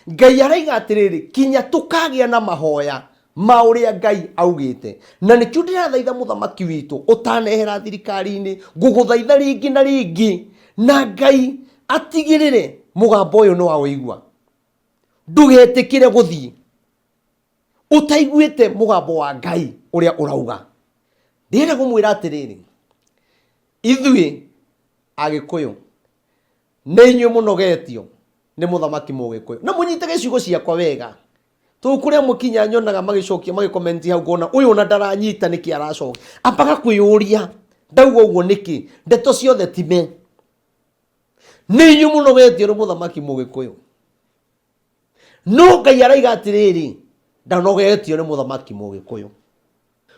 Ngai araiga atĩrĩrĩ, kinya tũkagĩa na mahoya ma ũrĩa Ngai augĩte. Na nĩkĩo ndĩrathaitha mũthamaki witũ ũtanehera thirikari-inĩ, ngũgũthaitha rĩngĩ na rĩngĩ, na Ngai atigĩrĩre mũgambo ũyũ nĩ waũigua. Ndũgetĩkĩre gũthiĩ ũtaiguĩte mũgambo wa Ngai ũrĩa ũrauga. Ndĩrenda kũmwĩra atĩrĩrĩ, ithuĩ Agĩkũyũ nĩ inyuĩ mũnogetio nĩ mũthamaki Mũgĩkũyũ. Na mũnyitage ciugo ciakwa wega. Tondũ kũrĩ amwe kinya nyonaga magĩcokia magĩkomenti hau ngona ũyũ ona ndaranyita nĩkĩ aracokia. Ambaga kwĩyũria ndauga ũguo nĩkĩ? Ndeto ciothe ti me. Nĩ inyuĩ mũnogetio nĩ mũthamaki Mũgĩkũyũ. No Ngai araiga atĩrĩrĩ, ndanogetio nĩ mũthamaki Mũgĩkũyũ.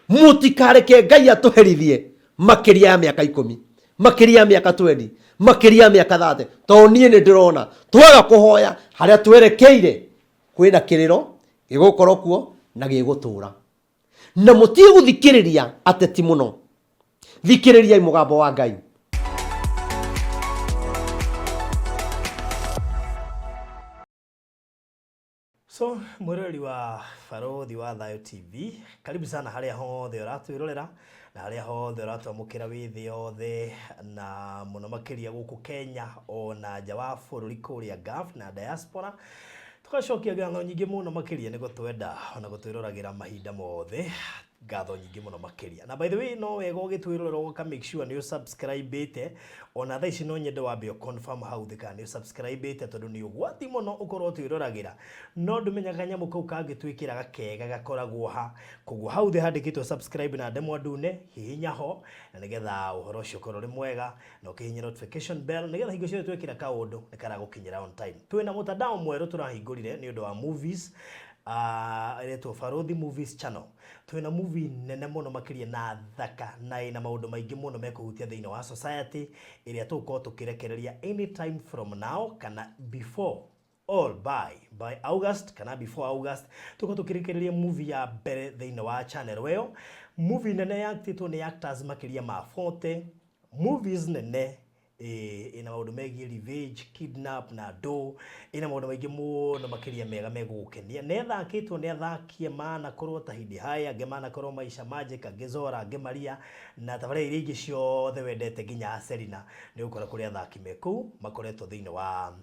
Mũtikareke Ngai atũherithie makĩria ya mĩaka ikũmi, makĩria ya mĩaka 20, makĩria ya mĩaka 30, tondũ niĩ nĩ ndĩrona twaga kũhoya harĩa twerekeire kwĩna kĩrĩro gĩgũkorwo kuo na gĩgũtũra. Na mũtige gũthikĩrĩria ateti mũno, thikĩrĩriai mũgambo wa Ngai. So, mwĩroreri wa Barũthi wa Thayũ TV, karibu sana harĩa hothe ũratwĩrorera na harĩa hothe ũratwamũkĩra wĩ thĩ yothe na mũno makĩria gũkũ Kenya ona nja wa bũrũri kũrĩa Gulf na diaspora. Tũgacokia ngatho nyingĩ mũno makĩria nĩ gũtwenda ona gũtwĩroragĩra mahinda mothe. Ngatho nyingĩ mũno makĩria. Na by the way no wega ũgĩtwĩrorera ũka make sure nĩ ũsubscribe-ĩte. Ona thaa ici no nyende wambe ũ confirm hau thĩ kana nĩ ũsubscribe-ĩte tondũ nĩ ũgwati mũno ũkorwo ũtwĩroragĩra. No ndũmenyaga kanyamũ kau kangĩtwĩkĩra gakega gakoragwo ha. Koguo hau thĩ handĩkĩtwo subscribe na ndemwa ndune, hihinya ho na nĩgetha ũhoro ũcio ũkorwo ũrĩ mwega na ũkĩhihinye notification bell nĩgetha hingo ciothe twekĩra kaũndũ nĩ karagũkinyĩra on time. Twĩna mũtandao mwerũ tũrahingũrire nĩ ũndũ wa movies ĩretwo Barũthi Movies Channel. Twĩna movie nene mũno makĩria na thaka na ĩna maũndũ maingĩ mũno mekũhutia thĩinĩ wa society ĩrĩa tũgũkorwo tũkĩrekereria anytime from now kana before all by August kana before August tũkorwo tũkĩrekereria movie ya mbere thĩinĩ wa channel ĩyo. Movie nene yaktĩtwo nĩ actors makĩria ma 40, movies nene ĩna maũndũ megiĩ revenge, kidnap na ndũ, ĩna maũndũ maingĩ mũno makĩria mega megũgũkenia. Na ĩthakĩtwo nĩ athaki manakorwo Tahidi High, angĩ manakorwo Maisha Magic, angĩ Zora, angĩ Maria, na tabarĩra iria ingĩ ciothe wendete nginya Selina. Nĩ ũgũkora kũrĩ athaki me kũu makoretwo thĩinĩ wa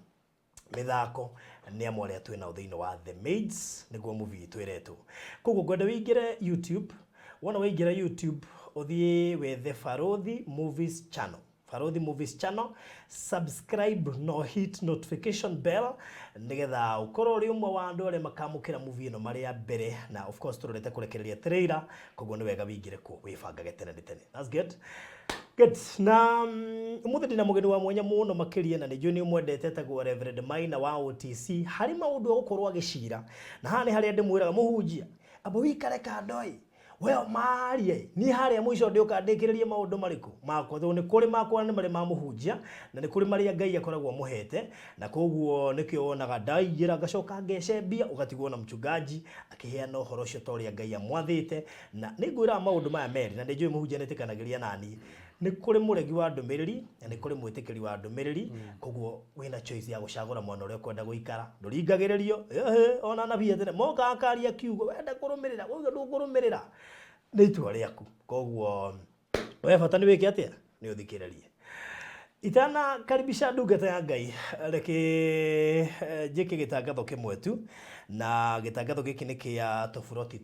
mĩthako nĩ amwe arĩa twĩ nao thĩinĩ wa The Maids, nĩguo movie itũ ĩretwo. Koguo ngwenda wĩingĩre YouTube, wona waingĩra YouTube ũthiĩ wethe Barũthi Movies Channel. Barũthi Movies Channel, subscribe no hit notification bell nĩgetha ũkorwo ũrĩ ũmwe wa andũ arĩa makamũkĩra movie ĩno marĩ a mbere, na of course tũrorete kũrekereria trailer, koguo nĩ wega wĩingĩre kuo wĩbangage tene nĩ tene. That's good. Good. Na ũmũthĩ ndĩna mũgeni wa mwanya mũno makĩria na nĩ njũĩ nĩ ũmwendete, etagwo Reverend Maina wa OTC harĩ maũndũ egũkorwo agĩcira. Na haha nĩ harĩa ndĩmwĩraga mũhunjia, amba wĩikare kando ĩ, we marie niĩ harĩa mũico ndĩũka ndĩkĩrĩrie maũndũ marĩkũ makwa, tondũ nĩ kũrĩ makwa na nĩ marĩ ma mũhunjia na nĩ kũrĩ marĩa Ngai akoragwo amũhete, na koguo nĩkĩo wonaga ndaingĩra ngacoka ngecembia ũgatigwo na mchungaji akĩheana ũhoro ũcio ta ũrĩa Ngai amwathĩte. Na nĩ ngwĩraga maũndũ maya merĩ na nĩ njũĩ mũhunjia nĩ etĩkanagĩria naniĩ, nĩ kũrĩ mũregi wa ndũmĩrĩri na nĩ kũrĩ mwĩtĩkĩri wa ndũmĩrĩri, koguo wĩna choice ya gũcagũra mwena ũrĩa ũkwenda gũikara, ndũringagĩrĩrio, ĩhĩ ona anabii a tene mokaga makaria kiugo, wenda kũrũmĩrĩra wauga ndũkũrũmĩrĩra nĩ itua rĩaku, koguo we bata nĩ wĩke atĩa, nĩ ũthikĩrĩrie. Itanakaribisha ndungata ya Ngai, reke njĩke gĩtangatho kĩmwe tu, na gĩtangatho gĩkĩ nĩ kĩa tũburoti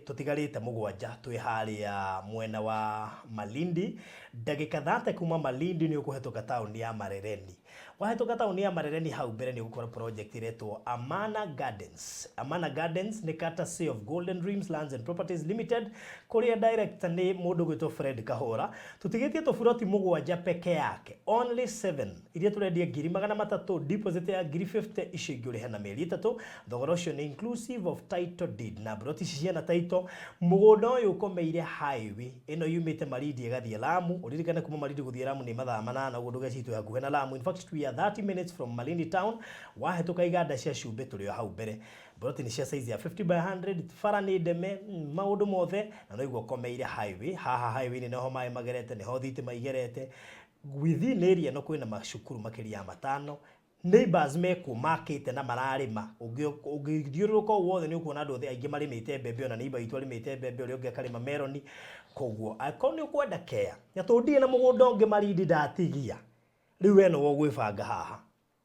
tũtigarĩte mũgwanja twĩ harĩa mwena wa Malindi. Ndagĩka 30 kuma Malindi nĩ ũkũhetũka taũni ya Marereni. Wahĩtũka taũni ya Marereni hau mbere nĩ ũgũkora project ĩretwo Amana Gardens. Amana Gardens nĩ courtesy of Golden Dreams Lands and Properties Limited, kũrĩa director nĩ mũndũ ũgwĩtwo Fred Kahũra. Tũtigĩtie tũburoti mũgwanja peke yake, only 7, iria tũrendia ngiri magana matatũ, deposit ya ngiri 50, icio ingĩ ũrĩhe na mĩeri ĩtatũ. Thogora ũcio nĩ inclusive of title deed, na buroti ici ciena title. Mũgũnda ũyũ ũkomeire highway ĩno yumĩte Malindi ĩgathiĩ Lamu. Ũririkane kuma Malindi gũthiĩ Lamu nĩ mathaa manana, ũguo ndũgecirie twĩ hakuhĩ na Lamu. In fact we are 30 minutes from Malindi town. Wahĩtũka iganda cia cumbĩ tũrĩ o hau mbere. Buroti nĩ cia size ya 50 by 100, bara nĩ ndeme, maũndũ mothe, na no igua ũkomeire highway. Haha highway-inĩ nĩho maĩ magerete, nĩho thitima igerete. Within area ĩno kwĩna macukuru makĩria ya matano. Neighbors mekuo makĩte na mararĩma. Ũngĩthiũrũrũka ũũ wothe nĩ ũkuona andũ othe aingĩ marĩmĩte mbembe, ona neighbor witũ arĩmĩte mbembe, ũrĩa ũngĩ akarĩma meroni. Koguo angĩkorwo nĩ ũkwenda kea, na tondũ ndirĩ na mũgũnda ũngĩ Malindi ndatigia, rĩu we nĩwe ũgwĩbanga haha.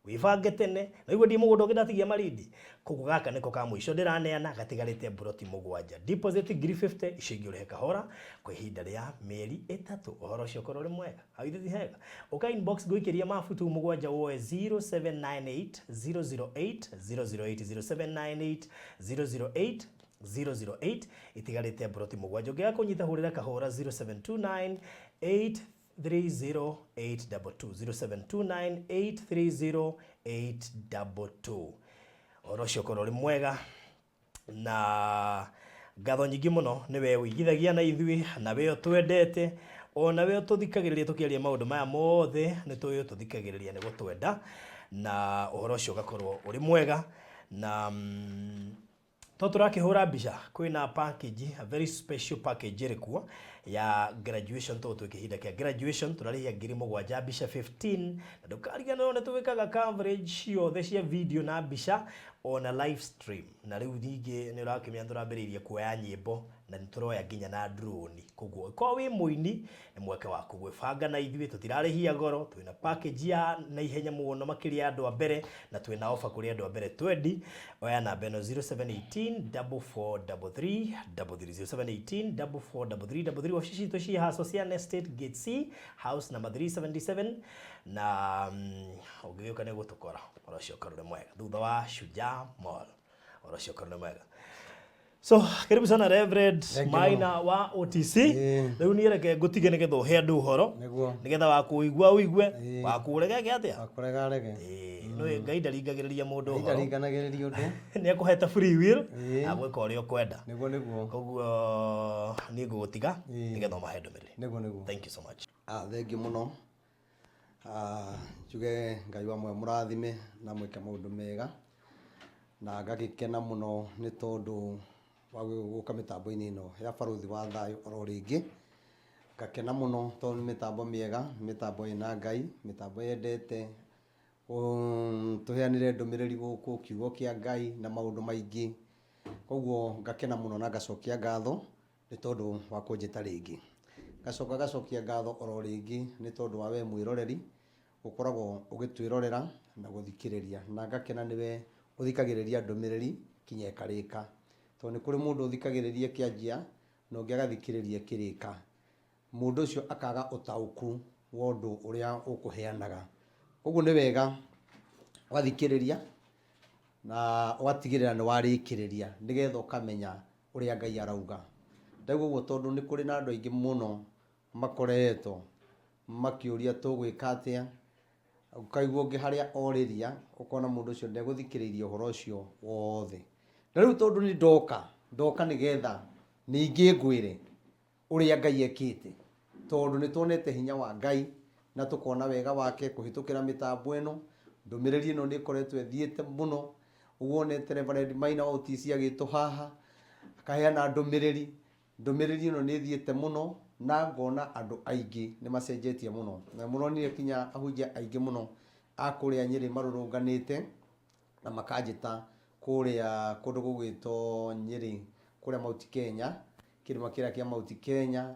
Wĩbange tene, na igua ndirĩ mũgũnda ũngĩ ndatigia Malindi. Koguo gaka nĩko ka mũico ndĩraneana, gatigarĩte mburoti mũgwanja. Deposit ngiri 50, icio ingĩ ũrĩhe kahora kwa ihinda rĩa mĩeri ĩtatũ. Ũhoro ũcio ũkorwo ũrĩ mwega. Hau ithe ti hega. Ũka inbox ngũikĩrie mabu tu mũgwanja woe 0798 008 008 0798 008 008 itigarĩte mburoti mũgwanja. Ũngĩaga kũnyita hũrĩra kahũra 0729 830 822 0729 830 822. Ũhoro ũcio ũkorwo ũrĩ mwega na ngatho nyingĩ mũno nĩ we ũigithagia na ithuĩ na we ũtwendete ona we ũtũthikagĩrĩria tũkĩaria maũndũ maya mothe nĩ tũĩ ũtũthikagĩrĩria nĩ gũtwenda na ũhoro ũcio ũgakorwo ũrĩ mwega na to tũrakĩhũra mbica kwĩna package, a very special package ĩrĩ kuo ya graduation tondũ twĩ kĩhinda kĩa graduation tũrarĩhia 7,000 mbica 15 na ndũkariganĩrwo nĩ twĩkaga coverage ciothe cia video na mbica ona live stream na rĩu ningĩ nĩ ũrakĩmenya nĩ tũrambĩrĩirie kuoya nyĩmbo na nĩ tũroya nginya na drone koguo ũkorwo wĩ mũini nĩ mweke waku gwĩbanga na ithuĩ tũtirarĩhia goro twĩna package ya na ihenya mũno makĩria ya andũ a mbere na twĩna offer kũrĩ andũ a mbere 20 oya namba ĩno 0718 4433 33 0718 4433 33 wabici citũ ciĩ haha Socian Estate Gate C house number 377 na ũngĩgĩũka nĩ gũtũkora ũhoro ũcio ũkorwo ũrĩ mwega thutha wa Shujaa Mall ũhoro ũcio ũkorwo ũrĩ mwega. So karibu sana Reverend Thank you Maina wa OTC. Rĩu niĩ reke ngũtige nĩgetha ũhe andũ ũhoro nĩgetha wakũigua ũigue wakũrega eke atĩa Wakũrega arege. Nĩ Ngai ndaringagĩrĩria mũndũ ũhoro. Ndaringanagĩrĩria ũndũ. Nĩ akũhete free will agwĩka ũrĩa ũkwenda. Nĩguo nĩguo. Koguo niĩ ngũgũtiga nĩgetha ũmahe ndũmĩrĩri. Nĩguo nĩguo. Thank you so much. Thank you mũno. Njuge Ngai wa muoyo mũrathime na mwĩke maũndũ mega na ngagĩkena mũno nĩ tondũ wa gũka mĩtambo-inĩ ĩno ya Barũthi wa Thayũ oro rĩngĩ. Ngakena mũno tondũ nĩ mĩtambo mĩega, nĩ mĩtambo ĩna Ngai, mĩtambo yendete tũheanĩre ndũmĩrĩri gũkũ, kiugo kĩa Ngai na maũndũ maingĩ. Koguo ngakena mũno na ngacokia ngatho nĩ tondũ wa kũnjĩta rĩngĩ. Ngacoka ngacokia ngatho oro rĩngĩ nĩ tondũ wa we mwĩroreri ũkoragwo ũgĩtwĩrorera na gũthikĩrĩria, na ngakena nĩwe ũthikagĩrĩria ndũmĩrĩri kinya ĩkarĩka. Tondũ nĩ kũrĩ mũndũ ũthikagĩrĩria ĩkĩanjia na ũngĩ agathikĩrĩria ĩkĩrĩka. Mũndũ ũcio akaga ũtaũku wa ũndũ ũrĩa ũkũheanaga. Koguo nĩ wega ũgathikĩrĩria na ũgatigĩrĩra nĩ warĩkĩrĩria nĩgetha ũkamenya ũrĩa Ngai arauga. Ndauga ũguo tondũ nĩ kũrĩ na andũ aingĩ mũno makoretwo makĩũria tũgwĩka atĩa, ũkaigua ũngĩ harĩa orĩria ũkona mũndũ ũcio ndegũthikĩrĩirie ũhoro ũcio wothe. Na rĩu tondũ nĩ ndoka, ndoka nĩgetha ningĩ ngwĩre ũrĩa Ngai ekĩte, tondũ nĩ tuonete hinya wa Ngai na tũkona wega wake kũhĩtũkĩra mĩtambo ĩno. Ndũmĩrĩri ĩno nĩ ĩkoretwo ĩthiĩte mũno, ũguo wonete Reverend Maina wa OTC agĩtwo haha akaheana ndũmĩrĩri. Ndũmĩrĩri ĩno nĩ ĩthiĩte mũno na ngona andũ aingĩ nĩ macenjetie mũno, na mũronire kinya ahunjia aingĩ mũno a kũrĩa Nyĩrĩ marũrũnganĩte na makanjĩta kũrĩa kũndũ gũgwĩtwo Nyĩrĩ, kũrĩa Mount Kenya, kĩrĩma kĩrĩa kĩa Mount Kenya,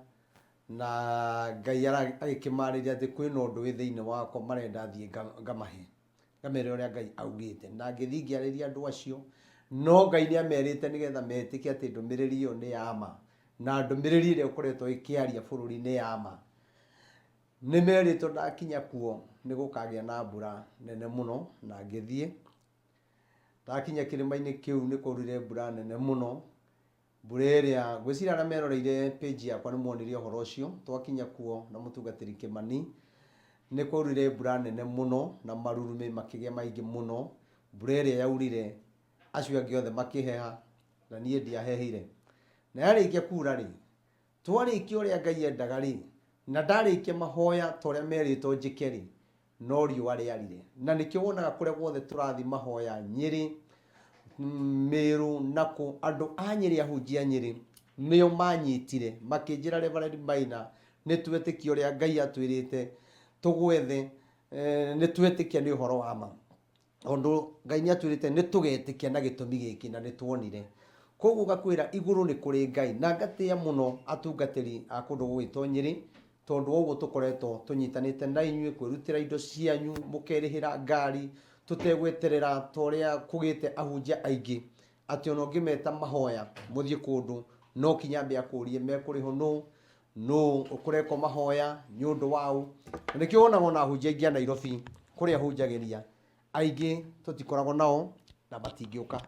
na Ngai agĩkĩmarĩria atĩ kwĩna ũndũ wĩ thĩinĩ wakwa marenda thiĩ ngamahe, ngamere ũrĩa Ngai augĩte. Na ngĩthiĩ ngĩarĩria andũ acio, no Ngai nĩ amerite nĩgetha metĩkie atĩ ndũmĩrĩri ĩyo nĩ ya ma, na ndũmĩrĩri ĩrĩa ĩkoretwo ĩkĩaria bũrũri nĩ ya ma. Nĩ merĩtwo ndakinya kuo nĩ gũkagĩa na mbura nene mũno, na ngĩthiĩ. Ndakinya kĩrĩma-inĩ kĩu nĩ kwaurire mbura nene mũno, mbura ĩrĩa ngwĩciria arĩa meroreire page yakwa nĩ monire ũhoro ũcio. Twakinya kuo na mũtungatĩri Kĩmani, nĩ kwaurire mbura nene mũno na marurumĩ makĩgĩa maingĩ mũno. Mbura ĩrĩa yaurire acio angĩ othe makĩheha na niĩ ndiahehire. Na yarĩkia kura rĩ, twarĩkia ũrĩa Ngai endaga rĩ, na ndarĩkia mahoya ta ũrĩa merĩtwo njĩke rĩ, no riũa rĩarire. Na nĩkĩo wonaga kũrĩa guothe tũrathiĩ mahoya Nyĩrĩ, Mĩrũ na kũ, andũ a Nyĩrĩ, ahunjia a Nyĩrĩ nĩo manyitire makĩnjĩra Reverend Maina, nĩ twetĩkia ũrĩa Ngai atwĩrĩte tũgwethe, nĩ twetĩkia nĩ ũhoro wa ma. Tondũ Ngai nĩ atwĩrĩte nĩ tũgetĩkia na gĩtũmi gĩkĩ na nĩ tuonire. Koguo ngakwĩra igũrũ nĩ kũrĩ Ngai na ngatĩa mũno atungatĩri a kũndũ gũgwĩtwo Nyĩrĩ tondũ wa ũguo tũkoretwo tũnyitanĩte na inyuĩ kwĩrutĩra indo cianyu, mũkerĩhĩra ngari tũtegweterera ta ũrĩa kũgĩte ahunjia aingĩ atĩ ona ũngĩmeta mahoya mũthiĩ kũndũ no kinya ambe akũrie mekũrĩhwo nũ, nũ ũkũrekwo mahoya nĩ ũndũ waũ. Na nĩkĩo wonaga ona ahunjia aingĩ a Nairobi kũrĩa hunjagĩria aingĩ tũtikoragwo nao na matingĩũka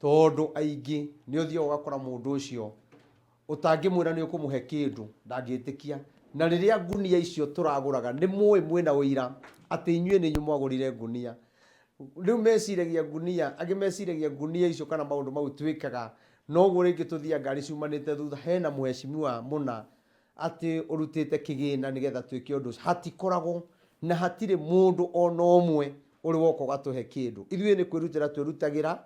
tondũ aingĩ nĩ ũthiaga ũgakora mũndũ ũcio ũtangĩmwĩra nĩ ũkũmũhe kĩndũ ndangĩtĩkia. Na rĩrĩa ngunia icio tũragũraga nĩ mũĩ mwĩna ũira atĩ inyuĩ nĩ inyuĩ mwagũrire ngunia. Rĩu meciragia ngunia, angĩ meciragia ngunia icio kana maũndũ mau twĩkaga noguo rĩngĩ tũthiaga ngari ciumanĩte thutha hena mheshimiwa mũna atĩ ũrutĩte kĩgĩna nĩgetha twĩke ũndũ ũcio. Hatikoragwo na hatirĩ mũndũ ona ũmwe ũrĩ woka ũgatũhe kĩndũ. Ithuĩ nĩ kwĩrutĩra twĩrutagĩra,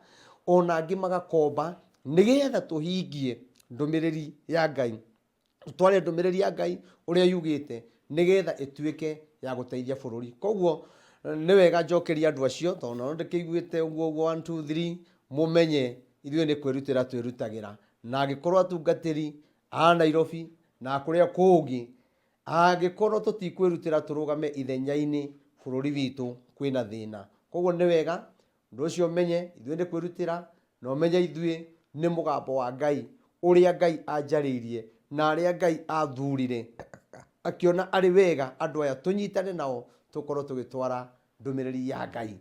ona angĩ magakomba nĩgetha tũhingie ndũmĩrĩri ya Ngai. Tũtware ndũmĩrĩri ya Ngai ũrĩa yugĩte nĩgetha ĩtuĩke ya gũteithia bũrũri. Koguo nĩ wega njokerie andũ acio tondũ nao ndĩkĩiguĩte ũguo ũguo 1 2 3 mũmenye ithuĩ nĩ kwĩrutĩra twĩrutagĩra. Na angĩkorwo atungatĩri a Nairobi na kũrĩa kũngĩ, angĩkorwo tũtikwĩrutĩra tũrũgame ithenya-inĩ bũrũri witũ kwĩna thĩna. Koguo nĩ wega ũndũ ũcio ũmenye ithuĩ nĩ kwĩrutĩra na ũmenye ithuĩ nĩ mũgambo wa Ngai ũrĩa Ngai anjarĩirie na arĩa Ngai athurire akĩona arĩ wega andũ aya tũnyitane nao tũkorwo tũgĩtwara ndũmĩrĩri ya Ngai.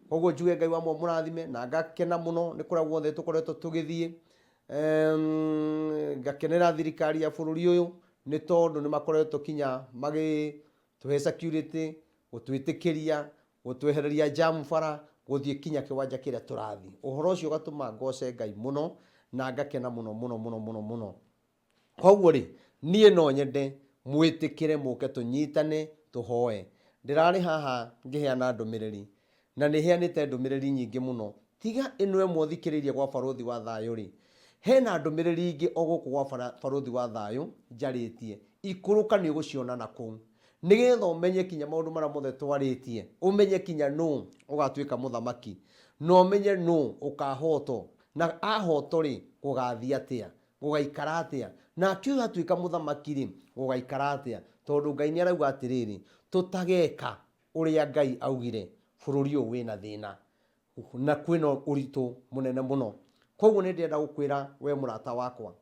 Koguo njuge Ngai wa mũrathime na ngakena mũno nĩ kũrĩa guothe tũkoretwo tũgĩthiĩ. Ngakenera thirikari ya bũrũri ũyũ nĩ tondũ nĩ makoretwo kinya magĩtũhe security, gũtwĩtĩkĩria, gũtwehereria jam bara, gũthiĩ kinya kĩwanja kĩrĩa tũrathiĩ. Ũhoro ũcio ũgatũma ngoce Ngai mũno na ngakena mũno mũno mũno mũno mũno. Koguo rĩ, niĩ no nyende mwĩtĩkĩre mũke tũnyitane tũhoe. Ndĩrarĩ haha ngĩheana ndũmĩrĩri, na nĩ heanĩte ndũmĩrĩri nyingĩ mũno. Tiga ĩno ĩmwe ũthikĩrĩirie gwa Barũthi wa Thayũ rĩ, hena ndũmĩrĩri ingĩ o gũkũ gwa Barũthi wa Thayũ njarĩtie. Ikũrũka nĩ ũgũciona na kũu. Nĩgetha ũmenye kinya maũndũ marĩa mothe twarĩtie, ũmenye kinya nũ ũgatuĩka mũthamaki, na ũmenye nũ ũkahotwo, na ahotwo rĩ, gũgathiĩ atĩa. Gũgaikara atĩa? Nake ũyũ atuĩka mũthamaki-rĩ, gũgaikara atĩa? Tondũ Ngai nĩ arauga atĩrĩrĩ, tũtageka ũrĩa Ngai augire, bũrũri ũyũ wĩna thĩna na kwĩna ũritũ mũnene mũno. Koguo nĩ ndĩrenda gũkwĩra we mũrata wakwa,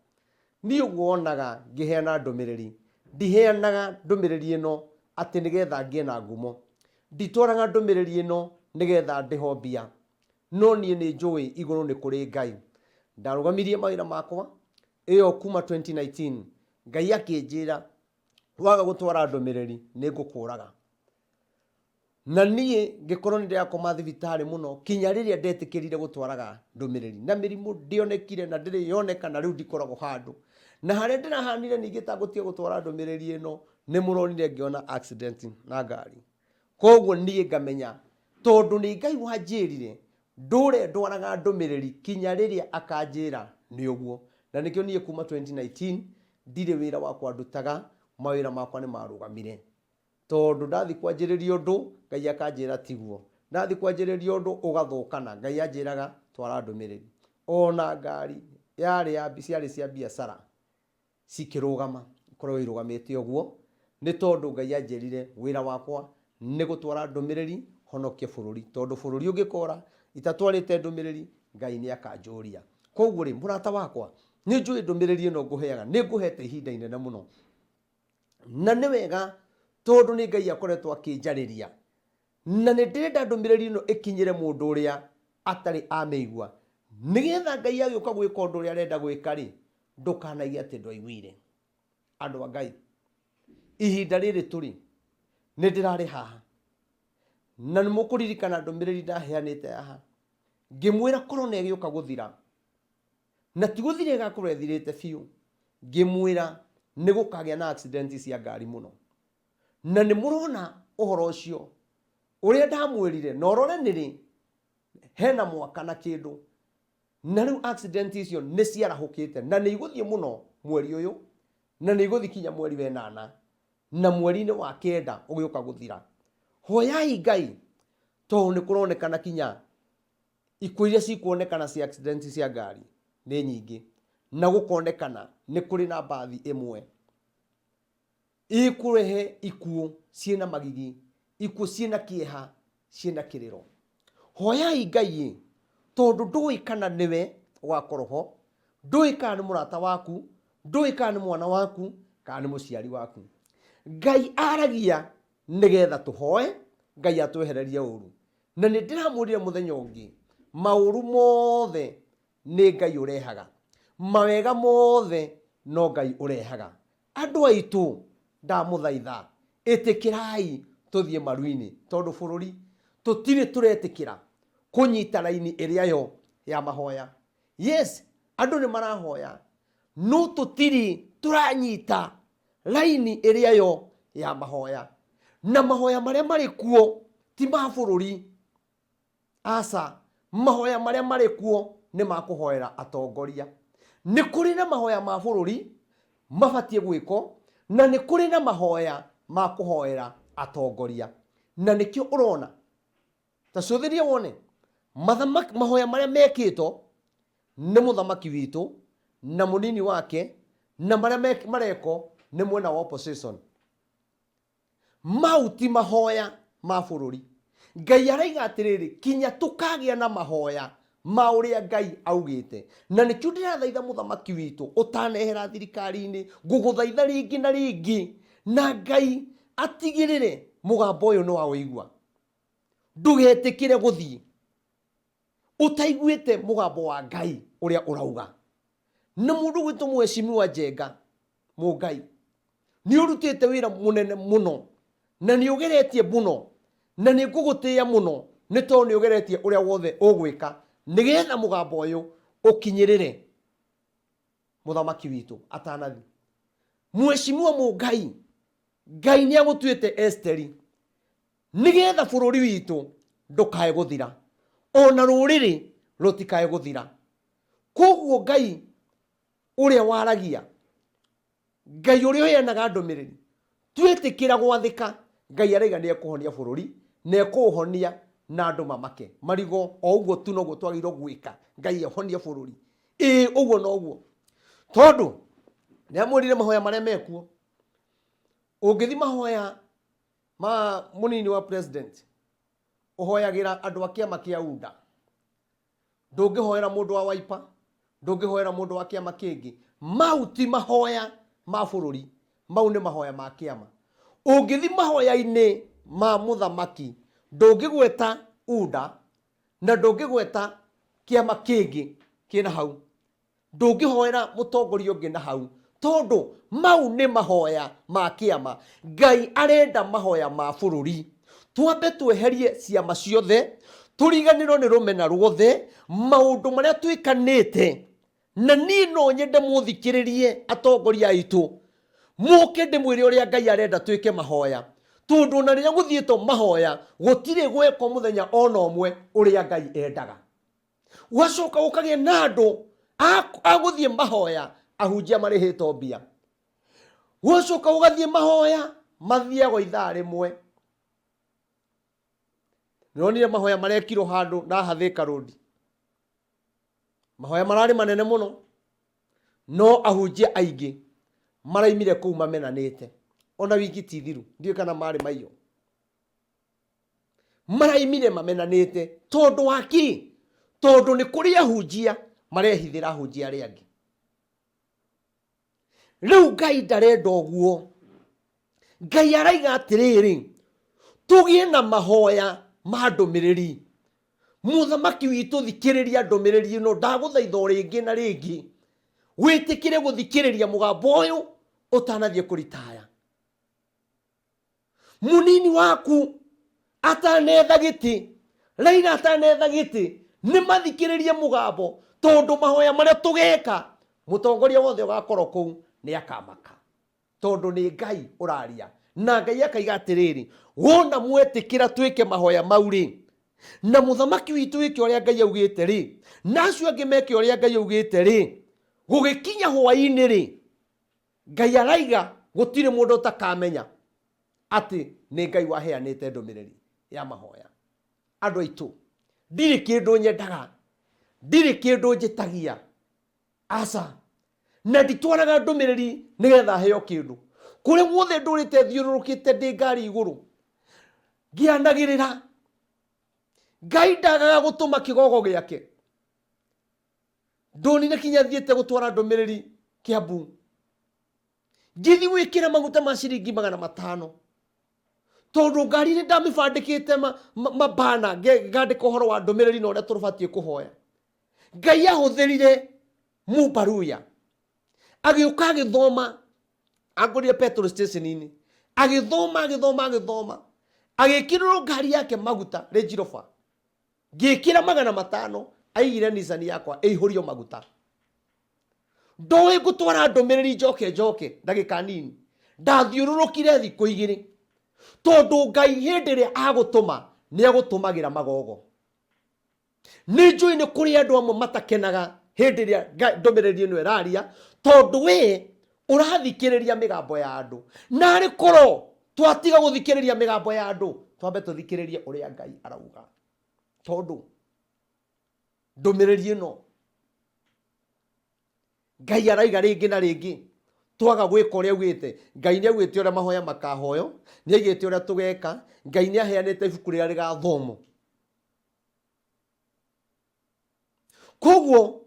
niĩ ũguo wonaga ngĩheana ndũmĩrĩri, ndiheanaga ndũmĩrĩri ĩno atĩ nĩgetha ngĩe na ngumo. Nditwaraga ndũmĩrĩri ĩno nĩgetha ndĩhwo mbia. No niĩ nĩ njũĩ igũrũ nĩ kũrĩ Ngai. Ndarũgamirie mawĩra makwa ĩyo kuma 2019, Ngai akĩnjĩra waga gũtwara ndũmĩrĩri nĩ ngũkũraga. Na niĩ ngĩkorwo nĩ ndĩrakoma thibitarĩ mũno kinya rĩrĩa ndetĩkĩrire gũtwaraga ndũmĩrĩri. Na mĩrimũ ndĩonekire na ndĩrĩ yoneka na rĩu ndikoragwo handũ. Na harĩa ndĩrahanire ningĩ ta ngũtiga gũtwara ndũmĩrĩri ĩno nĩ mũronire ngĩona accident na ngari. Koguo niĩ ngamenya tondũ nĩ Ngai wanjĩrire ndũre ndwaraga ndũmĩrĩri kinya rĩrĩa akanjĩra nĩ ũguo. Na nĩkĩo niĩ kuma 2019 ndirĩ wĩra wakwa ndutaga, mawĩra makwa nĩ marũgamire. Tondũ ndathiĩ kwanjĩrĩria ũndũ Ngai akanjĩra tiguo, ndathiĩ kwanjĩrĩria ũndũ ũgathũkana Ngai anjĩraga twara ndũmĩrĩri. Ona ngari yarĩ ya ciarĩ cia biacara cikĩrũgama, ikoragwo irũgamĩte ũguo, nĩ tondũ Ngai anjĩrire wĩra wakwa nĩ gũtwara ndũmĩrĩri honokie bũrũri, tondũ bũrũri ũngĩkora itatwarĩte ndũmĩrĩri Ngai nĩ akanjũria. Koguo rĩ, mũrata wakwa, nĩ njũĩ ndũmĩrĩri ĩno ngũheaga nĩ ngũhete ihinda inene mũno, na nĩ wega tondũ nĩ Ngai akoretwo akĩnjarĩria, na nĩ ndĩrenda ndũmĩrĩri ĩno ĩkinyĩre mũndũ ũrĩa atarĩ amĩigua, nĩgetha Ngai agĩũka gwĩka ũndũ ũrĩa arenda gwĩka rĩ, ndũkanaige atĩ ndwaiguire. Andũ a Ngai, ihinda rĩrĩ tũrĩ nĩ ndĩrarĩ haha na nĩ mũkũririkana ndũmĩrĩri ndaheanĩte haha ngĩmwĩra korona ĩgĩũka gũthira, na ti gũthira ĩgakorwo ĩthirĩte biũ, ngĩmwĩra nĩ gũkagĩa na accident cia ngari mũno, na nĩ mũrona ũhoro ũcio ũrĩa ndamwĩrire, na ũrore nĩrĩ hena mwaka na kĩndũ, na rĩu accident icio nĩ ciarahũkĩte na nĩ igũthiĩ mũno mweri ũyũ, na nĩ igũthiĩ kinya mweri wa ĩnana na mweri-inĩ wa kenda ũgĩũka gũthira. Hoyai Ngai, Tondũ nĩ kũronekana kinya ikuũ iria cikuonekana cia accident cia ngari nĩ nyingĩ, na gũkonekana nĩ kũrĩ na mbathi ĩmwe ĩkũrehe ikuũ ciĩna magigi, ikuũ ciĩna kĩeha, ciĩna kĩrĩro. Hoyai Ngai ĩ, tondũ ndũĩ kana nĩwe ũgakorwo ho, ndũĩ kana nĩ mũrata waku, ndũĩ kana nĩ mwana waku, kana nĩ mũciari waku. Ngai aragia nĩgetha tũhoe Ngai atwehererie ũru. Na nĩ ndĩramwĩrire mũthenya ũngĩ, maũru mothe nĩ Ngai ũrehaga, mawega mothe no Ngai ũrehaga. Andũ aitũ ndamũthaitha ĩtĩkĩrai tũthiĩ maru-inĩ tondũ bũrũri tũtirĩ tũretĩkĩra kũnyita raini ĩrĩa yo ya mahoya. Yes, andũ nĩ marahoya no tũtirĩ tũranyita raini ĩrĩa yo ya mahoya. Na mahoya marĩa marĩ kuo ti ma bũrũri. Aca, mahoya marĩa marĩ kuo nĩ ma kũhoera atongoria. Nĩ kũrĩ na mahoya ma bũrũri mabatiĩ gwĩkwo, na nĩ kũrĩ na mahoya ma kũhoera atongoria. Na nĩkĩo ũrona, ta cũthĩria wone, mathamaki, mahoya marĩa mekĩtwo nĩ mũthamaki witũ na mũnini wake na marĩa marekwo nĩ mwena wa opposition. Mau ti mahoya ma bũrũri. Ngai araiga atĩrĩrĩ, kinya tũkagĩa na mahoya ma ũrĩa Ngai augĩte. Na nĩkĩo ndĩrathaitha mũthamaki witũ ũtanehera thirikari-inĩ, ngũgũthaitha rĩngĩ na rĩngĩ, na Ngai atigĩrĩre mũgambo ũyũ nĩ waũigua. Ndũgetĩkĩre gũthiĩ ũtaiguĩte mũgambo wa Ngai ũrĩa ũrauga. Na mũndũ gwĩtwo Mheshimiwa Njenga Mũngai, nĩ ũrutĩte wĩra mũnene mũno na nĩ ũgeretie mũno na nĩ ngũgũtĩĩa mũno nĩ tondũ nĩ ũgeretie ũrĩa wothe ũgwĩka nĩgetha mũgambo ũyũ ũkinyĩrĩre mũthamaki witũ atanathi. Mheshimiwa Mũngai, Ngai nĩ agũtuĩte Esteri nĩgetha bũrũri witũ ndũkae gũthira ona rũrĩrĩ rũtikae gũthira. Koguo Ngai ũrĩa waragia, Ngai ũrĩa ũheanaga ndũmĩrĩri, twetĩkĩra gwathĩka, Ngai araiga nĩ ekũhonia bũrũri na ekũũhonia na andũ mamake marigo. O ũguo tu noguo twagĩrĩirwo gwĩka, Ngai ehonie bũrũri. Ĩĩ ũguo noguo, tondũ nĩ amwĩrire mahoya marĩa mekuo. Ũngĩthi mahoya ma mũnini wa president, ũhoyagĩra andũ a kĩama kĩa UDA. Ndũngĩhoera mũndũ wa Wiper, ndũngĩhoera mũndũ wa kĩama kĩngĩ. Mau ti mahoya ma bũrũri, mau nĩ mahoya ma kĩama. Ũngĩthi mahoya-inĩ ma mũthamaki, ndũngĩgweta UDA na ndũngĩgweta kĩama kĩngĩ kĩna hau. Ndũngĩhoera mũtongoria ũngĩ na hau, tondũ mau nĩ mahoya ma kĩama. Ngai arenda mahoya ma bũrũri. Twambe tweherie ciama ciothe, tũriganĩrwo nĩ rũmena ruothe, maũndũ marĩa twĩkanĩte. Na niĩ no nyende mũthikĩrĩrie atongoria aitũ, mũke ndĩmwĩre ũrĩa Ngai arenda twĩke mahoya, tondũ ona rĩrĩa gũthiĩtwo mahoya gũtirĩ gwekwo mũthenya ona ũmwe ũrĩa Ngai endaga. Gwacoka gũkagĩa na andũ a gũthiĩ mahoya, ahunjia marĩhĩtwo mbia. Gwacoka gũgathiĩ mahoya mathiagwo ithaa rĩmwe. Nĩronire mahoya marekirwo handũ na Thika Road, mahoya mararĩ manene mũno, no ahunjia aingĩ maraimire kũu mamenanĩte. Ona wiki ti thiru, ndiũĩ kana marĩ maiyo. Maraimire mamenanĩte tondũ wa kĩ? Tondũ nĩ kũrĩ ahunjia marehithĩra ahunjia arĩa angĩ. Rĩu Ngai ndarenda ũguo. Ngai araiga atĩrĩrĩ, tũgĩe na mahoya ma ndũmĩrĩri. Mũthamaki witũ, thikĩrĩria ndũmĩrĩri ĩno, ndagũthaitha o rĩngĩ na rĩngĩ, wĩtĩkĩre gũthikĩrĩria mũgambo ũyũ ũtanathiĩ kũritaya. Munini waku atanetha gĩtĩ, Raila atanetha gĩtĩ, nĩ mathikĩrĩrie mũgambo, tondũ mahoya marĩa tũgeka, mũtongoria wothe ũgakorwo kũu nĩ akamaka, tondũ nĩ Ngai ũraria. Na Ngai akaiga atĩrĩrĩ, wona mwetĩkĩra twĩke mahoya mau rĩ, na mũthamaki witũ wĩke ũrĩa Ngai augĩte rĩ, na acio angĩ meke ũrĩa Ngai augĩte rĩ, gũgĩkinya hwaĩ-inĩ rĩ, Ngai araiga gũtirĩ mũndũ ũtakamenya atĩ nĩ Ngai waheanĩte ndũmĩrĩri ya mahoya. Andũ aitũ, ndirĩ kĩndũ nyendaga, ndirĩ kĩndũ njĩtagia, aca, na nditwaraga ndũmĩrĩri nĩgetha heo kĩndũ. Kũrĩa guothe ndũrĩte thiũrũrũkĩte ndĩ ngari igũrũ ngĩanagĩrĩra, Ngai ndagaga gũtũma kĩgogo gĩake. Ndonire kinya thiĩte gũtwara ndũmĩrĩri Kĩambu, ngĩthiĩ gwĩkĩra maguta ma ciringi 500, tondũ ngari nĩ ndamĩbandĩkĩte mabana, ngandĩka ũhoro wa ndũmĩrĩri na ũrĩa tũbatiĩ kũhoya. Ngai ahũthĩrire Mumbaruya, agĩũka agĩthoma, angorire petrol station-inĩ, agĩthoma agĩthoma agĩthoma, agĩkĩrĩrwo ngari yake maguta Range Rover, ngĩkĩra 500, aigire Nissan yakwa ĩihũrio maguta. Ndoĩ ngũtwara ndũmĩrĩri njoke njoke ndagĩka nini. Ndathiũrũrũkire thikũ igĩrĩ, tondũ Ngai hĩndĩ ĩrĩa agũtũma nĩ agũtũmagĩra magogo. Nĩ njũĩ nĩ kũrĩ andũ amwe matakenaga hĩndĩ ĩrĩa ndũmĩrĩri ĩno ĩraria, tondũ we ũrathikĩrĩria mĩgambo ya andũ. Na arĩ korwo twatiga gũthikĩrĩria mĩgambo ya andũ, twambe tũthikĩrĩrie ũrĩa Ngai arauga, tondũ ndũmĩrĩri ĩno Ngai araiga rĩngĩ na rĩngĩ, twaga gwĩka ũrĩa augĩte. Ngai nĩ augĩte ũrĩa mahoya makahoywo, nĩ aigĩte ũrĩa tũgeka, Ngai nĩ aheanĩte ibuku rĩrĩa rĩgathomwo. Koguo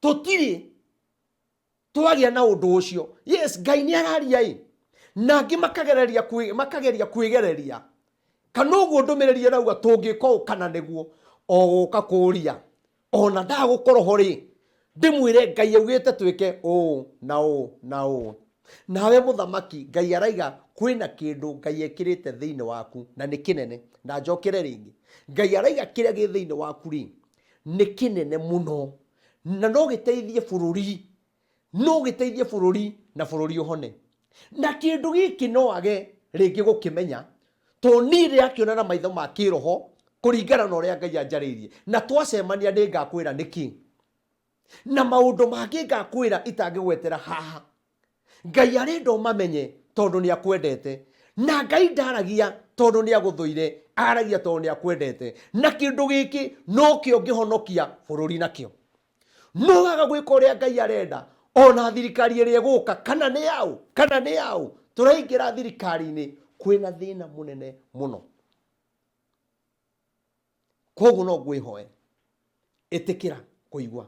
tũtirĩ twagĩa na ũndũ ũcio. Yes, Ngai nĩ araria ĩ, na angĩ makageria kwĩgereria kana ũguo ndũmĩrĩri ĩrauga tũngĩka ũũ kana nĩguo o gũka kũria ona ndagũkorwo ho rĩ, ndĩmwĩre Ngai augĩte twĩke ũũ na ũũ na ũũ. Nawe mũthamaki, Ngai araiga kwĩna kĩndũ Ngai ekĩrĩte thĩinĩ waku na nĩ kĩnene. Na njokere rĩngĩ, Ngai araiga kĩrĩa gĩ thĩinĩ waku rĩ nĩ kĩnene mũno, na no gĩteithie bũrũri, no gĩteithie bũrũri na bũrũri ũhone. Na kĩndũ gĩkĩ no age rĩngĩ gũkĩmenya, tondũ niĩ ndĩrakĩona na maitho ma kĩroho kũringana na ũrĩa Ngai anjarĩirie. Na twacemania nĩ ngakwĩra nĩkĩ, na maũndũ mangĩ ngakwĩra itangĩgwetera haha. Ngai arenda ũmamenye tondũ nĩ akwendete. Na Ngai ndaragia tondũ nĩ agũthũire, aragia tondũ nĩ akwendete. Na kĩndũ gĩkĩ nokĩo ngĩhonokia bũrũri nakĩo. No waga gwĩka ũrĩa Ngai arenda, ona thirikari ĩrĩa ĩgũka, kana nĩ yaũ, kana nĩ yaũ, tũraingĩra thirikari-inĩ kwĩna thĩna mũnene mũno. Koguo no ngwĩhoe, ĩtĩkĩra kũigua.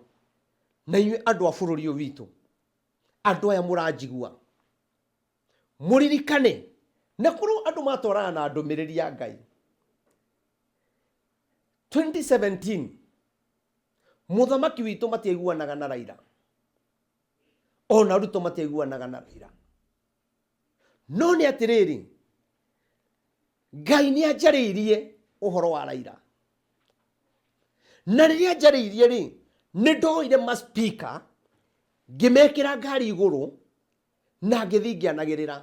Na inyuĩ andũ a bũrũri ũyũ witũ, andũ aya mũranjigua, mũririkane, na korwo andũ matwarana na ndũmĩrĩri ya Ngai. 2017 mũthamaki witũ matiaiguanaga na Raila, ona Ruto matiaiguanaga na Raila. No nĩ atĩrĩrĩ, Ngai nĩ anjarĩirie ũhoro wa Raila, na rĩrĩa anjarĩirie rĩ, nĩ ndoire ma speaker ngĩmekĩra ngari igũrũ na ngĩthiĩ ngĩanagĩrĩra.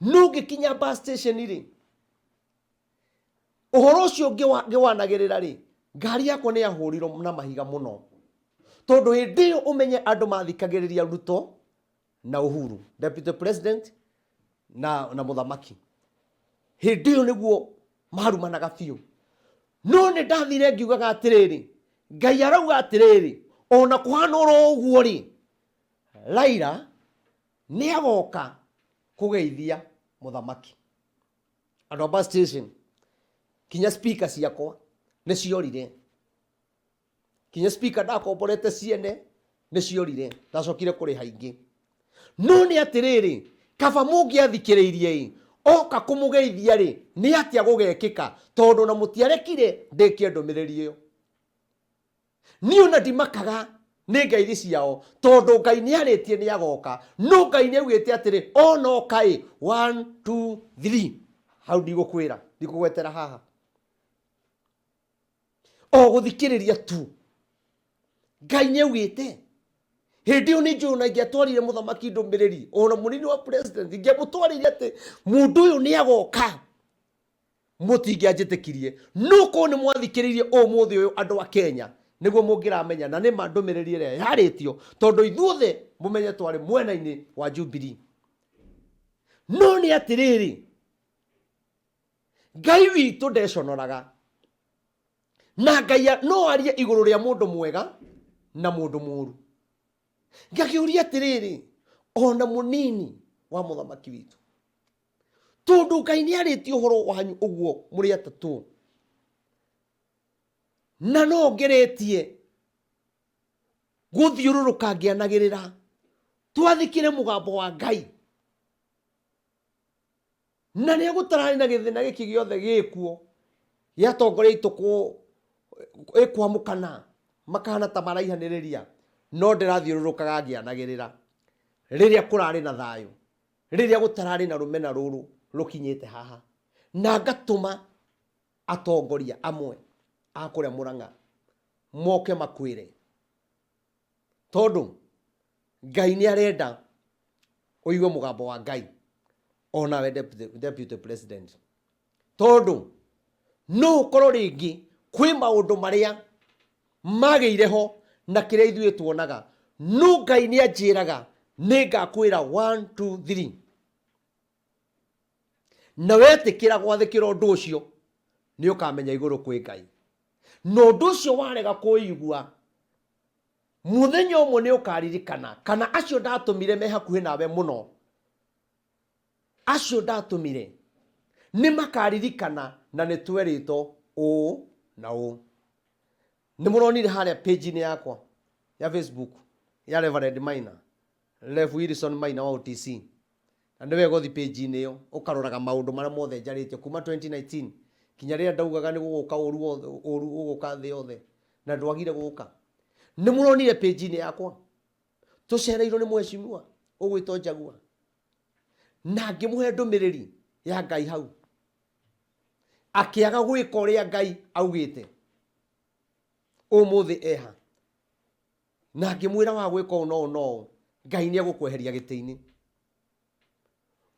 No ngĩkinya bus station rĩ, ũhoro ũcio ngĩwanagĩrĩra rĩ, ngari yakwa nĩ yahũrirwo na mahiga mũno, tondũ hĩndĩ ĩyo ũmenye andũ mathikagĩrĩria Ruto na Uhuru, deputy president na mũthamaki. Hĩndĩ ĩyo nĩguo marumanaga biũ. No nĩ ndathire ngiugaga atĩrĩrĩ, Ngai arauga atĩrĩrĩ, ona kũhana oro ũguo rĩ, Raila nĩ agoka kũgeithia mũthamaki. Andũ a bus station, kinya speaker ciakwa nĩ ciorire, kinya speaker ndakomborete ciene nĩ ciorire, ndacokire kũrĩha ingĩ. No nĩ atĩrĩrĩ, kaba mũngĩathikĩrĩirie ĩ, oka kũmũgeithia rĩ, nĩ atĩa gũgekĩka, tondũ na mũtiarekire ndĩkie ndũmĩrĩri ĩyo. Niĩ ona ndimakaga nĩ ngeithi ciao, tondũ Ngai nĩ arĩtie nĩ agoka. No Ngai nĩ augĩte atĩrĩ, ona oka ĩ, 1 2 3, hau ndigũkwĩra, ndikũgwetera haha. O gũthikĩrĩria tu. Ngai nĩ augĩte. Hĩndĩ ĩyo nĩ njũĩ ona ingĩatwarire mũthamaki ndũmĩrĩri, ona mũnini wa president, ingĩamũtwarĩire atĩ mũndũ ũyũ nĩ agoka, mũtingĩanjĩtĩkirie. No korwo nĩ mwathikĩrĩirie ũmũthĩ ũyũ andũ a Kenya, nĩguo mũngĩramenya na nĩ ma ndũmĩrĩri ĩrĩa yarĩtio, tondũ ithuothe mũmenye twarĩ mwena-inĩ wa Jubilee. No nĩ atĩrĩrĩ, Ngai witũ ndeconoraga. Na Ngai no arie igũrũ rĩa mũndũ mwega na mũndũ mũũru. Ngakĩũria atĩrĩrĩ, ona mũnini wa mũthamaki witũ, tondũ Ngai nĩ arĩtie ũhoro wanyu ũguo mũrĩ atatũ, na no ngeretie gũthiũrũrũka ngĩanagĩrĩra twathĩkĩre mũgambo wa Ngai, na rĩrĩa gũtararĩ na gĩthĩna gĩkĩ gĩothe gĩkuo gĩa atongoria aitũ ĩkwamũkana makahana ta maraihanĩrĩria, no ndĩrathiũrũrũkaga ngĩanagĩrĩra rĩrĩa kũrarĩ na thayũ, rĩrĩa gũtararĩ na rũmena rũrũ rũkinyĩte haha, na ngatũma atongoria amwe a kũrĩa Mũrang'a moke makwĩre, tondũ Ngai nĩ arenda ũigue mũgambo wa Ngai onawe deputy president, tondũ no ũkorwo rĩngĩ kwĩ maũndũ marĩa magĩire ho na kĩrĩa ithuĩ tuonaga, no Ngai nĩ anjĩraga nĩ ngakwĩra 1 2 3, na wetĩkĩra gwathĩkĩra ũndũ ũcio nĩ ũkamenya igũrũ kwĩ Ngai. Na ũndũ ũcio warega kũigua, mũthenya ũmwe nĩ ũkaririkana kana acio ndatũmire me hakuhĩ nawe mũno, acio ndatũmire nĩ makaririkana na nĩ twerĩtwo ũũ na ũũ. Nĩ mũronire harĩa page-inĩ yakwa ya Facebook ya Reverend Maina, Rev Wilson Maina wa OTC, na nĩ wega ũthi page-inĩ ĩyo ũkaroraga maũndũ marĩa mothe njarĩtie kuma 2019 kinya rĩrĩa ndaugaga nĩ gũgũka ũru wothe, ũru ũgũka thĩ yothe na ndwagire gũka. Nĩ mũronire page-inĩ yakwa tũcereirwo nĩ mheshimiwa ũgwĩtwo Njagua, na ngĩmũhe ndũmĩrĩri ya Ngai hau, akĩaga gwĩka ũrĩa Ngai augĩte. Ũmũthĩ eha, na ngĩmwĩra wa gwĩka ũũ na ũũ na ũũ, Ngai nĩ egũkweheria gĩtĩ-inĩ.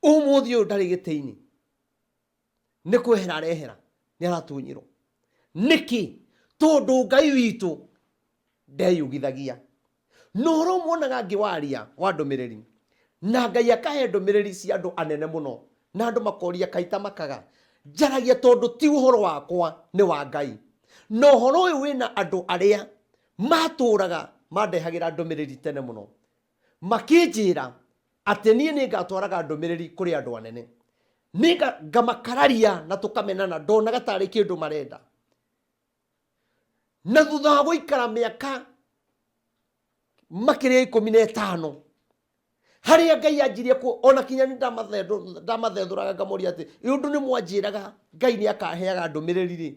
Ũmũthĩ ũyũ ndarĩ gĩtĩ-inĩ, nĩ kwehera arehera, nĩ aratunyirwo. Nĩkĩ? Tondũ Ngai witũ ndeyugithagia. Na ũhoro muonaga ngĩwaria wa ndũmĩrĩri, na Ngai akahe ndũmĩrĩri cia andũ anene mũno, na andũ makoria kaita makaga, njaragia tondũ ti ũhoro wakwa, nĩ wa Ngai. Na ũhoro ũyũ wĩna andũ arĩa matũraga mandehagĩra ndũmĩrĩri tene mũno, makĩnjĩra atĩ niĩ nĩ ngatwaraga ndũmĩrĩri kũrĩ andũ anene, nĩ ngamakararia na tũkamenana, ndonaga tarĩ kĩndũ marenda. Na thutha wa gũikara mĩaka makĩria 15 harĩa Ngai anjirie kũ, ona kinya nĩ ndamathethũraga ngamoria atĩ ĩ ũndũ nĩ mwanjĩraga Ngai nĩ akaheaga ndũmĩrĩri rĩ,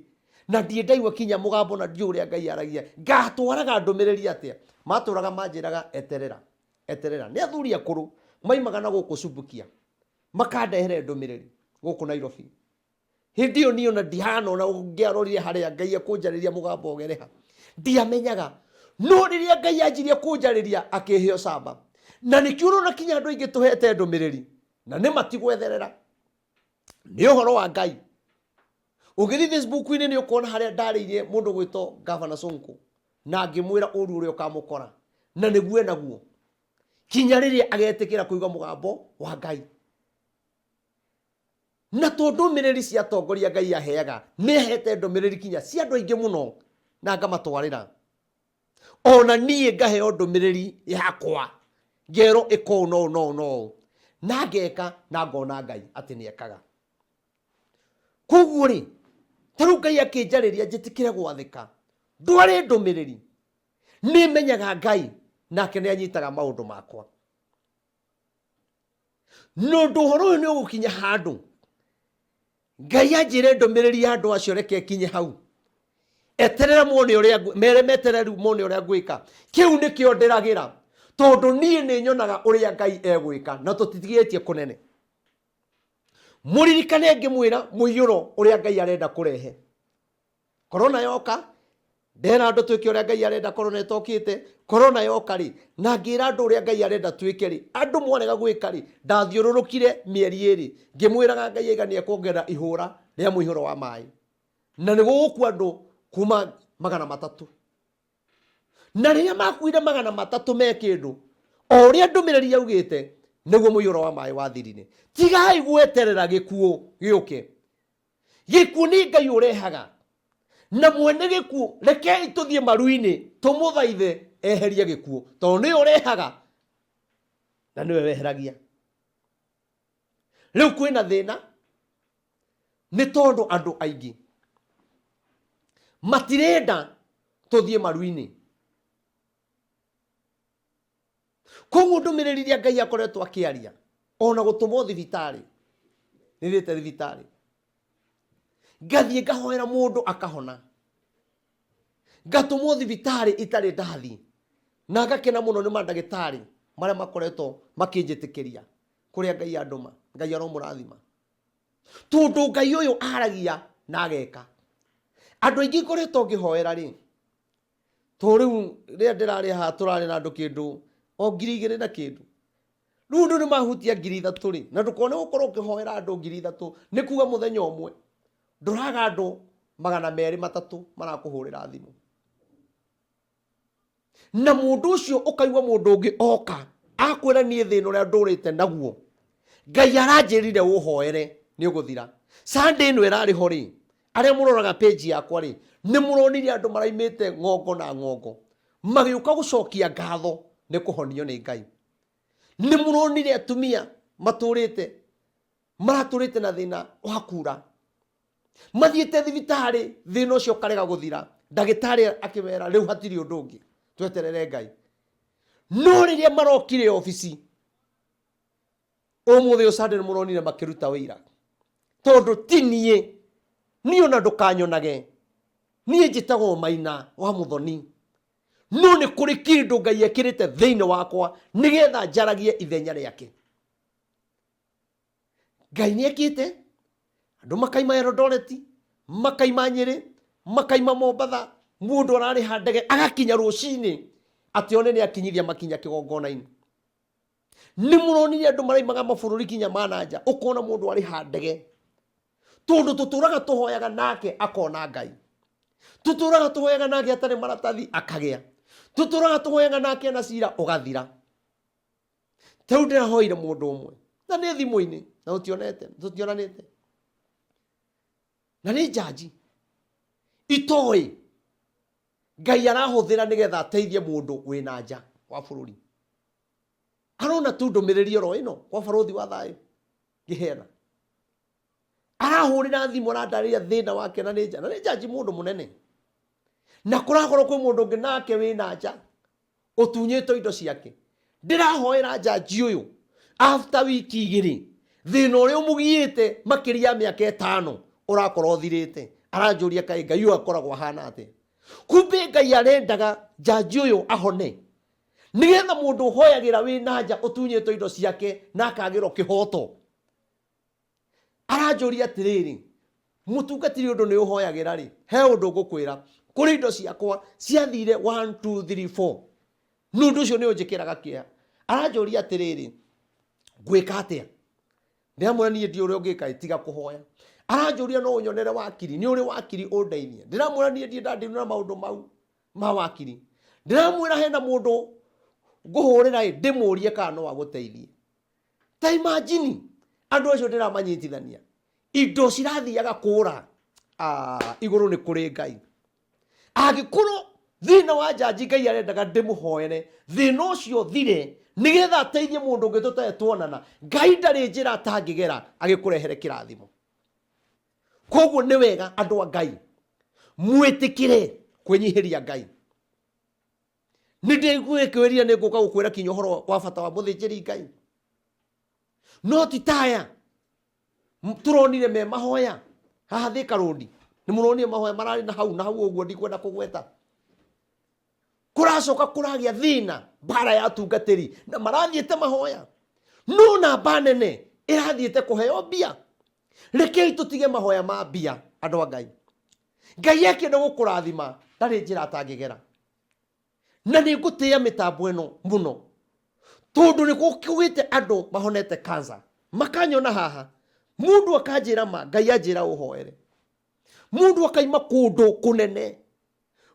na ndirĩ ndaigua kinya mũgambo na ndiũĩ ũrĩa Ngai aragia, ngatwaraga ndũmĩrĩri atĩa? Matũraga manjĩraga eterera, eterera. Nĩ athuri akũrũ maimaga na gũkũ Subukia makandehere ndũmĩrĩri gũkũ Nairobi. Hĩndĩ ĩyo niĩ ona ndihana ona ũngĩarorire harĩa Ngai ekũnjarĩria mũgambo ũgereha, ndiamenyaga. No rĩrĩa Ngai anjirie kũnjarĩria akĩhe ũcamba, na nĩkĩo ũrona kinya andũ aingĩ tũhete ndũmĩrĩri na nĩ matigwetherera, nĩ ũhoro wa Ngai. Ũngĩthiĩ Facebook-inĩ nĩ ũkuona harĩa ndarĩirie mũndũ gwĩtwo Gavana Sonko na ngĩmwĩra ũru ũrĩa ũkamũkora, na nĩguo enaguo kinya rĩrĩa agetĩkĩra kũigua mũgambo wa Ngai. Na to ndũmĩrĩri cia atongoria Ngai aheaga, nĩ ahete ndũmĩrĩri kinya cia andũ aingĩ mũno na ngamatwarĩra. Ona niĩ ngaheo ndũmĩrĩri yakwa, ngerwo ĩka ũũ na ũũ na ũũ na ũũ, na ngeka na ngona Ngai atĩ nĩ ekaga. Koguo rĩ, ta rĩu Ngai akĩnjarĩria njĩtĩkĩre gwathĩka, ndware ndũmĩrĩri, nĩ menyaga Ngai nake nĩ anyitaga maũndũ makwa. Na ũndũ ũhoro ũyũ nĩ ũgũkinya handũ Ngai anjĩre ndũmĩrĩri ya andũ acio reke ĩkinye hau, eterera mone ũrĩa mere meterere rĩu mone ũrĩa ngwĩka. Kĩu nĩkĩo ndĩragĩra, tondũ niĩ nĩ nyonaga ũrĩa Ngai egwĩka na tũtitigĩtie kũnene. Mũririkane ngĩmwĩra mũiyũro ũrĩa Ngai arenda kũrehe. Korona yoka, ndera andũ twĩke ũrĩa Ngai arenda korona ĩtokĩte. Korona yoka rĩ, na ngĩra andũ ũrĩa Ngai arenda twĩke rĩ, andũ mwarega gwĩka rĩ, ndathiũrũrũkire mĩeri ĩrĩ ngĩmwĩraga Ngai aiga nĩ ekuongerera ihũra rĩa mũihũro wa maĩ, na nĩ gũgũkua andũ kuma 300. Na rĩrĩa makuire 300 me kĩndũ, o ũrĩa ndũmĩrĩri yaugĩte nĩguo mũiyũro wa maĩ wathirire. Tigai gweterera gĩkuũ gĩũke. Gĩkuũ nĩ Ngai ũrehaga. Na mwene gĩkuũ, rekei tũthiĩ maru-inĩ tũmũthaithe eherie gĩkuũ, tondũ nĩwe ũrehaga na nĩwe weheragia. Rĩu kwĩna thĩna nĩ tondũ andũ aingĩ matirenda tũthiĩ maru-inĩ. Koguo ndũmĩrĩri iria Ngai akoretwo akĩaria ona gũtũmwo thibitarĩ, nĩthiĩte thibitarĩ ngathiĩ ngahoera mũndũ akahona, ngatũmwo thibitarĩ itarĩ ndathiĩ, na ngakena mũno nĩ mandagĩtarĩ marĩa makoretwo makĩnjĩtĩkĩria kũrĩa Ngai andũma. Ngai aromũrathima, tondũ Ngai ũyũ aragia na ageka. Andũ aingĩ ngoretwo ngĩhoera rĩ, to rĩu rĩrĩa ndĩrarĩ haha tũrarĩ na andũ kĩndũ o 2000 na kĩndũ, rĩu andũ nĩ mahutia 3000 rĩ, na ndũkone gũkorwo ũkĩhoera andũ 3000 nĩ kuga mũthenya ũmwe ndũraga andũ 200 3 marakũhũrĩra thimũ, na mũndũ ũcio ũkaigua mũndũ ũngĩ oka akwĩra niĩ thĩna ũrĩa ndũrĩte naguo Ngai aranjĩrire ũhoere nĩ ũgũthira. Sunday ĩno ĩrarĩ ho rĩ, arĩa mũroraga page yakwa rĩ, nĩ mũronire andũ maraimĩte ng'ongo na ng'ongo magĩũka gũcokia ngatho nĩ kũhonio nĩ Ngai. Nĩ mũronire atumia matũrĩte maratũrĩte na thĩna wa kura, mathiĩte thibitarĩ thĩna ũcio ũkarega gũthira, ndagĩtarĩ akĩmera rĩu hatirĩ ũndũ ũngĩ, tweterere Ngai. No rĩrĩa marokire obici ũmũthĩ ũcande nĩ mũronire makĩruta wĩira, tondũ ti niĩ, niĩ ona ndũkanyonage, niĩ njĩtagwo Maina wa Mũthoni, no nĩ kũrĩ kĩndũ Ngai ekĩrĩte thĩinĩ wakwa nĩgetha njaragie ithenya rĩake. Ngai nĩ ekĩte andũ makaima Eldoret, makaima Nyĩrĩ, makaima Mombatha, mũndũ ararĩha ndege agakinya rũcinĩ atĩ one nĩ akinyithia makinya kĩgongona-inĩ. Nĩ mũronire andũ maraimaga mabũrũri kinya ma na nja, ũkona mũndũ arĩha ndege, tondũ tũtũraga tũhoyaga nake akona Ngai, tũtũraga tũhoyaga nake atarĩ maratathi akagĩa, tũtũraga tũhoyaga nake na cira ũgathira. Ta rĩu ndĩrahoire mũndũ ũmwe na nĩ thimũ-inĩ na tũtionete, tũtionanĩte, na nĩ njanji itoĩ Ngai arahũthĩra nĩgetha ateithie mũndũ wĩna nja wa bũrũri. Arona tu ndũmĩrĩri oro ĩno kwa barũthi wa thayũ ngĩheana, arahũrĩra thimũ arandarĩria thĩna wake, na nĩ nja, na nĩ njanji mũndũ mũnene, na kũrakorwo kwĩ mũndũ ũngĩ nake wĩna nja ũtunyĩtwo indo ciake. Ndĩrahoera njanji ũyũ after wiki igĩrĩ thĩna ũrĩa ũmũgiĩte makĩria ya mĩaka 5 ũrakorwo ũthirĩte. Aranjũria kaĩ Ngai ũyũ akoragwo ahana atĩa? Kumbe Ngai arendaga njanji ũyũ ahone nĩgetha mũndũ ũhoyagĩra wĩna nja ũtunyĩtwo indo ciake na akagĩrwo kĩhoto. Aranjũria atĩrĩrĩ, mũtungatĩri ũndũ nĩ ũhoyagĩra rĩ, he ũndũ ngũkwĩra, kũrĩ indo ciakwa ciathire 1 2 3 4, nĩ ũndũ ũcio nĩ ũnjĩkĩraga kĩeha. Aranjũria atĩrĩrĩ, ngwĩka atĩa? Ndĩramwĩra niĩ ndiũĩ ũrĩa ũngĩka, tiga kũhoya. Aranjũria no ũnyonere wakiri, nĩ ũrĩ wakiri ũndeithie? Ndĩramwĩra niĩ ndirĩ ndandirwo na maũndũ mau ma wakiri. Ndĩramwĩra hena mũndũ ngũhũrĩra ĩ, ndĩmũrie kana no agũteithie. Ta imagine andũ acio ndĩramanyitithania, indo cirathiaga kũra. Igũrũ nĩ kũrĩ Ngai. Angĩkorwo thĩna wa njanji Ngai arendaga ndĩmũhoere thĩna ũcio ũthire nĩgetha ateithie mũndũ ũngĩ tũtarĩ tuonana, Ngai ndarĩ njĩra atangĩgera agĩkũrehere kĩrathimo. Koguo nĩ wega andũ a Ngai mwĩtĩkĩre kwĩnyihĩria Ngai. Nĩ ndĩgwĩkĩrĩria, nĩ ngũka gũkwĩra kinya ũhoro wa bata wa mũthĩnjĩri Ngai, no ti taya tũronire me mahoya haha Thika Road. Nĩ mũronire mahoya mararĩ na hau na hau ũguo, ndikwenda kũgweta. Kũracoka kũragĩa thĩna mbara ya atungatĩri na marathiĩte mahoya, no namba nene ĩrathiĩte kũheo mbia. Rekei tũtige mahoya ma mbia, andũ a Ngai. Ngai akĩenda gũkũrathima ndarĩ njĩra atangĩgera. Na nĩ ngũtĩĩa mĩtambo ĩno mũno, tondũ nĩ gũkĩgĩte andũ mahonete cancer makanyona haha, mũndũ akanjĩra ma Ngai anjĩra ũhoere, mũndũ akaima kũndũ kũnene,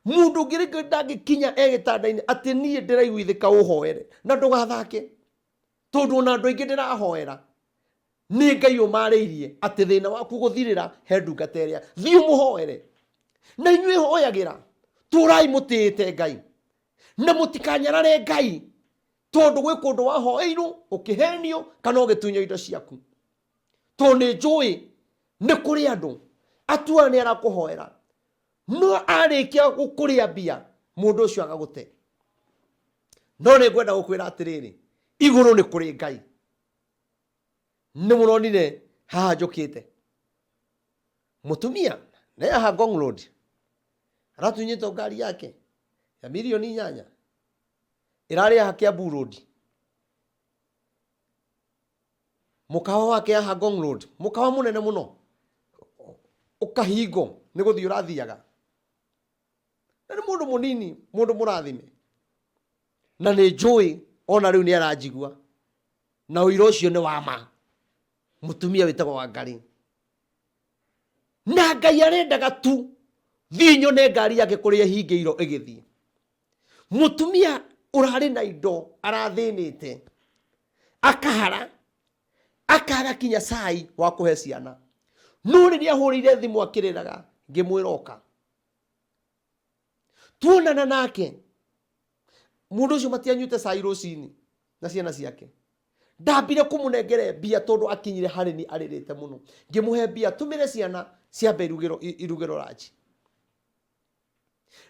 mũndũ ũngĩ rĩngĩ ndangĩkinya e gĩtanda-inĩ atĩ niĩ ndĩraiguithĩka ũhoere, na ndũgathake, tondũ ona andũ aingĩ ndĩrahoera nĩ Ngai ũmarĩirie atĩ thĩna waku gũthirĩra he ndungata ĩrĩa, thiĩ ũmũhoere. Na inyuĩ hoyagĩra, tũrai mũtĩĩte Ngai na mũtikanyarare Ngai, tondũ gwĩ kũndũ wahoeirwo ũkĩhenio kana ũgĩtunywo indo ciaku. Tondũ nĩ njũĩ nĩ kũrĩ andũ atua nĩ arakũhoera, no arĩkia gũkũrĩa mbia mũndũ ũcio agagũte. No nĩ ngwenda gũkwĩra atĩrĩrĩ, igũrũ nĩ kũrĩ Ngai. Nĩ mũronire haha njũkĩte mũtumia nĩ haha Ngong Road aratunyĩtwo ngari yake ya mirioni 8, ĩrarĩ haha Kiambu Road, mũkawa wake haha Ngong Road, mũkawa mũnene mũno, ũkahingo nĩ gũthiĩ ũrathiaga. Na nĩ mũndũ mũnini, mũndũ mũrathime, na nĩ njũĩ ona rĩu nĩ aranjigua, na ũira ũcio nĩ wa ma. Mũtumia wĩtagwo Wangari, na Ngai arendaga tu thiĩ nyone ngari yake kũrĩa ĩhingĩirwo ĩgĩthiĩ. Mũtumia ũrarĩ na indo arathĩnĩte, akahara, akaga kinya cai wa kũhe ciana, no rĩrĩa ahũrĩire thimũ akĩrĩraga, ngĩmwĩra oka tuonana nake. Mũndũ ũcio matianyuĩte cai rũcinĩ na ciana ciake. Ndambire kũmũnengere mbia tondũ akinyire harĩ ni arĩrĩte mũno. Ngĩmũhe mbia tũmĩre ciana ciambe irugĩro irugĩro ranji.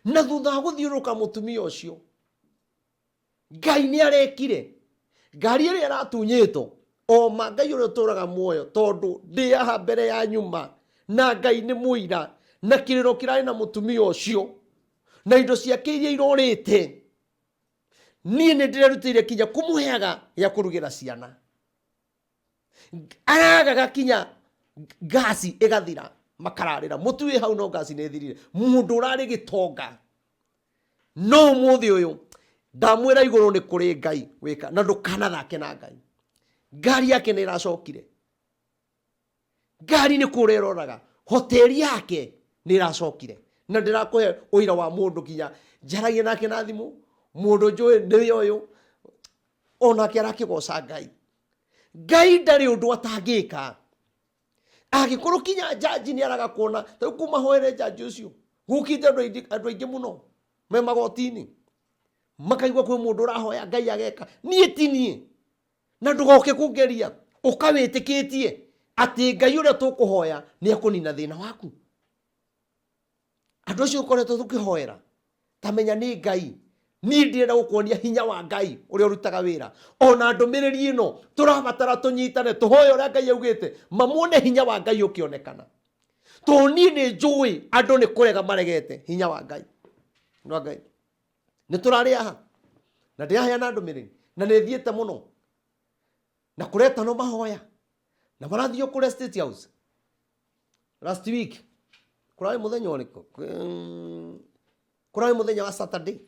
Na thutha wa gũthiũrũrũka mũtumia ũcio, Ngai nĩ arekire ngari ĩrĩa ĩratunyĩtwo. O ma Ngai ũrĩa ũtũraga muoyo, tondũ ndĩ haha mbere ya nyuma na Ngai nĩ mũira, na kĩrĩro kĩrarĩ na mũtumia ũcio na indo ciake iria irorĩte, niĩ nĩ ndĩrerutĩire kinya kũmũheaga gĩa kũrugĩra ciana. Aragaga kinya ngasi ĩgathira, makararĩra mũtu wĩ hau, no ngasi nĩ ĩthirire. Mũndũ ũrarĩ gĩtonga, no ũmũthĩ ũyũ ndamwĩra igũrũ nĩ kũrĩ Ngai wĩka, na ndũkanathake na Ngai. Ngari yake nĩ ĩracokire, ngari nĩ kũrĩa ĩroraga, hoteli yake nĩ ĩracokire. Na ndĩrakũhe ũira wa mũndũ nginya njaragia nake na thimũ, mũndũ njũĩ nĩwe ũyũ, onake arakĩgoca Ngai. Ngai ndarĩ ũndũ atangĩka. Angĩkorwo kinya njanji nĩ araga kuona, ta rĩu kuma hoere njanji ũcio, gũkĩte andũ aingĩ mũno me magoti-inĩ, makaigua kwĩ mũndũ ũrahoya Ngai ageka. Niĩ ti niĩ, na ndũgoke kũngeria ũkawĩtĩkĩtie atĩ Ngai ũrĩa tũkũhoya nĩ ekũnina thĩna waku. Andũ acio ũkoretwo tũkĩhoera, ta menya nĩ Ngai. Niĩ ndĩrenda gũkuonia hinya wa Ngai ũrĩa ũrutaga wĩra. Ona ndũmĩrĩri ĩno tũrabatara tũnyitane, tũhoe ũrĩa Ngai augĩte, mamuone hinya wa Ngai ũkĩonekana. Tondũ niĩ nĩ njũĩ andũ nĩ kũrega maregete hinya wa Ngai. Wa Ngai nĩ tũrarĩ haha na ndĩraheana ndũmĩrĩri, na nĩ thiĩte mũno na kũretanwo mahoya na marathiĩ kũrĩa State House. Last week kũrarĩ mũthenya ũrĩkũ? Kũrarĩ mũthenya wa Saturday,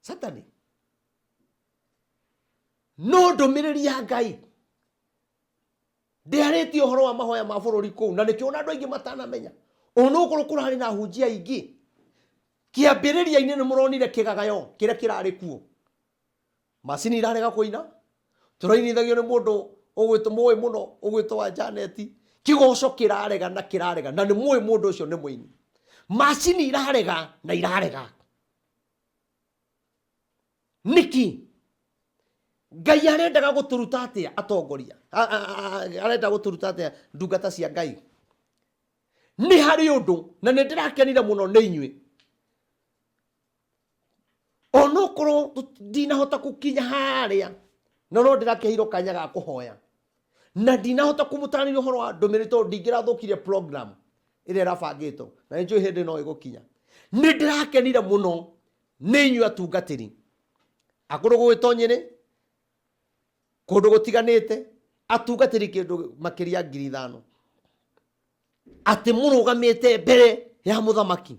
Saturday. No ndũmĩrĩri ya Ngai ndĩarĩtie ũhoro wa mahoya ma bũrũri kũu, na nĩkĩo ona andũ aingĩ matanamenya. Ona okorwo kũrarĩ na ahunjia aingĩ kĩambĩrĩria-inĩ, nĩ mũronire kĩgagayo kĩrĩa kĩrarĩ kuo, macini irarega kũina, tũrainithagio nĩ mũndũ ũgwĩtwo mũĩ mũno ũgwĩtwo wa Janet, kĩgoco kĩrarega na kĩrarega, na nĩ mũĩ mũndũ ũcio nĩ mũini. Macini irarega na irarega nĩkĩ? Ngai arendaga gũtũruta atĩa atongoria? Arenda gũtũruta atĩa ndungata cia Ngai? Nĩ harĩ ũndũ na nĩ ndĩrakenire mũno nĩ inyuĩ, onokorwo ndinahota gũkinya harĩa, no no ndĩrakeheirwo kanya ga kũhoya, na ndinahota kũmũtarĩria ũhoro wa ndũmĩrĩri tondũ ndingĩrathũkirie program ĩrĩa ĩrabangĩtwo, na nĩ njũĩ hĩndĩ no ĩgũkinya. Nĩ ndĩrakenire mũno nĩ inyuĩ atungatĩri akũrũ gũgĩtwo Nyĩrĩ, kũndũ gũtiganĩte, atungatĩri kĩndũ makĩria 5,000, atĩ mũrũgamĩte mbere ya mũthamaki,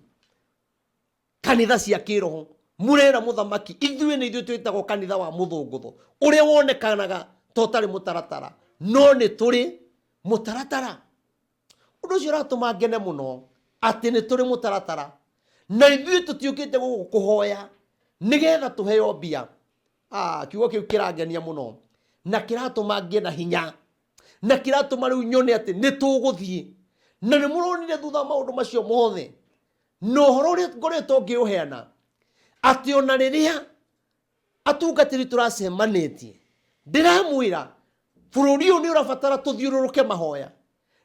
kanitha cia kĩroho, mũrera mũthamaki, ithuĩ nĩ ithuĩ twĩtagwo kanitha wa mũthũngũtho, ũrĩa wonekanaga ta ũtarĩ mũtaratara, no nĩ tũrĩ mũtaratara. Ũndũ ũcio ũratũma ngene mũno atĩ nĩ tũrĩ mũtaratara, na ithuĩ tũtiũkĩte gũkũ kũhoya nĩgetha tũheo mbia. Kiugo kĩu kĩrangenia mũno na kĩratũma ngĩe na hinya, na kĩratũma rĩu nyone atĩ nĩ tũgũthiĩ. Na nĩ mũronire thutha wa maũndũ macio mothe, Na ũhoro ũrĩa ngoretwo ngĩũheana atĩ ona rĩrĩa atungatĩri tũracemanĩtie, ndĩramwĩra bũrũri ũyũ nĩ ũrabatara tũthiũrũrũke mahoya.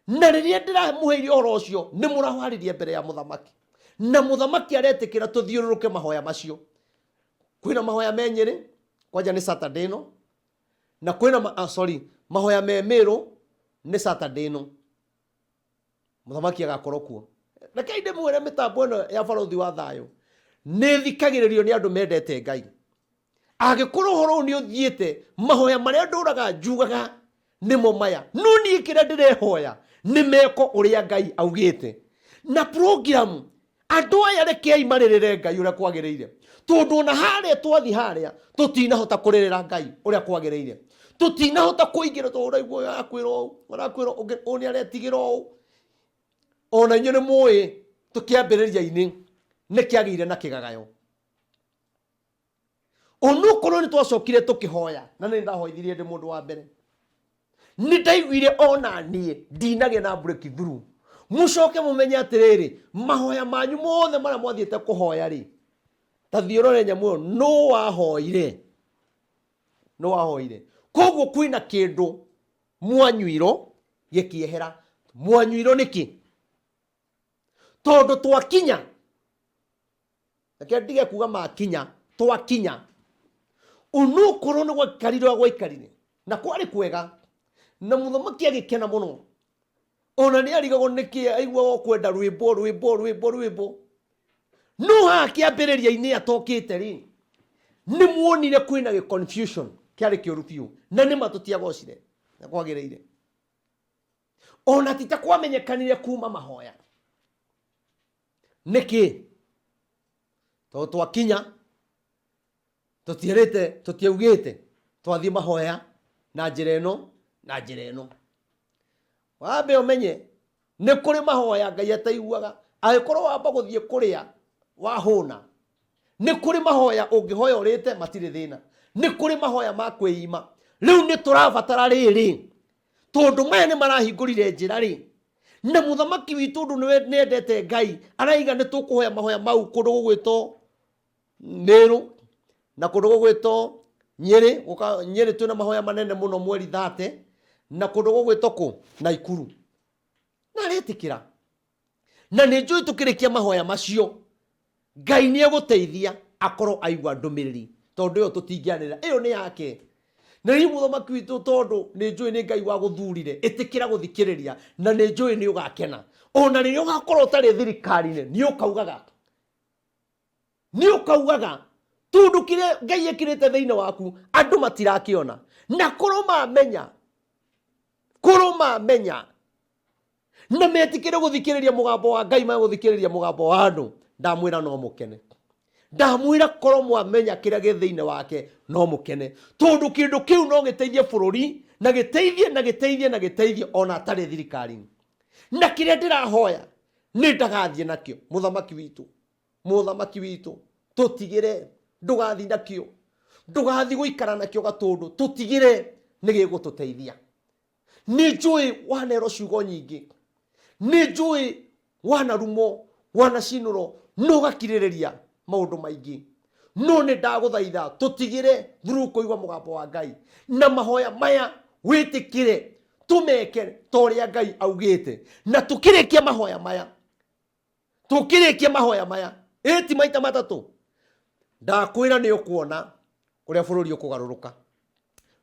Na rĩrĩa ndĩramũheire ũhoro ũcio, nĩ mũrawarĩria mbere ya mũthamaki, na mũthamaki aretĩkĩra tũthiũrũrũke mahoya macio. Kwĩna mahoya me Nyĩrĩ, kwanja nĩ Saturday ĩno, na kwĩna sorry, mahoya me Mĩrũ nĩ Saturday ĩno. Mũthamaki agakorwo kuo. Rekei ndĩmwĩre, mĩtambo ĩno ya Barũthi wa Thayũ nĩ thikagĩrĩrio nĩ andũ mendete Ngai. Angĩkorwo ũhoro ũyũ nĩ ũthiĩte, mahoya marĩa ndũraga njugaga nĩmo maya, no niĩ kĩrĩa ndĩrehoya nĩ meko ũrĩa Ngai augĩte na program. Andũ aya rekei marĩrĩre Ngai ũrĩa kwagĩrĩire, tondũ ona harĩa twathi harĩa tũtinahota kũrĩrĩra Ngai ũrĩa kwagĩrĩire, tũtinahota kũingĩra, tondũ ũraigua ũyũ arakwĩra ũũ, arakwĩra ũngĩ ũyũ nĩ aretigĩra ũũ. Ona inyuĩ nĩ mũĩ tũkĩambĩrĩria-inĩ nĩ kĩagĩire na kĩgagayo. Onokorwo nĩ twacokire tũkĩhoya, na nĩ ndahoithirie ndĩ mũndũ wa mbere, nĩ ndaiguire ona niĩ ndinagĩa na breakthrough. Mũcoke mũmenye atĩrĩrĩ, mahoya manyu mothe marĩa mwathiĩte kũhoya rĩ, ta thiĩ ũrore nyamũ ĩyo, nũ wahoire? Nũ wahoire? Koguo kwĩna kĩndũ mwanyuirwo gĩkĩehera. Mwanyuirwo nĩkĩ? Tondũ twakinya, reke ndige kuga makinya, twakinya, onokorwo nĩ gwaikarire ũrĩa gwaikarire, na kwarĩ kwega, na mũthamaki agĩkena mũno, ona nĩ arigagwo nĩkĩ aiguaga kwenda rwĩmbo rwĩmbo rwĩmbo rwĩmbo. No haha kĩambĩrĩria-inĩ atokĩte rĩ, nĩ muonire kwĩna gĩ confusion kĩarĩ kĩũru biũ, na nĩ ma tũtiagocire na kwagĩrĩire, ona ti ta kwamenyekanire kuma mahoya. Nĩkĩ? Tondũ twakinya tũtierĩte, tũtiaugĩte twathiĩ mahoya na njĩra ĩno na njĩra ĩno. Wambe ũmenye nĩ kũrĩ mahoya Ngai ataiguaga. Angĩkorwo wamba gũthiĩ kũrĩa wahũna, nĩ kũrĩ mahoya ũngĩhoya ũrĩte matirĩ thĩna, nĩ kũrĩ mahoya ma kwĩima. Rĩu nĩ tũrabatara rĩrĩ, tondũ maya nĩ marahingũrire njĩra rĩ, na mũthamaki witũ ũndũ nĩendete Ngai araiga nĩ tũkũhoya mahoya mau kũndũ gũgwĩtwo Mĩrũ na kũndũ gũgwĩtwo Nyĩrĩ. Gũka Nyĩrĩ twĩna mahoya manene mũno mweri 30, na kũndũ gũgwĩtwo kũ Naikuru, na aretĩkĩra, na nĩ njũĩ tũkĩrĩkia mahoya macio Ngai nĩ egũteithia akorwo aigua ndũmĩrĩri, tondũ ĩyo tũtingĩanĩrĩra, ĩyo nĩ yake. Na rĩu mũthamaki witũ, tondũ nĩ njũĩ nĩ Ngai wagũthurire, ĩtĩkĩra gũthikĩrĩria, na nĩ njũĩ nĩ ũgakena. Ona rĩrĩa ũgakorwo ũtarĩ thirikari-inĩ, nĩ ũkaugaga, nĩ ũkaugaga, tondũ kĩrĩa Ngai ekĩrĩte thĩinĩ waku andũ matirakĩona. Na korwo mamenya, korwo mamenya na metikire guthikiriria mugambo wa Ngai, magũthikĩrĩria mũgambo wa andũ, ndamwĩra no mũkene. Ndamwĩra korwo mwamenya kĩrĩa gĩ thĩinĩ wake no mũkene, tondũ kĩndũ kĩu no gĩteithie bũrũri, na gĩteithie na gĩteithie na gĩteithie ona atarĩ thirikari-inĩ. Na kĩrĩa ndĩrahoya nĩ ndagathiĩ nakĩo, mũthamaki witũ, mũthamaki witũ, tũtigĩre ndũgathiĩ nakĩo, ndũgathiĩ gũikara nakĩo gatũndũ, tũtigĩre nĩ gĩgũtũteithia. Nĩ njũĩ wanerwo ciugo nyingĩ, nĩ njũĩ wanarumo, wanacinũrwo, no ũgakirĩrĩria maũndũ maingĩ, no nĩ ndagũthaitha tũtigĩre through kũigua mũgambo wa Ngai na mahoya maya, wĩtĩkĩre tũmeke ta ũrĩa Ngai augĩte. Na tũkĩrĩkia mahoya maya, tũkĩrĩkia mahoya maya ĩti maita matatũ, ndakwĩra nĩ ũkuona ũrĩa bũrũri ũkũgarũrũka.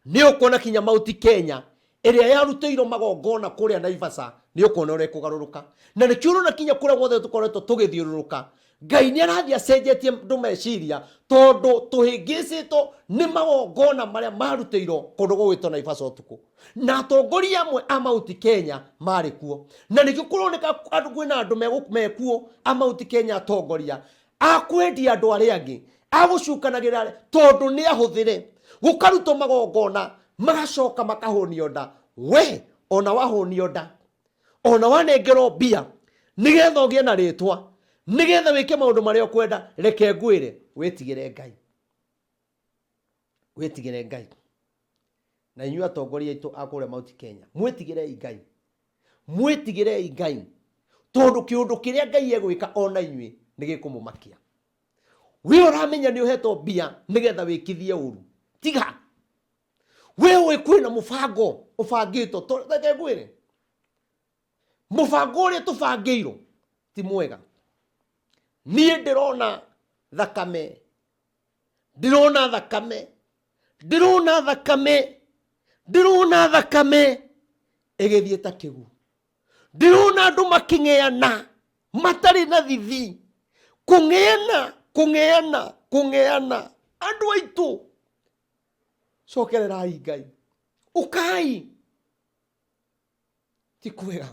Nĩ ũkuona kinya Mount Kenya ĩrĩa yarutĩirwo magongona kũrĩa Naivasha, nĩ ũkuona ũrĩa ĩkũgarũrũka. Na nĩkĩo ũrona kinya kũrĩa guothe tũkoretwo tũgĩthiũrũrũka, Ngai nĩ arathiĩ acenjetie andũ meciria, tondũ tũhĩngĩcĩtwo nĩ magongona marĩa marutĩirwo kũndũ gũgwĩtwo Naivasha ũtukũ, na atongoria amwe a Mount Kenya marĩ kuo. Na nĩkĩo kũroneka andũ, kwĩna andũ mekuo a Mount Kenya, atongoria a kwendia andũ arĩa angĩ, a gũcukanagĩra tondũ nĩ ahũthĩre, gũkarutwo magongona magacoka makahũnio nda. We ona wahũnio nda, ona wanengerwo mbia nĩgetha ũgĩe na rĩtwa, nĩgetha wĩke maũndũ marĩa ũkwenda, reke ngwĩre, wĩtigĩre Ngai, wĩtigĩre Ngai. Na inyuĩ atongoria aitũ a kũrĩa Mount Kenya, mwĩtigĩrei Ngai, mwĩtigĩrei Ngai, tondũ kĩũndũ kĩrĩa Ngai egwĩka ona inyuĩ Nĩ gĩkũmũmakia. We ũramenya nĩ ũhetwo mbia nĩgetha wĩkithie ũru, tiga. We ũĩ kwĩna mũbango ũbangĩtwo. Reke ngwĩre, mũbango ũrĩa tũbangĩirwo ti mwega. Niĩ ndĩrona thakame, ndĩrona thakame, ndĩrona thakame, ndĩrona thakame ĩgĩthiĩ ta kĩgu. Ndĩrona andũ makĩng'eana matarĩ na thithi, kũng'eana, kũng'eana, kũng'eana. Andũ aitũ, cokererai Ngai, ũkai, ti kwega.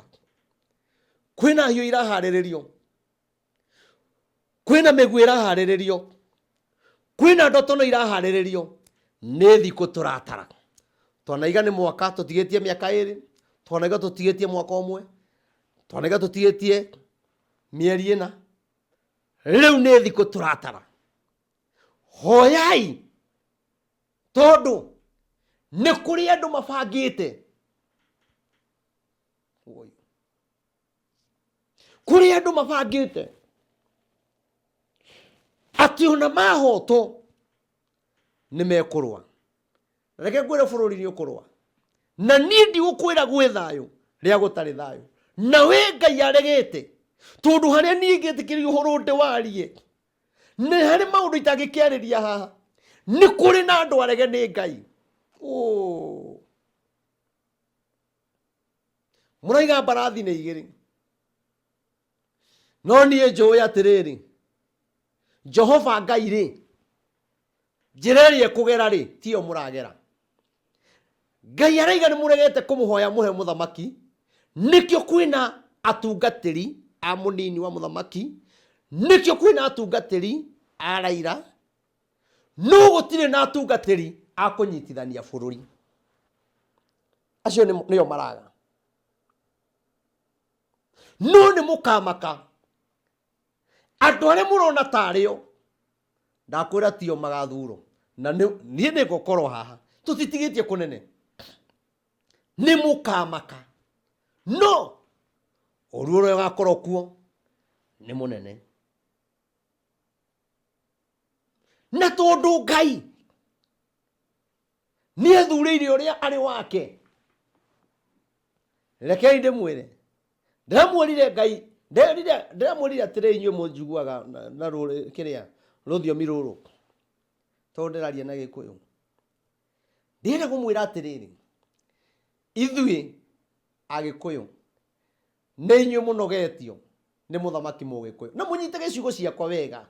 Kwĩna hiũ iraharĩrĩrio, kwĩna mĩguĩ ĩraharĩrĩrio, kwĩna ndotono iraharĩrĩrio. Nĩ thikũ tũratara. Twanaiga nĩ mwaka tũtigĩtie mĩaka 2, twanaiga tũtigĩtie mwaka ũmwe, twanaiga tũtigĩtie mĩeri 4. Rĩu nĩ thikũ tũratara. Hoyai, tondũ nĩ kũrĩ andũ mabangĩte. Oi. Kũrĩ andũ mabangĩte atĩ ona mahotwo nĩ mekũrũa. Reke ngwĩre, bũrũri nĩ ũkũrũa, na niĩ ndigũkwĩra gwĩ thayũ rĩa gũtarĩ thayũ. Na wĩ Ngai aregete, tondũ harĩa niĩ ingĩtĩkĩria ũhoro ndĩwarie, nĩ harĩ maũndũ itangĩkĩarĩria haha. Nĩ kũrĩ na andũ arege nĩ Ngai. Oh. Mũraiga mbarathi nĩ igĩrĩ, no niĩ njũĩ atĩrĩrĩ, Jehova Ngai rĩ, njĩra ĩrĩa ĩkũgera rĩ, tiyo mũragera. Ngai araiga nĩ mũregete kũmũhoya mũhe mũthamaki, nĩkĩo kwĩna atungatĩri a mũnini wa mũthamaki, nĩkĩo kwĩna atungatĩri a Raila, no gũtirĩ na atungatĩri a kũnyitithania bũrũri. Acio nĩo maraga. No nĩ mũkamaka andũ arĩa mũrona tarĩo, ndakwĩra tio magathurwo. Na niĩ nĩ ngũkorwo haha, tũtitigĩtie kũnene. Nĩ mũkamaka, no ũru ũrĩa ũgakorwo kuo nĩ mũnene. Na tondũ Ngai nĩ ethurĩire ũrĩa arĩ wake, rekei ndĩmwĩre, ndĩramwĩrire Ngai, ndĩramwĩrire atĩrĩ, inyuĩ mũnjiguaga na kĩrĩa rũthiomi rũrũ, tondũ ndĩraria na Gĩkũyũ, ndĩrenda kũmwĩra atĩrĩrĩ, ithuĩ Agĩkũyũ nĩ inyuĩ mũnogetio nĩ mũthamaki Mũgĩkũyũ. Na mũnyite gĩcigo ciakwa wega,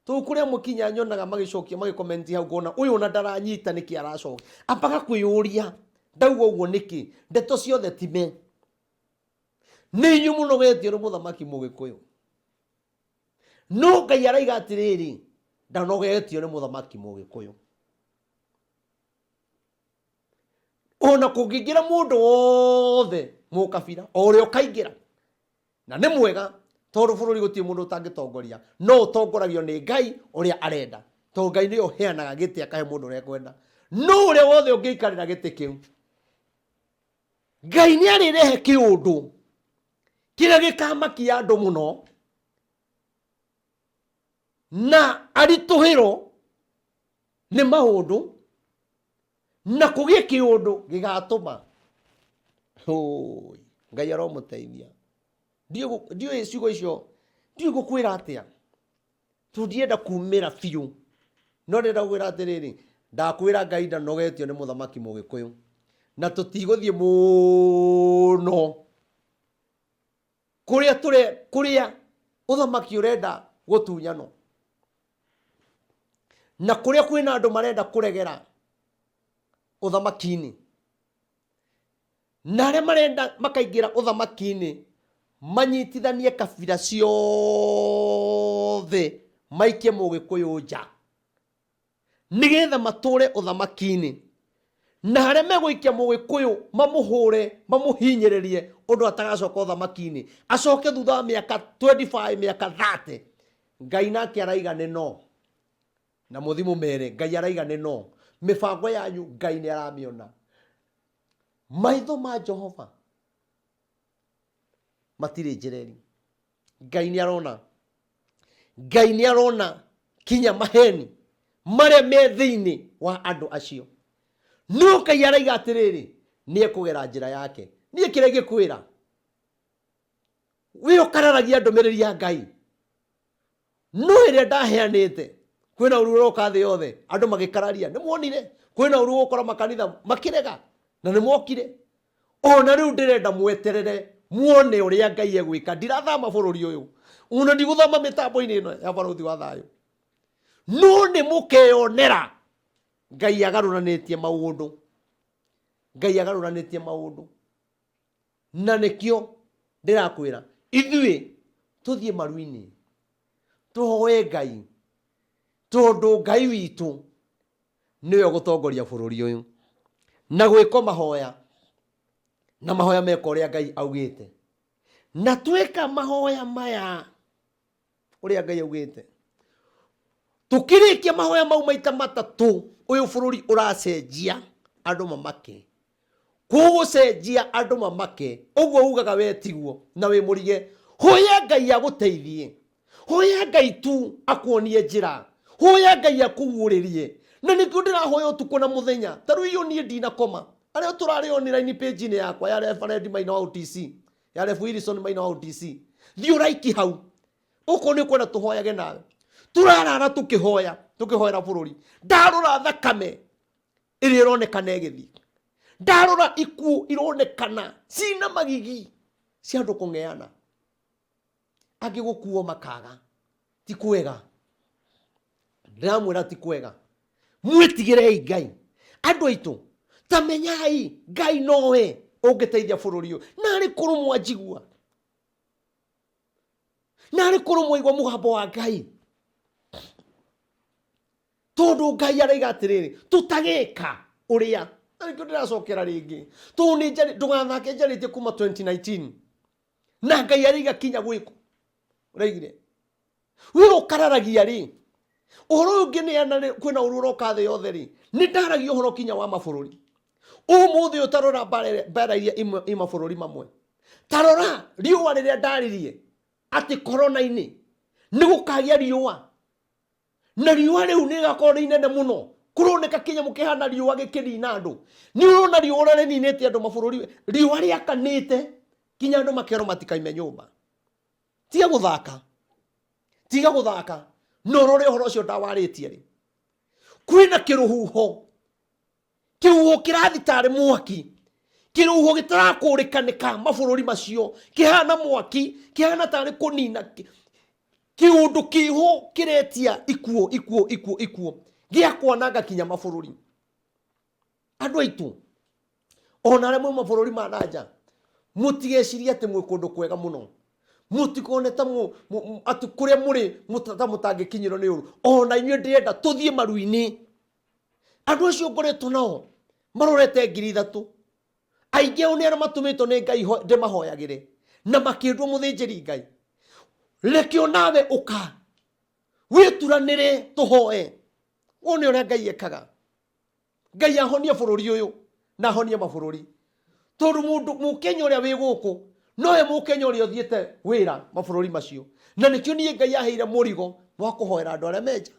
tondũ kũrĩa mũkinya nyonaga magĩcokia, magĩkomenti hau, ngona ũyũ ona ndaranyita nĩkĩ aracokia, ambaga kwĩyũria ndauga ũguo nĩkĩ. Ndeto ciothe time nĩ inyuĩ mũnogetio nĩ mũthamaki Mũgĩkũyũ. No Ngai araiga atĩrĩrĩ, ndanogetio nĩ mũthamaki Mũgĩkũyũ. Ona kũngĩingĩra mũndũ wothe mũkabira, o ũrĩa ũkaingĩra, na nĩ mwega, tondũ bũrũri gũtirĩ mũndũ ũtangĩtongoria, no ũtongoragio nĩ Ngai ũrĩa arenda, tondũ Ngai nĩwe ũheanaga gĩtĩ akahe mũndũ ũrĩa ekwenda. No ũrĩa wothe ũngĩikarĩra gĩtĩ kĩu, Ngai nĩ arĩrehe kĩũndũ kĩrĩa gĩkamakia andũ mũno, na aritũhĩrwo nĩ maũndũ, na kũgĩe kĩũndũ gĩgatũma. Hũi, Ngai aromũteithia. Ndiũĩ ciugo icio, ndiũĩ gũkwĩra atĩa, tondũ ndienda kumĩra biũ, no ndĩrenda gũkwĩra atĩrĩrĩ, ndakwĩra Ngai ndanogetio nĩ mũthamaki Mũgĩkũyũ, na tũtigũthiĩ mũno kũrĩa tũre kũrĩa ũthamaki ũrenda gũtunyanwo, na kũrĩa kwĩna andũ marenda kũregera ũthamaki-inĩ, na arĩa marenda makaingĩra ũthamaki-inĩ manyitithanie kabira ciothe, maikie Mũgĩkũyũ nja nĩgetha matũre ũthamaki-inĩ. Na harĩa megũikia Mũgĩkũyũ, mamũhũre, mamũhinyĩrĩrie ũndũ atagacoka ũthamaki-inĩ, acoke thutha wa mĩaka 25, mĩaka 30. Ngai nake araiga nĩ no, na mũthi mũmere Ngai araiga nĩ no. Mĩbango yanyu Ngai nĩ aramĩona. Maitho ma Jehova matirĩ njĩreri, Ngai nĩ arona. Ngai nĩ arona kinya maheni marĩa me thĩinĩ wa andũ acio. No Ngai araiga atĩrĩrĩ, nĩ ekũgera njĩra yake. Niĩ kĩrĩa ingĩkwĩra, wĩ ũkararagia ndũmĩrĩri ya Ngai, no ĩrĩa ndaheanĩte, kwĩna ũru ũroka thĩ yothe, andũ magĩkararia, nĩ muonire kwĩna ũru ũgũkora makanitha makĩrega, na nĩ mokire. Ona rĩu ndĩrenda mweterere muone ũrĩa Ngai egwĩka. Ndirathama bũrũri ũyũ, ona ndigũthama mĩtambo-inĩ ĩno ya Barũthi wa Thayũ, no nĩ mũkeyonera Ngai agarũranĩtie maũndũ. Ngai agarũranĩtie maũndũ, na nĩkĩo ndĩrakwĩra ithuĩ tũthiĩ maru-inĩ tũhoe Ngai, tondũ Ngai witũ nĩwe ũgũtongoria bũrũri ũyũ na gwĩkwo mahoya, na mahoya meka ũrĩa Ngai augĩte, na twĩka mahoya maya ũrĩa Ngai augĩte, tũkĩrĩkia mahoya mau maita matatũ, ũyũ bũrũri ũracenjia andũ mamake, kũgũcenjia andũ mamake. Ũguo ugaga we tiguo na wĩ mũrige. Hoya Ngai agũteithie, hoya Ngai tu akuonie njĩra, hoya Ngai akũguũrĩrie. Na nĩkĩo ndĩrahoya ũtukũ na mũthenya. Ta rĩu iyo niĩ ndinakoma, arĩa tũrarĩ online page-inĩ yakwa ya Reverend Maina wa OTC, ya Rev Wilson Maina wa OTC, thiĩ ũraiki hau okorwo nĩ ũkwenda tũhoyage nawe. Tũrarara tũkĩhoya, tũkĩhoera bũrũri. Ndarora thakame ĩrĩa ĩronekana ĩgĩthiĩ, ndarora ikuũ ironekana cina magigi cia andũ kũng'eana, angĩ gũkuo makaga. Ti kwega, ndĩramwĩra ti kwega. Mwĩtigĩrei Ngai, andũ aitũ. Ta menyai Ngai nowe ũngĩteithia bũrũri ũyũ. Narĩ korwo mwanjigua, narĩ korwo mwaigua mũgambo wa Ngai, tondũ Ngai araiga atĩrĩrĩ, tũtagĩka ũrĩa. Na nĩkĩo ndĩracokera rĩngĩ, tondũ nĩ ndũgathake njarĩtie kuma 2019, na Ngai araiga kinya gwĩko ũraigire wĩ ũkararagia rĩ ũhoro ũyũ ngĩneana rĩ, kwĩna ũru ũroka thĩ yothe rĩ, nĩ ndaragia ũhoro kinya wa mabũrũri. Ũmũthĩ ũyũ tarora mbara iria i mabũrũri mamwe, tarora riũa rĩrĩa ndaririe atĩ korona-inĩ nĩ gũkagĩa riũa, na riũa rĩu nĩ rĩgakorwo rĩ inene mũno, kũroneka kĩnyamũ kĩhana riũa gĩkĩnina andũ. Nĩ ũrona riũa ũrĩa rĩninĩte andũ mabũrũri, riũa rĩakanĩte kinya andũ makerwo matikaime nyũmba. Tiga gũthaka, tiga gũthaka, na ũrore ũhoro ũcio ndawarĩtie rĩ. Kwĩna kĩrũhuho, kĩhuho kĩrathi tarĩ mwaki, kĩrũhuho gĩtarakũrĩkanĩka mabũrũri macio, kĩhana mwaki, kĩhana tarĩ kũnina kĩũndũ kĩho kĩretia ikuũ, ikuũ, ikuũ, ikuũ, gĩa kwananga kinya mabũrũri. Andũ aitũ, ona arĩa mwĩ mabũrũri ma nanja, mũtigecirie atĩ mwĩ kũndũ kwega mũno, mũtikone ta atĩ kũrĩa mũrĩ ta mũtangĩkinyĩrwo nĩ ũru. Ona inyuĩ ndĩrenda tũthiĩ maru-inĩ. Andũ acio ngoretwo nao marorete 3,000, aingĩ ao nĩ arĩa matũmĩtwo nĩ Ngai ndĩmahoyagĩre na makĩndwo mũthĩnjĩri Ngai. Reke onawe ũka wĩturanĩre tũhoe, wone ũrĩa Ngai ekaga. Ngai ahonie bũrũri ũyũ na ahonie mabũrũri, tondũ mũndũ mũkenya ũrĩa wĩ gũkũ nowe mũkenya ũrĩa ũthiĩte wĩra mabũrũri macio. Na nĩkĩo niĩ Ngai aheire mũrigo wa kũhoera andũ arĩa menja,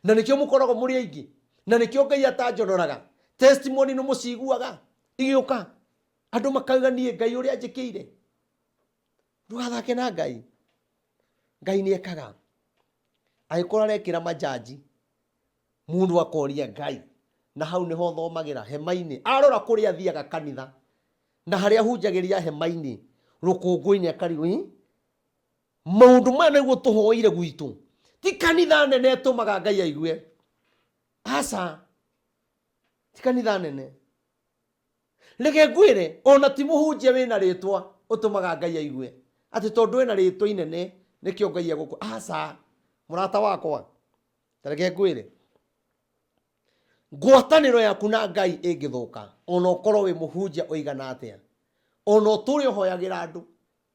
na nĩkĩo mũkoragwo mũrĩ aingĩ, na nĩkĩo Ngai atanjonoraga. Testimony nĩ mũciguaga igĩũka, andũ makauga niĩ Ngai ũrĩa anjĩkĩire. Ndũgathake na Ngai, Ngai nĩ ekaga. Angĩkorwo arekĩra majaji, mũndũ akoria Ngai, na hau nĩho thomagĩra hema-inĩ, arora kũrĩa athiaga kanitha na harĩa hunjagĩria hema-inĩ rũkũngũ-inĩ, akarigwo ĩ maũndũ maya nĩguo tũhoire gwitũ. Ti kanitha nene ĩtũmaga Ngai aigue, aca, ti kanitha nene. Reke ngwĩre, ona ti mũhunjia wĩna rĩtwa ũtũmaga Ngai aigue, atĩ tondũ wĩna rĩtwa inene nĩkĩo Ngai egũkũ, aca, mũrata wakwa. Ta reke ngwĩre, ngwatanĩro yaku na Ngai ĩngĩthũka, ona ũkorwo wĩ mũhunjia ũigana atĩa, ona ũtũre ũhoyagĩra andũ,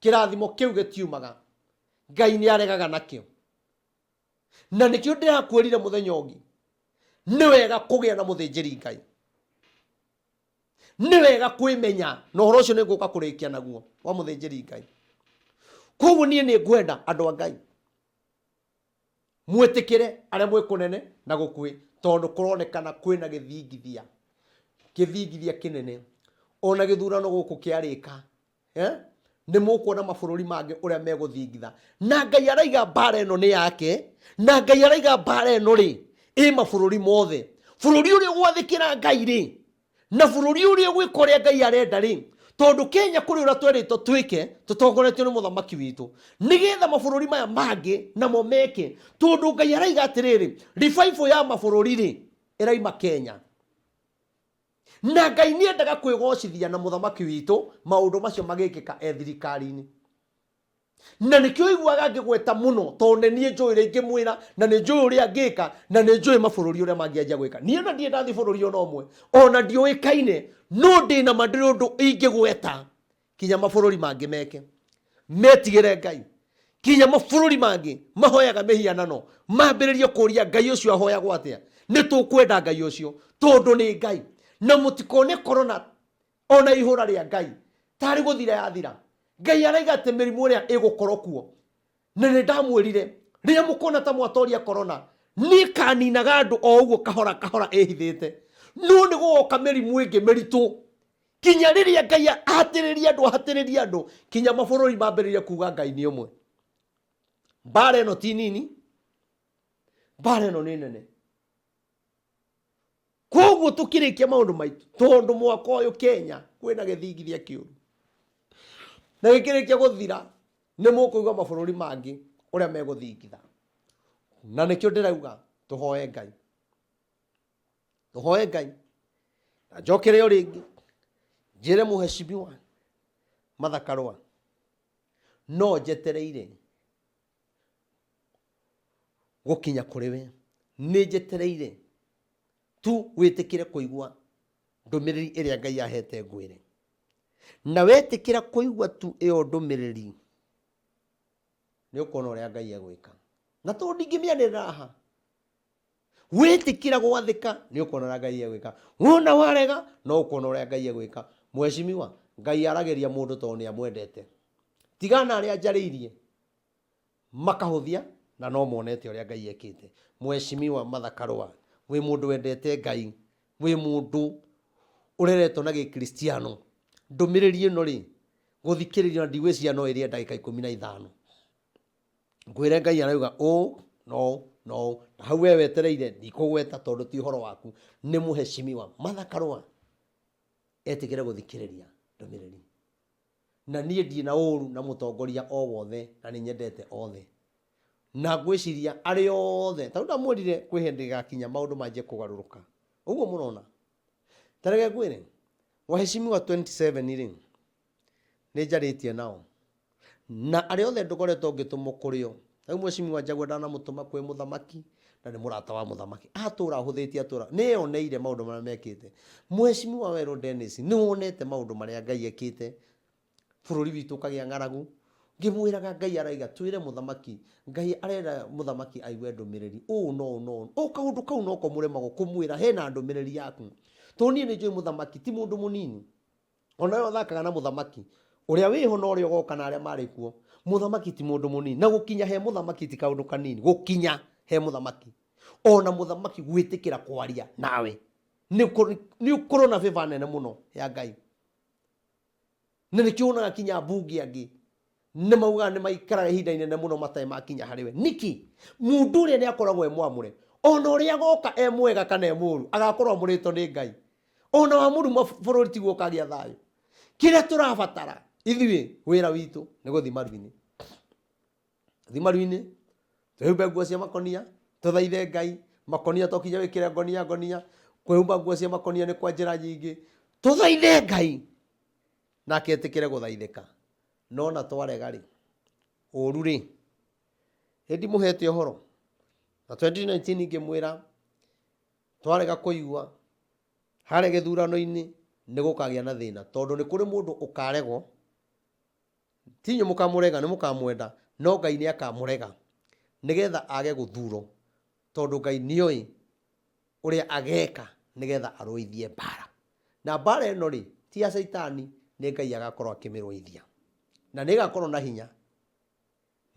kĩrathimo kĩu gĩtiumaga. Ngai nĩ aregaga nakĩo. Na nĩkĩo ndĩrakwĩrire mũthenya ũngĩ, nĩ wega kũgĩa na mũthĩnjĩri Ngai, nĩ wega kwĩmenya, na ũhoro ũcio nĩ ngũka kũrĩkia naguo wa mũthĩnjĩri Ngai. Koguo niĩ nĩ ngwenda andũ a Ngai Mwĩtĩkĩre arĩa mwĩ kũnene na gũkuhĩ, tondũ kũronekana kwĩna gĩthingithia, gĩthingithia kĩnene. Ona gĩthurano gũkũ kĩarĩka, eh? Nĩ mũkuona mabũrũri mangĩ ũrĩa megũthingitha. Na Ngai araiga mbara ĩno nĩ yake, na Ngai araiga mbara ĩno rĩ, ĩ mabũrũri mothe. Bũrũri ũrĩa ũgwathĩkĩra Ngai rĩ, na bũrũri ũrĩa ũgwĩka ũrĩa Ngai arenda rĩ, tondũ Kenya kũrĩ ũrĩa twerĩtwo twĩke tũtongoretio nĩ mũthamaki witũ, nĩgetha mabũrũri maya mangĩ namo meke, tondũ Ngai araiga atĩrĩrĩ, revival ya mabũrũri rĩ, ĩraima Kenya. Na Ngai nĩendaga kwĩgocithia na mũthamaki witũ maũndũ macio magĩkĩka e thirikari-inĩ. Na nĩkĩo ũiguaga ngĩgweta mũno, tondũ nĩ niĩ njũĩ ũrĩa ingĩmwĩra, na nĩ njũĩ ũrĩa angĩka, na nĩ njũĩ mabũrũri ũrĩa mangĩanjia gwĩka. Niĩ ona ndirĩ ndathiĩ bũrũri ona ũmwe, ona ndiũĩkaine, no ndĩ na ma ndĩrĩ ũndũ ingĩgweta kinya mabũrũri mangĩ meke. Metigĩre Ngai. Kinya mabũrũri mangĩ mahoyaga mĩhianano, mambĩrĩrie kũria Ngai ũcio ahoyagwo atĩa. Nĩ tũkwenda Ngai ũcio, tondũ nĩ Ngai. Na mũtikone korona ona ihũra rĩa Ngai tarĩ gũthira yathira. Ngai araiga atĩ mĩrimũ ĩrĩa ĩgũkorwo kuo, na nĩ ndamwĩrire rĩrĩa mũkona ta mwatoria korona, nĩ ĩkaninaga andũ o ũguo kahora kahora ĩhithĩte, no nĩ gũgoka mĩrimũ ĩngĩ mĩritũ kinya rĩrĩa Ngai ahatĩrĩria andũ, ahatĩrĩria andũ kinya mabũrũri mambĩrĩrie kuga Ngai nĩ ũmwe. Mbara ĩno ti nini, mbara ĩno nĩ nene. Koguo tũkĩrĩkia maũndũ maitũ, tondũ mwaka ũyũ Kenya kwĩna gĩthingithia kĩũru, na gĩkĩrĩkia gũthira nĩ mũkũigua mabũrũri mangĩ ũrĩa megũthingitha. Na nĩkĩo ndĩrauga tũhoe Ngai, tũhoe Ngai. Na njokere o rĩngĩ njĩre mũheshimiwa Martha Karũa, no njetereire gũkinya kũrĩ we, nĩ njetereire tu wĩtĩkĩre kũigua ndũmĩrĩri ĩrĩa Ngai ahete ngwĩre. Na wetĩkĩra kũigua tu ĩyo ndũmĩrĩri, nĩ ũkuona ũrĩa Ngai egwĩka. Na tondũ ndingĩmĩanĩrĩra haha, wĩtĩkĩra gwathĩka nĩ ũkuona ũrĩa Ngai egwĩka. Wona warega no ũkuona ũrĩa Ngai egwĩka. Mheshimiwa, Ngai aragĩria mũndũ tondũ nĩ amwendete. Tigana na arĩa njarĩirie makahũthia na no monete ũrĩa Ngai ekĩte. Mheshimiwa Martha Karũa, wĩ mũndũ wendete Ngai, wĩ mũndũ ũreretwo na gĩkristiano. Ndũmĩrĩri ĩno rĩ, gũthikĩrĩria na ndigwĩciria no ĩrĩe ndagĩka ikũmi na ithano. Ngwĩre Ngai arauga ũũ na ũũ na ũũ, na hau we wetereire ndikũgweta tondũ ti ũhoro waku. Nĩ Mheshimiwa Martha Karũa etĩkĩre gũthikĩrĩria ndũmĩrĩri. Na niĩ ndirĩ na ũru na mũtongoria o wothe na nĩ nyendete othe. Na ngwĩciria arĩa othe, tondũ ndamwĩrire kwĩ hĩndĩ ĩgakinya maũndũ manjie kũgarũrũka. Ũguo mũrona. Ta reke ngwĩre, waheshimiwa 27 rĩ, nĩ njarĩtie nao. Na arĩa othe ngoretwo ngĩtũmwo kũrĩ o, rĩu Mheshimiwa Njagua ndanamũtũma kwĩ mũthamaki, na nĩ mũrata wa mũthamaki. Atũra ahũthĩtie atũra, nĩ eyoneire maũndũ marĩa mekĩte. Mheshimiwa Werũ Dennis, nĩ wonete maũndũ marĩa Ngai ekĩte, bũrũri witũ ũkagĩa ng'aragu. Ngĩmwĩraga Ngai araiga twĩre mũthamaki, Ngai arenda mũthamaki aigue ndũmĩrĩri ũũ na ũũ na ũũ. O kaũndũ kau noko mũremagwo kũmwĩra hena ndũmĩrĩri yaku. Tondũ niĩ nĩ njũĩ mũthamaki ti mũndũ mũnini. Ona ũyũ athakaga na mũthamaki ũrĩa wĩho na ũrĩa ũgoka na arĩa marĩ kuo. Mũthamaki ti mũndũ mũnini, na gũkinya he mũthamaki ti kaũndũ kanini. Gũkinya he mũthamaki, ona mũthamaki gwĩtĩkĩra kwaria nawe nĩ ũkorwo na favor nene mũno ya Ngai. Na nĩkĩo wonaga kinya mbunge angĩ nĩ maugaga nĩ maikaraga ihinda inene mũno matarĩ makinya harĩ we. Nĩkĩ? Mũndũ ũrĩa nĩ akoragwo e mwamũre. Ona ũrĩa agoka e mwega kana e mũru, agakorwo amũrĩtwo nĩ Ngai. Ona wamũruma bũrũri tiguo ũkagĩa thayũ. Kĩrĩa tũrabatara ithuĩ wĩra witũ nĩ gũthiĩ maru-inĩ. Gũthiĩ maru-inĩ, twĩhumbe nguo cia makonia, tũthaithe Ngai, makonia to kinya wĩkĩre ngonia ngonia, kwĩhumba nguo cia makonia nĩ kwa njĩra nyingĩ. Tũthaithe Ngai nake etĩkĩre gũthaithĩka. No na twarega rĩ, ũru rĩ, ĩ ndimũhete ũhoro. Na 2019 ngĩmwĩra twarega kũigua harĩa gĩthurano-inĩ nĩ gũkagĩa na thĩna tondũ nĩ kũrĩ mũndũ ũkaregwo. Ti inyuĩ mũkamũrega, nĩ mũkamwenda, no Ngai nĩ akamũrega nĩgetha age gũthurwo, tondũ Ngai nĩoĩ ũrĩa ageka nĩgetha arũithie mbara. Na mbara ĩno rĩ, ti ya Caitani, nĩ Ngai agakorwo akĩmĩrũithia. Na nĩ ĩgakorwo na hinya,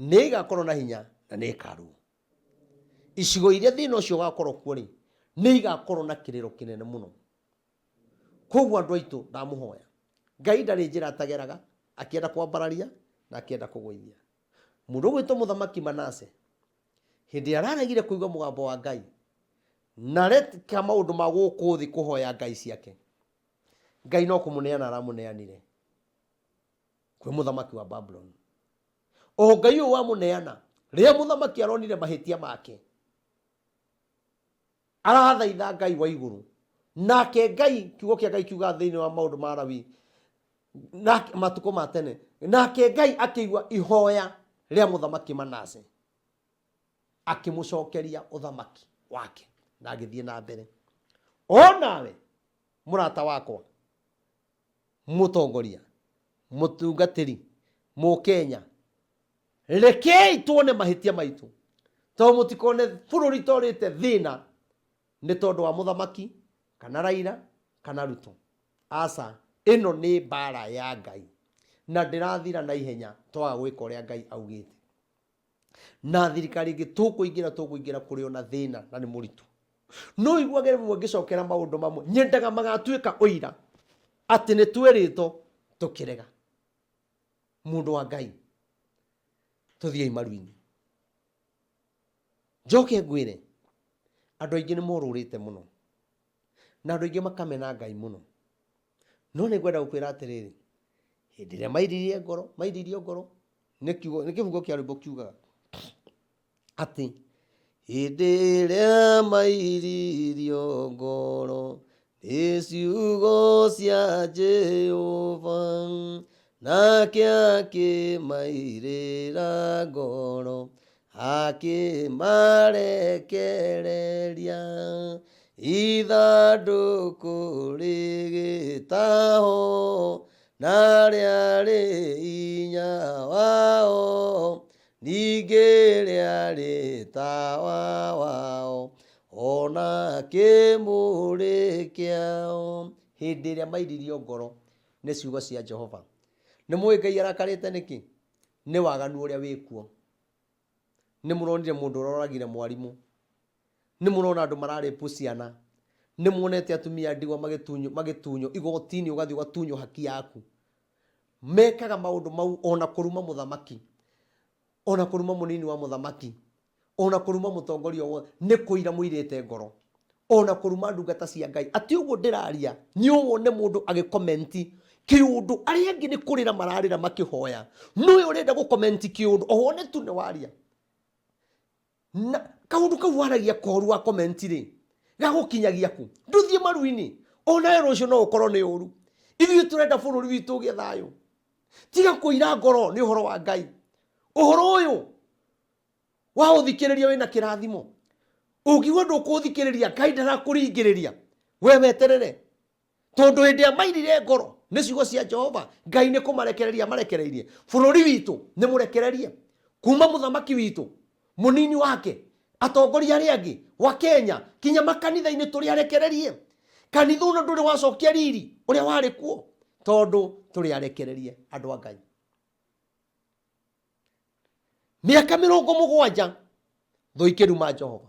nĩ ĩgakorwo na hinya na nĩ ĩkarũo. Icigo iria thĩna ũcio ũgakorwo kuo rĩ, nĩ igakorwo na kĩrĩro kĩnene mũno. Koguo andũ aitũ ndamũhoya, Ngai ndarĩ njĩra atageraga akĩenda kwambararia na akĩenda kũgũithia. Mũndũ ũgwĩtwo mũthamaki Manase, hĩndĩ ĩrĩa araregire kũigua mũgambo wa Ngai na areka maũndũ ma gũkũ thĩ kũhoya ngai ciake, Ngai no kũmũneana aramũneanire kwĩ mũthamaki wa Babuloni. O Ngai ũyũ wamũneana, rĩrĩa mũthamaki aronire mahĩtia make, arathaitha Ngai wa igũrũ. Nake Ngai, kiugo kĩa Ngai kiugaga thĩinĩ wa maũndũ ma Lawi, nake matukũ ma tene, nake Ngai akĩigua ihoya rĩa mũthamaki Manase, akĩmũcokeria ũthamaki wake na agĩthiĩ na mbere. O nawe mũrata wakwa, mũtongoria, mũtungatĩri, mũkenya, rekei tuone mahĩtia maitũ, tondũ mũtikone bũrũri torĩte thĩna nĩ tondũ wa mũthamaki kana Raila kana Ruto. Aca, ĩno nĩ mbara ya Ngai na ndĩrathira na ihenya twaga gwĩka ũrĩa Ngai augĩte. Na thirikari ĩngĩ tũkũingĩra tũkũingĩra kũrĩ ona thĩna na nĩ mũritũ. No iguage rĩmwe ngĩcokera maũndũ mamwe nyendaga magatuĩka ũira atĩ nĩ twerĩtwo tũkĩrega. Mũndũ wa Ngai, tũthiĩi maru-inĩ. Njoke ngwĩre, andũ aingĩ nĩ morũrĩte mũno na andũ aingĩ makamena Ngai mũno. No nĩ ngwenda gũkwĩra atĩrĩrĩ, hĩndĩ ĩrĩa mairirie ngoro, mairirio ngoro nĩ kiugo, nĩ kĩbungo kĩa rwĩmbo kiugaga atĩ hĩndĩ ĩrĩa mairirio ngoro nĩ ciugo cia Jehova, nake akĩmairĩra ngoro akĩmarekereria ithandũkũ rĩgĩtahwo na rĩarĩ hinya wao, ningĩ rĩarĩ tawa wao, ona kĩmũrĩ kĩao. Hĩndĩ ĩrĩa mairirio ngoro nĩ ciugo cia Jehova. Nĩ mũĩ Ngai arakarĩte nĩkĩ? Nĩ waganu ũrĩa wĩkuo. Nĩ mũronire mũndũ ũroragire mwarimũ. Nĩ mũrona andũ mararĩpu ciana. Nĩ muonete atumia a ndigwa magĩtunywo, magĩtunywo igoti-inĩ ũgathiĩ ũgatunywo haki yaku. Mekaga maũndũ mau ona kũruma mũthamaki, ona kũruma mũnini wa mũthamaki, ona kũruma mũtongoria wothe, nĩ kũira mũirĩte ngoro. Ona kũruma ndungata cia Ngai. Atĩ ũguo ndĩraria, nĩ wone mũndũ agĩkomenti kĩũndũ, arĩa angĩ nĩ kũrĩra mararĩra makĩhoya, no ũyũ ũrenda gũkomenti kĩũndũ, o wone tu nĩ waria. Na kaũndũ kau waragia koru wa komenti rĩ, gagũkinyagia kũ? Ndũthiĩ maru-inĩ, onawe rũciũ no ũkorwo nĩ ũru. Ithuĩ tũrenda bũrũri witũ ũgĩe thayũ. Tiga kũira ngoro nĩ ũhoro wa Ngai. Ũhoro ũyũ wa ũthikĩrĩria wĩna kĩrathimo. Ũngiuga ndũkũthikĩrĩria, Ngai ndarakũringĩrĩria. We weterere. Tondũ hĩndĩ ĩrĩa mairire ngoro nĩ ciugo cia Jehova, Ngai nĩ kũmarekereria amarekereirie. Bũrũri witũ nĩ mũrekererie, kuma mũthamaki witũ, mũnini wake, atongoria arĩa angĩ wa Kenya, kinya makanitha-inĩ tũrĩ arekererie. Kanitha ũno ndũrĩ wacokia riri ũrĩa warĩ kuo, tondũ tũrĩ arekererie andũ a Ngai. Mĩaka 70 thũ ikĩruma Jehova,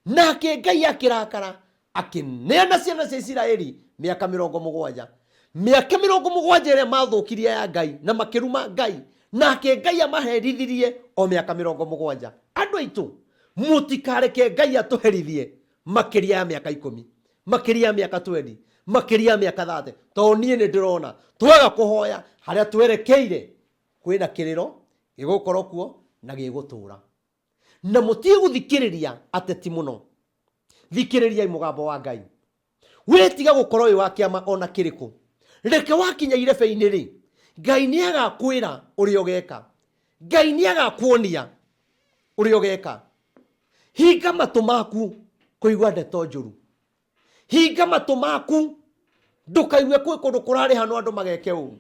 nake Ngai akĩrakara akĩneana ciana cia Isiraeli mĩaka 70. Mĩaka 70 ĩrĩa mathũkirie ya Ngai na makĩruma Ngai, nake Ngai amaherithirie o mĩaka 70. Andũ aitũ, mũtikareke Ngai atũherithie makĩria ya mĩaka 10, makĩria ya mĩaka 20, makĩria ya mĩaka 30, tondũ niĩ nĩ ndĩrona twaga kũhoya harĩa twerekeire kwĩna kĩrĩro gĩgũkorwo kuo na gĩgũtũra. Na mũtige gũthikĩrĩria ateti mũno, thikĩrĩriai mũgambo wa Ngai. We tiga gũkorwo wĩ wa kĩama ona kĩrĩkũ, reke wakinya irebe-inĩ rĩ, Ngai nĩ agakwĩra ũrĩa ũgeka, Ngai nĩ agakuonia ũrĩa ũgeka. Hinga matũ maku kũigua ndeto njũru, hinga matũ maku ndũkaigue kwĩ kũndũ kũrarĩhanwo andũ mageke ũru.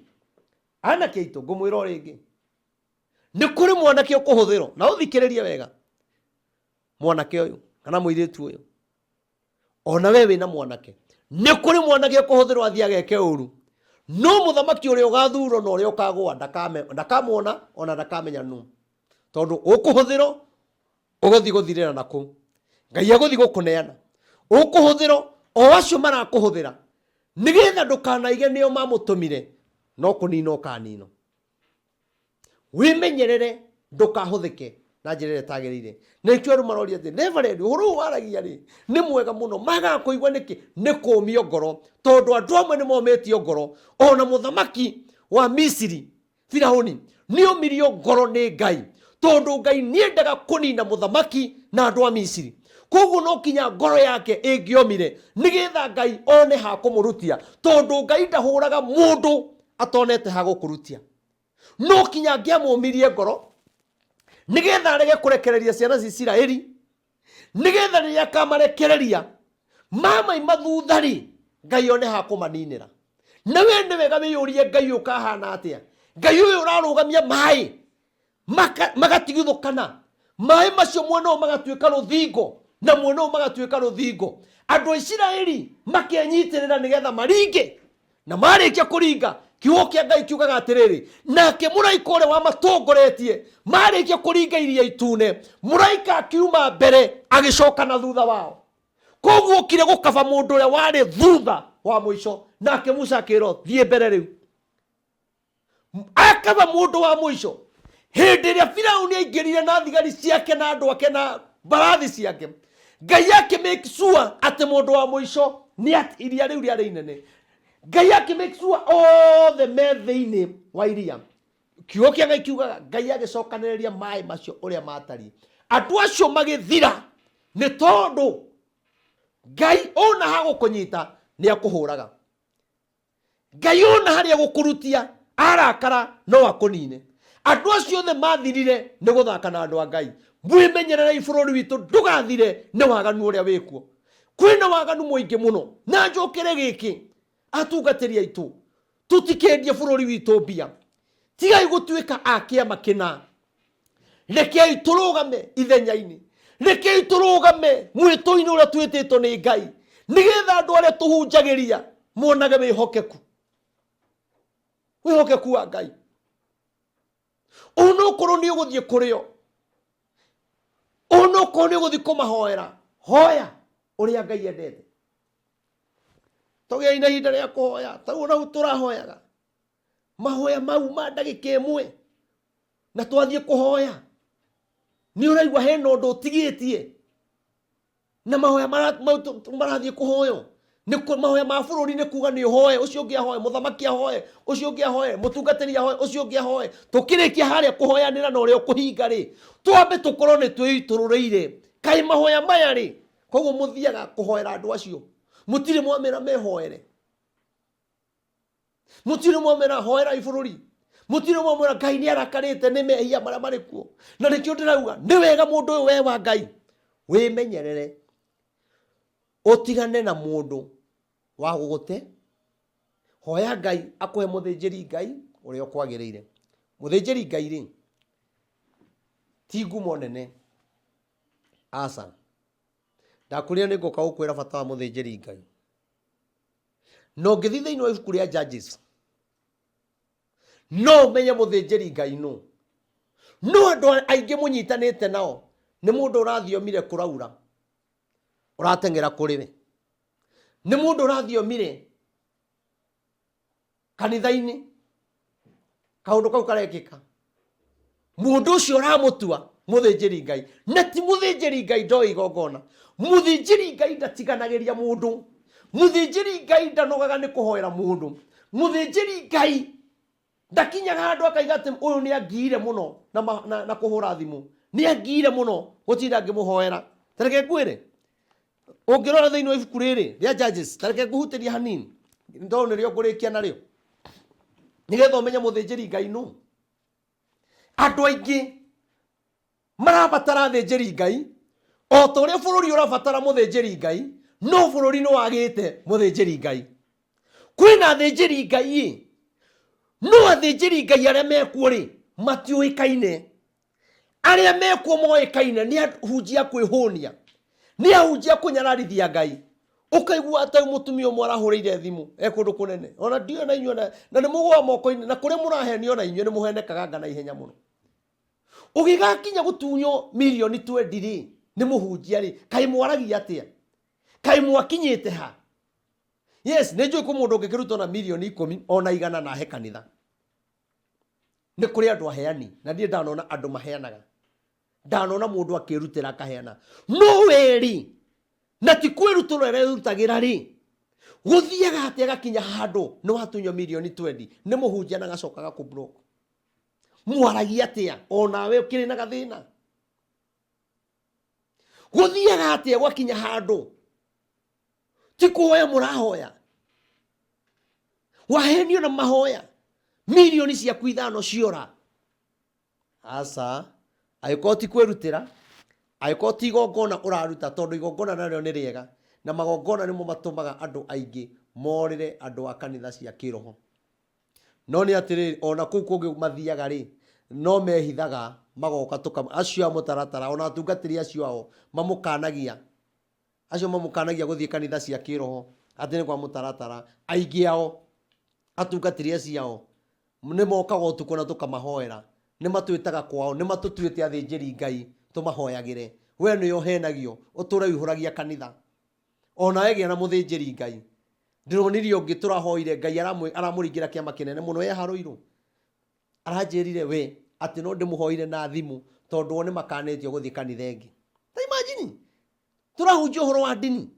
Anake aitũ, ngũmwĩra o rĩngĩ, nĩ kũrĩ mwanake ũkũhũthĩrwo, na ũthikĩrĩrie wega, mwanake ũyũ kana mũirĩtu ũyũ, ona we wĩna mwanake, nĩ kũrĩ mwanake ũkũhũthĩrwo athiĩ ageke ũru, no mũthamaki ũrĩa ũgathurwo na ũrĩa ũkagũa ndakamuona ona ndakamenya nũ, tondũ ũkũhũthĩrwo ũgũthiĩ gũthirĩra nakũ. Ngai agũthiĩ gũkũneana ũkũhũthĩrwo o acio marakũhũthĩra nĩgetha ndũkanaige nĩo mamũtũmire, no kũnina ũkanino. Wĩmenyerere ndũkahũthĩke na njĩra ĩrĩa ĩtagĩrĩire. Na nĩkĩo andũ maroria atĩ Reverend, ũhoro ũyũ waragia rĩ nĩ mwega mũno, magaga kũigua nĩkĩ? Nĩ kũmio ngoro, tondũ andũ amwe nĩ momĩtio ngoro. Ona mũthamaki wa Misiri Firauni nĩ omirio ngoro nĩ Ngai, tondũ Ngai nĩendaga kũnina mũthamaki na andũ a Misiri. Koguo no kinya ngoro yake ĩngĩomire nĩgetha Ngai one ha kũmũrutia, tondũ Ngai ndahũraga mũndũ atonete ha gũkũrutia. No kinya angĩamũmirie ngoro nĩgetha arege kũrekereria ciana cia Isiraeli, nĩgetha rĩrĩa akamarekereria mamaima thutha rĩ, Ngai one ha kũmaninĩra. Na we nĩ wega wĩyũrie, Ngai ũyũ ũkahana atĩa? Ngai ũyũ ũrarũgamia maĩ magatigithũkana, maĩ macio mwena ũyũ magatuĩka rũthingo na mwena ũyũ magatuĩka rũthingo, andũ a Isiraeli makenyitĩrĩra nĩgetha maringe. Na marĩkia kũringa, kiugo kĩa Ngai kiugaga atĩrĩrĩ, nake mũraika ũrĩa wamatongoretie marĩkia kũringa iria itune, mũraika akiuma mbere agĩcoka na thutha wao. Koguo okire gũkaba mũndũ ũrĩa warĩ thutha wa mũico, nake Musa akĩrwo thiĩ mbere rĩu. Akaba mũndũ wa mũico. Hĩndĩ ĩrĩa Firauni aingĩrire na thigari ciake na andũ ake na mbarathi ciake, Ngai akĩ make sure atĩ mũndũ wa mũico nĩ atĩ iria rĩu rĩarĩ inene. Ngai akĩ make sure othe me thĩinĩ wa iria. Kiugo kĩa Ngai kiugaga Ngai agĩcokanĩrĩria maĩ macio ũrĩa matariĩ, andũ acio magĩthira, nĩ tondũ Ngai ona hagũkũnyita nĩ akũhũraga. Ngai ona harĩa gũkũrutia arakara no akũnine. Andũ acio othe mathirire nĩ gũthaka na andũ a Ngai. Mwĩmenyererei bũrũri witũ ndũgathire nĩ waganu ũrĩa wĩkuo. Kwĩna waganu mũingĩ mũno. Na njũkĩre gĩkĩ, atungatĩri aitũ, tũtikendie bũrũri witũ mbia. Tigai gũtuĩka a kĩama kĩna. Rekei tũrũgame ithenya-inĩ, rekei tũrũgame mwĩtũ-inĩ ũrĩa twĩtĩtwo nĩ Ngai, nĩgetha andũ arĩa tũhunjagĩria monage wĩhokeku, wĩhokeku wa Ngai. Onokorwo nĩ ũgũthiĩ kũrĩ o, onokorwo nĩ ũgũthiĩ kũmahoera, hoya ũrĩa Ngai endete. Tũgĩai na ihinda rĩa kũhoya, ta ũguo nau tũrahoyaga mahoya mau ma ndagĩka ĩmwe, na twathiĩ kũhoya nĩ ũraigua hena ũndũ ũtigĩtie na mahoya mau marathiĩ kũhoywo nĩ mahoya ma bũrũri, nĩ kuga nĩ ũhoe, ũcio ũngĩ ahoe, mũthamaki ahoe, ũcio ũngĩ ahoe, mũtungatĩri ahoe, ũcio ũngĩ ahoe. Tũkĩrĩkia harĩa kũhoyanĩra na ũrĩa ũkũhinga rĩ, twambe tũkorwo nĩ twĩitũrũrĩire kaĩ mahoya maya rĩ. Koguo mũthiaga kũhoera andũ acio, mũtirĩ mwamĩra mehoere, mũtirĩ mwamwĩra hoerai bũrũri, mũtirĩ mwamwĩra Ngai nĩ arakarĩte nĩ mehia marĩa marĩ kuo. Na nĩkĩo ndĩrauga nĩ wega mũndũ ũyũ we wa Ngai wĩmenyerere, ũtigane na mũndũ wa gũgũte. Hoya Ngai akũhe mũthĩnjĩri Ngai ũrĩa ũkwagĩrĩire. Mũthĩnjĩri Ngai rĩ ti ngumo nene, aca. Ndakwĩrire nĩ ngũka gũkwĩra bata wa mũthĩnjĩri Ngai. Na ũngĩthiĩ thĩinĩ wa ibuku rĩa Judges, no ũmenye mũthĩnjĩri Ngai nũ. No andũ aingĩ mũnyitanĩte nao nĩ mũndũ ũrathiomire kũraura, ũrateng'era kũrĩ we. Nĩ mũndũ ũrathiomire kanitha-inĩ, kaũndũ kau karekĩka, mũndũ ũcio ũramũtua mũthĩnjĩri Ngai, na ti mũthĩnjĩri Ngai ndoĩ igongona. Mũthĩnjĩri Ngai ndatiganagĩria mũndũ, mũthĩnjĩri Ngai ndanogaga nĩ kũhoera mũndũ, mũthĩnjĩri Ngai ndakinyaga handũ akaiga atĩ ũyũ nĩ angiire mũno na kũhũra thimũ, nĩ angiire mũno gũtinda ngĩmũhoera. Ta reke ngwĩre, ũngĩrora thĩinĩ wa ibuku rĩrĩ rĩa Judges, ta reke ngũhutĩrie hanini tondũ nĩrĩo ngũrĩkia narĩo, nĩgetha ũmenye mũthĩnjĩri Ngai nũ. Andũ aingĩ marabatara athĩnjĩri Ngai o ta ũrĩa bũrũri ũrabatara mũthĩnjĩri Ngai, no bũrũri nĩ wagĩte mũthĩnjĩri Ngai. Kwĩna athĩnjĩri Ngai ĩ, no athĩnjĩri Ngai arĩa mekuo rĩ matiũĩkaine. Arĩa mekuo moĩkaine nĩ ahunjia kwĩhũnia, nĩ ahunjia kũnyararithia Ngai. Ũkaigua atĩ mũtumia ũmwe arahũrĩire thimũ e kũndũ kũnene, ona ndiũĩ na inyuĩ, na nĩ mũgũa moko-inĩ, na kũrĩa mũrahenio na inyuĩ nĩ mũhenekaga na ihenya mũno. Ũgĩgakinya gũtunywo mirioni twendi rĩ, Nĩ mũhunjia rĩ, kaĩ mwaragia atĩa? Kaĩ mwakinyĩte ha? Yes, nĩ njũĩ kwĩ mũndũ ũngĩkĩruta ona mirioni ikũmi ona igana na ahe kanitha. Nĩ kũrĩ andũ aheani, na niĩ ndanona andũ maheanaga. Ndanona mũndũ akĩrutĩra akaheana. No weri, na ti kwĩrutũrũra erutagĩra rĩ, gũthiaga atĩa gakinya handũ nĩ watunywo mirioni 20 nĩ mũhunjia na agacoka agakũ block. Mwaragia atĩa onawe ũkĩrĩ na gathĩna? Gũthiaga atĩa gwakinya handũ ti kũhoya mũrahoya, wahenio na mahoya mirioni ciaku ithano ciora. Aca, angĩkorwo ti kwĩrutĩra, angĩkorwo ti igongona ũraruta, tondũ igongona narĩo nĩ rĩega, na magongona nĩmo matũmaga andũ aingĩ morĩre andũ a kanitha cia kĩroho. No nĩ atĩrĩrĩ, o na kũu kũngĩ mathiaga rĩ, no mehithaga magoka tũka, acio a mũtaratara, ona atungatĩri acio ao mamũkanagia, acio mamũkanagia gũthiĩ kanitha cia kĩroho atĩ nĩ kwa mũtaratara, aingĩ ao atungatĩri acio ao nĩ mokaga ũtukũ na tũkamahoera, nĩ matwĩtaga kwao, nĩ matũtuĩte athĩnjĩri Ngai tũmahoyagĩre. We nĩwe ũhenagio, ũtũre ũihũragia kanitha. Ona egĩa na mũthĩnjĩri Ngai. Ndĩronire ũngĩ tũrahoire Ngai aramũringĩra kĩama kĩnene mũno e Harũirũ. Aranjĩrire we atĩ no ndĩmũhoire na thimũ tondũ o nĩ makanĩtio gũthiĩ kanitha ĩngĩ. Ta imagine, tũrahunjia ũhoro wa ndini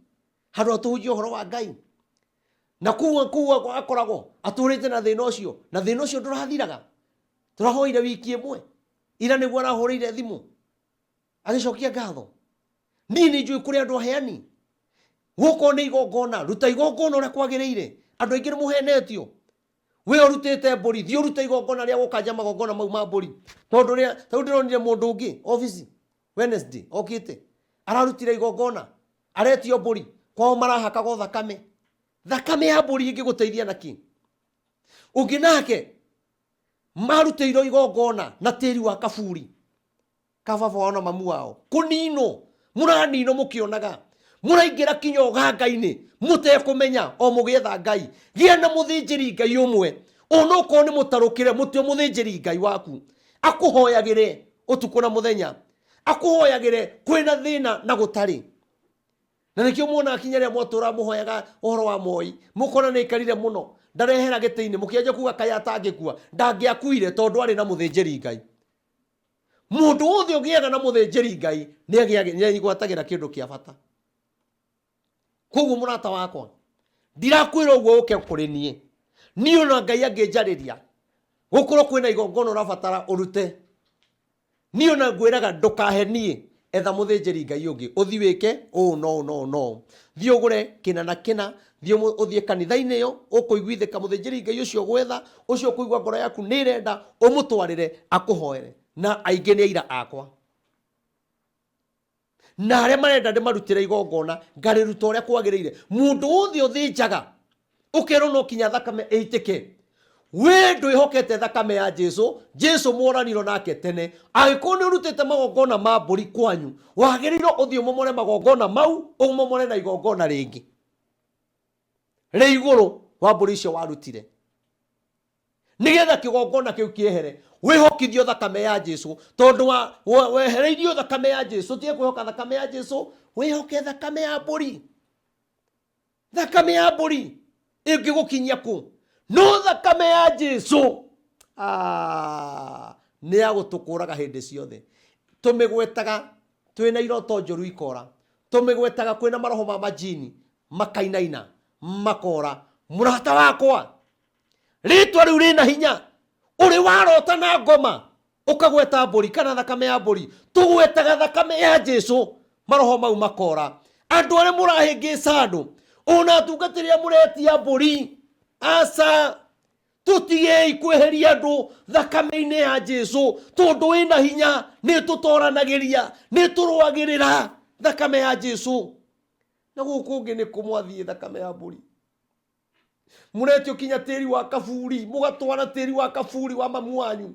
handũ ha tũhunjie ũhoro wa Ngai. Na kũu akoragwo atũrĩte na thĩna ũcio, na thĩna ũcio ndũrathiraga. Tũrahoire wiki ĩmwe, ira nĩguo arahũrĩire thimũ agĩcokia ngatho. Niĩ nĩ njũĩ kũrĩ andũ aheani. Gũkorwo nĩ igongona, ruta igongona ũrĩa kwagĩrĩire. Andũ aingĩ nĩ mũhenetio. We ũrutĩte mbũri, thiĩ ũrute igongona rĩa gũkanja magongona mau ma mbũri. Tondũ rĩa, ta rĩu ndĩronire mũndũ ũngĩ obici Wednesday okĩte, ararutire igongona, aretio mbũri, kwao marahakagwo thakame. Thakame ya mbũri ĩngĩgũteithia na kĩ? Ũngĩ nake marutĩirwo igongona na tĩri wa kaburi ka baba wao na mamu wao, kũninwo mũraninwo mũkĩonaga, mũraingĩra kinya ũganga-inĩ mũtekũmenya, o mũgĩetha Ngai. Gĩa na mũthĩnjĩri Ngai ũmwe, onokorwo nĩ mũtarũkĩre, mũtue mũthĩnjĩri Ngai waku, akũhoyagĩre ũtukũ na mũthenya, akũhoyagĩre kwĩna thĩna na gũtarĩ. Na nĩkĩo muonaga kinya rĩrĩa mwatũra mũhoyaga ũhoro wa Moi, mũkona nĩ aikarire mũno, ndarehera gĩtĩ-inĩ, mũkĩanjia kuga kaĩ atangĩkua. Ndangĩakuire tondũ arĩ na mũthĩnjĩri Ngai. Mũndũ wothe ũgĩaga na mũthĩnjĩri Ngai nĩ agwatagĩra kĩndũ kĩa bata. Koguo mũrata wakwa, ndirakwĩra ũguo ũke kũrĩ niĩ. Niĩ ona Ngai angĩnjarĩria, gũkorwo kwĩna igongona ũrabatara ũrute, niĩ ona ngwĩraga ndũkahe niĩ, etha mũthĩnjĩri Ngai ũngĩ, ũthiĩ wĩke ũũ na ũũ na ũũ na ũũ. Thiĩ ũgũre kĩna na kĩna, thiĩ ũthiĩ kanitha-inĩ ĩyo, ũkũiguithĩka mũthĩnjĩri Ngai ũcio ũgwetha, ũcio ũkũigua ngoro yaku nĩ ĩrenda, ũmũtwarĩre akũhoere. Na aingĩ nĩ aira akwa. Na arĩa marenda ndĩmarutĩre igongona, ngarĩruta ũrĩa kwagĩrĩire. Mũndũ wothe ũthĩnjaga, ũkerwo no kinya thakame ĩitĩke, we ndwĩhokete thakame ya Jesu. Jesu mworanirwo nake tene. Angĩkorwo nĩ ũrutĩte magongona ma mbũri kwanyu, wagĩrĩirwo ũthiĩ ũmomore magongona mau, ũmomore na igongona rĩngĩ rĩ igũrũ wa mbũri icio warutire, nĩgetha kĩgongona kĩu kĩehere, wĩhokithio thakame ya Jesu. Tondũ wehereirio thakame ya Jesu, tiga kwĩhoka thakame ya Jesu, wĩhoke thakame ya mbũri. Thakame ya mbũri ĩngĩgũkinyia kũ? No thakame ya Jesu, nĩ ya gũtũkũraga hĩndĩ ciothe. Tũmĩgwetaga twĩna iroto njũru ikora, tũmĩgwetaga kwĩna maroho ma majini makainaina makora. Mũrata wakwa, rĩtwa rĩu rĩna hinya. Ũrĩ warota na ngoma ũkagweta mbũri kana thakame ya mbũri, tũgwetaga thakame ya Jesu, maroho mau makora. Andũ arĩa mũrahĩngĩca andũ, ona atungatĩri arĩa mũretia mbũri, aca, tũtigei kweheria andũ thakame-inĩ ya Jesu, tondũ ĩna hinya, nĩ tũtoranagĩria, nĩ tũrũagĩrĩra thakame ya Jesu. Na gũkũ ũngĩ nĩ kũmwathiĩ thakame ya mbũri, mũretio kinya tĩri wa kaburi, mũgatwara tĩri wa kaburi wa mamu wanyu,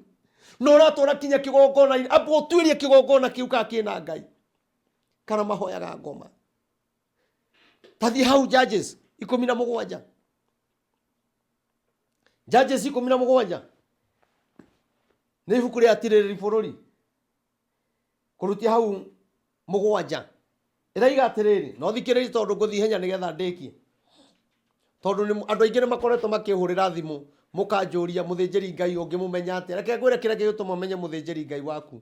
na ũratwara kinya kĩgongona-inĩ. Amba ũtuĩrie kĩgongona kĩu kana kĩna Ngai, kana mahoyaga ngoma. Tathiĩ hau Judges 17, Judges 17 nĩ ibuku rĩa tirĩrĩri bũrũri, kũrutia hau Mũgwanja ĩraiga atĩrĩrĩ, no thikĩrĩri tondũ ngũthiĩ ihenya nĩgetha ndĩkie, tondũ andũ aingĩ nĩ makoretwo makĩhũrĩra thimũ mũkanjũria mũthĩnjĩri Ngai ũngĩmũmenya atĩa. Reke ngwĩre kĩrĩa gĩgũtũma ũmenye mũthĩnjĩri Ngai waku.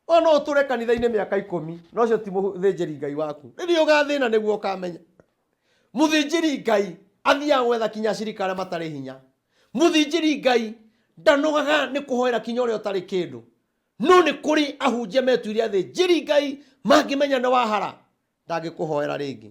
O no ũtũre kanitha-inĩ mĩaka 10, no ũcio ti mũthĩnjĩri Ngai waku. Rĩrĩa ũgathĩna nĩguo ũkamenya. Mũthĩnjĩri Ngai athiaga gwetha kinya acirika arĩa matarĩ hinya. Mũthĩnjĩri Ngai ndanogaga nĩ kũhoera kinya ũrĩa ũtarĩ kĩndũ. No nĩ kũrĩ ahunjia metuire athĩnjĩri Ngai mangĩmenya nĩ wahara ndangĩkũhoera rĩngĩ,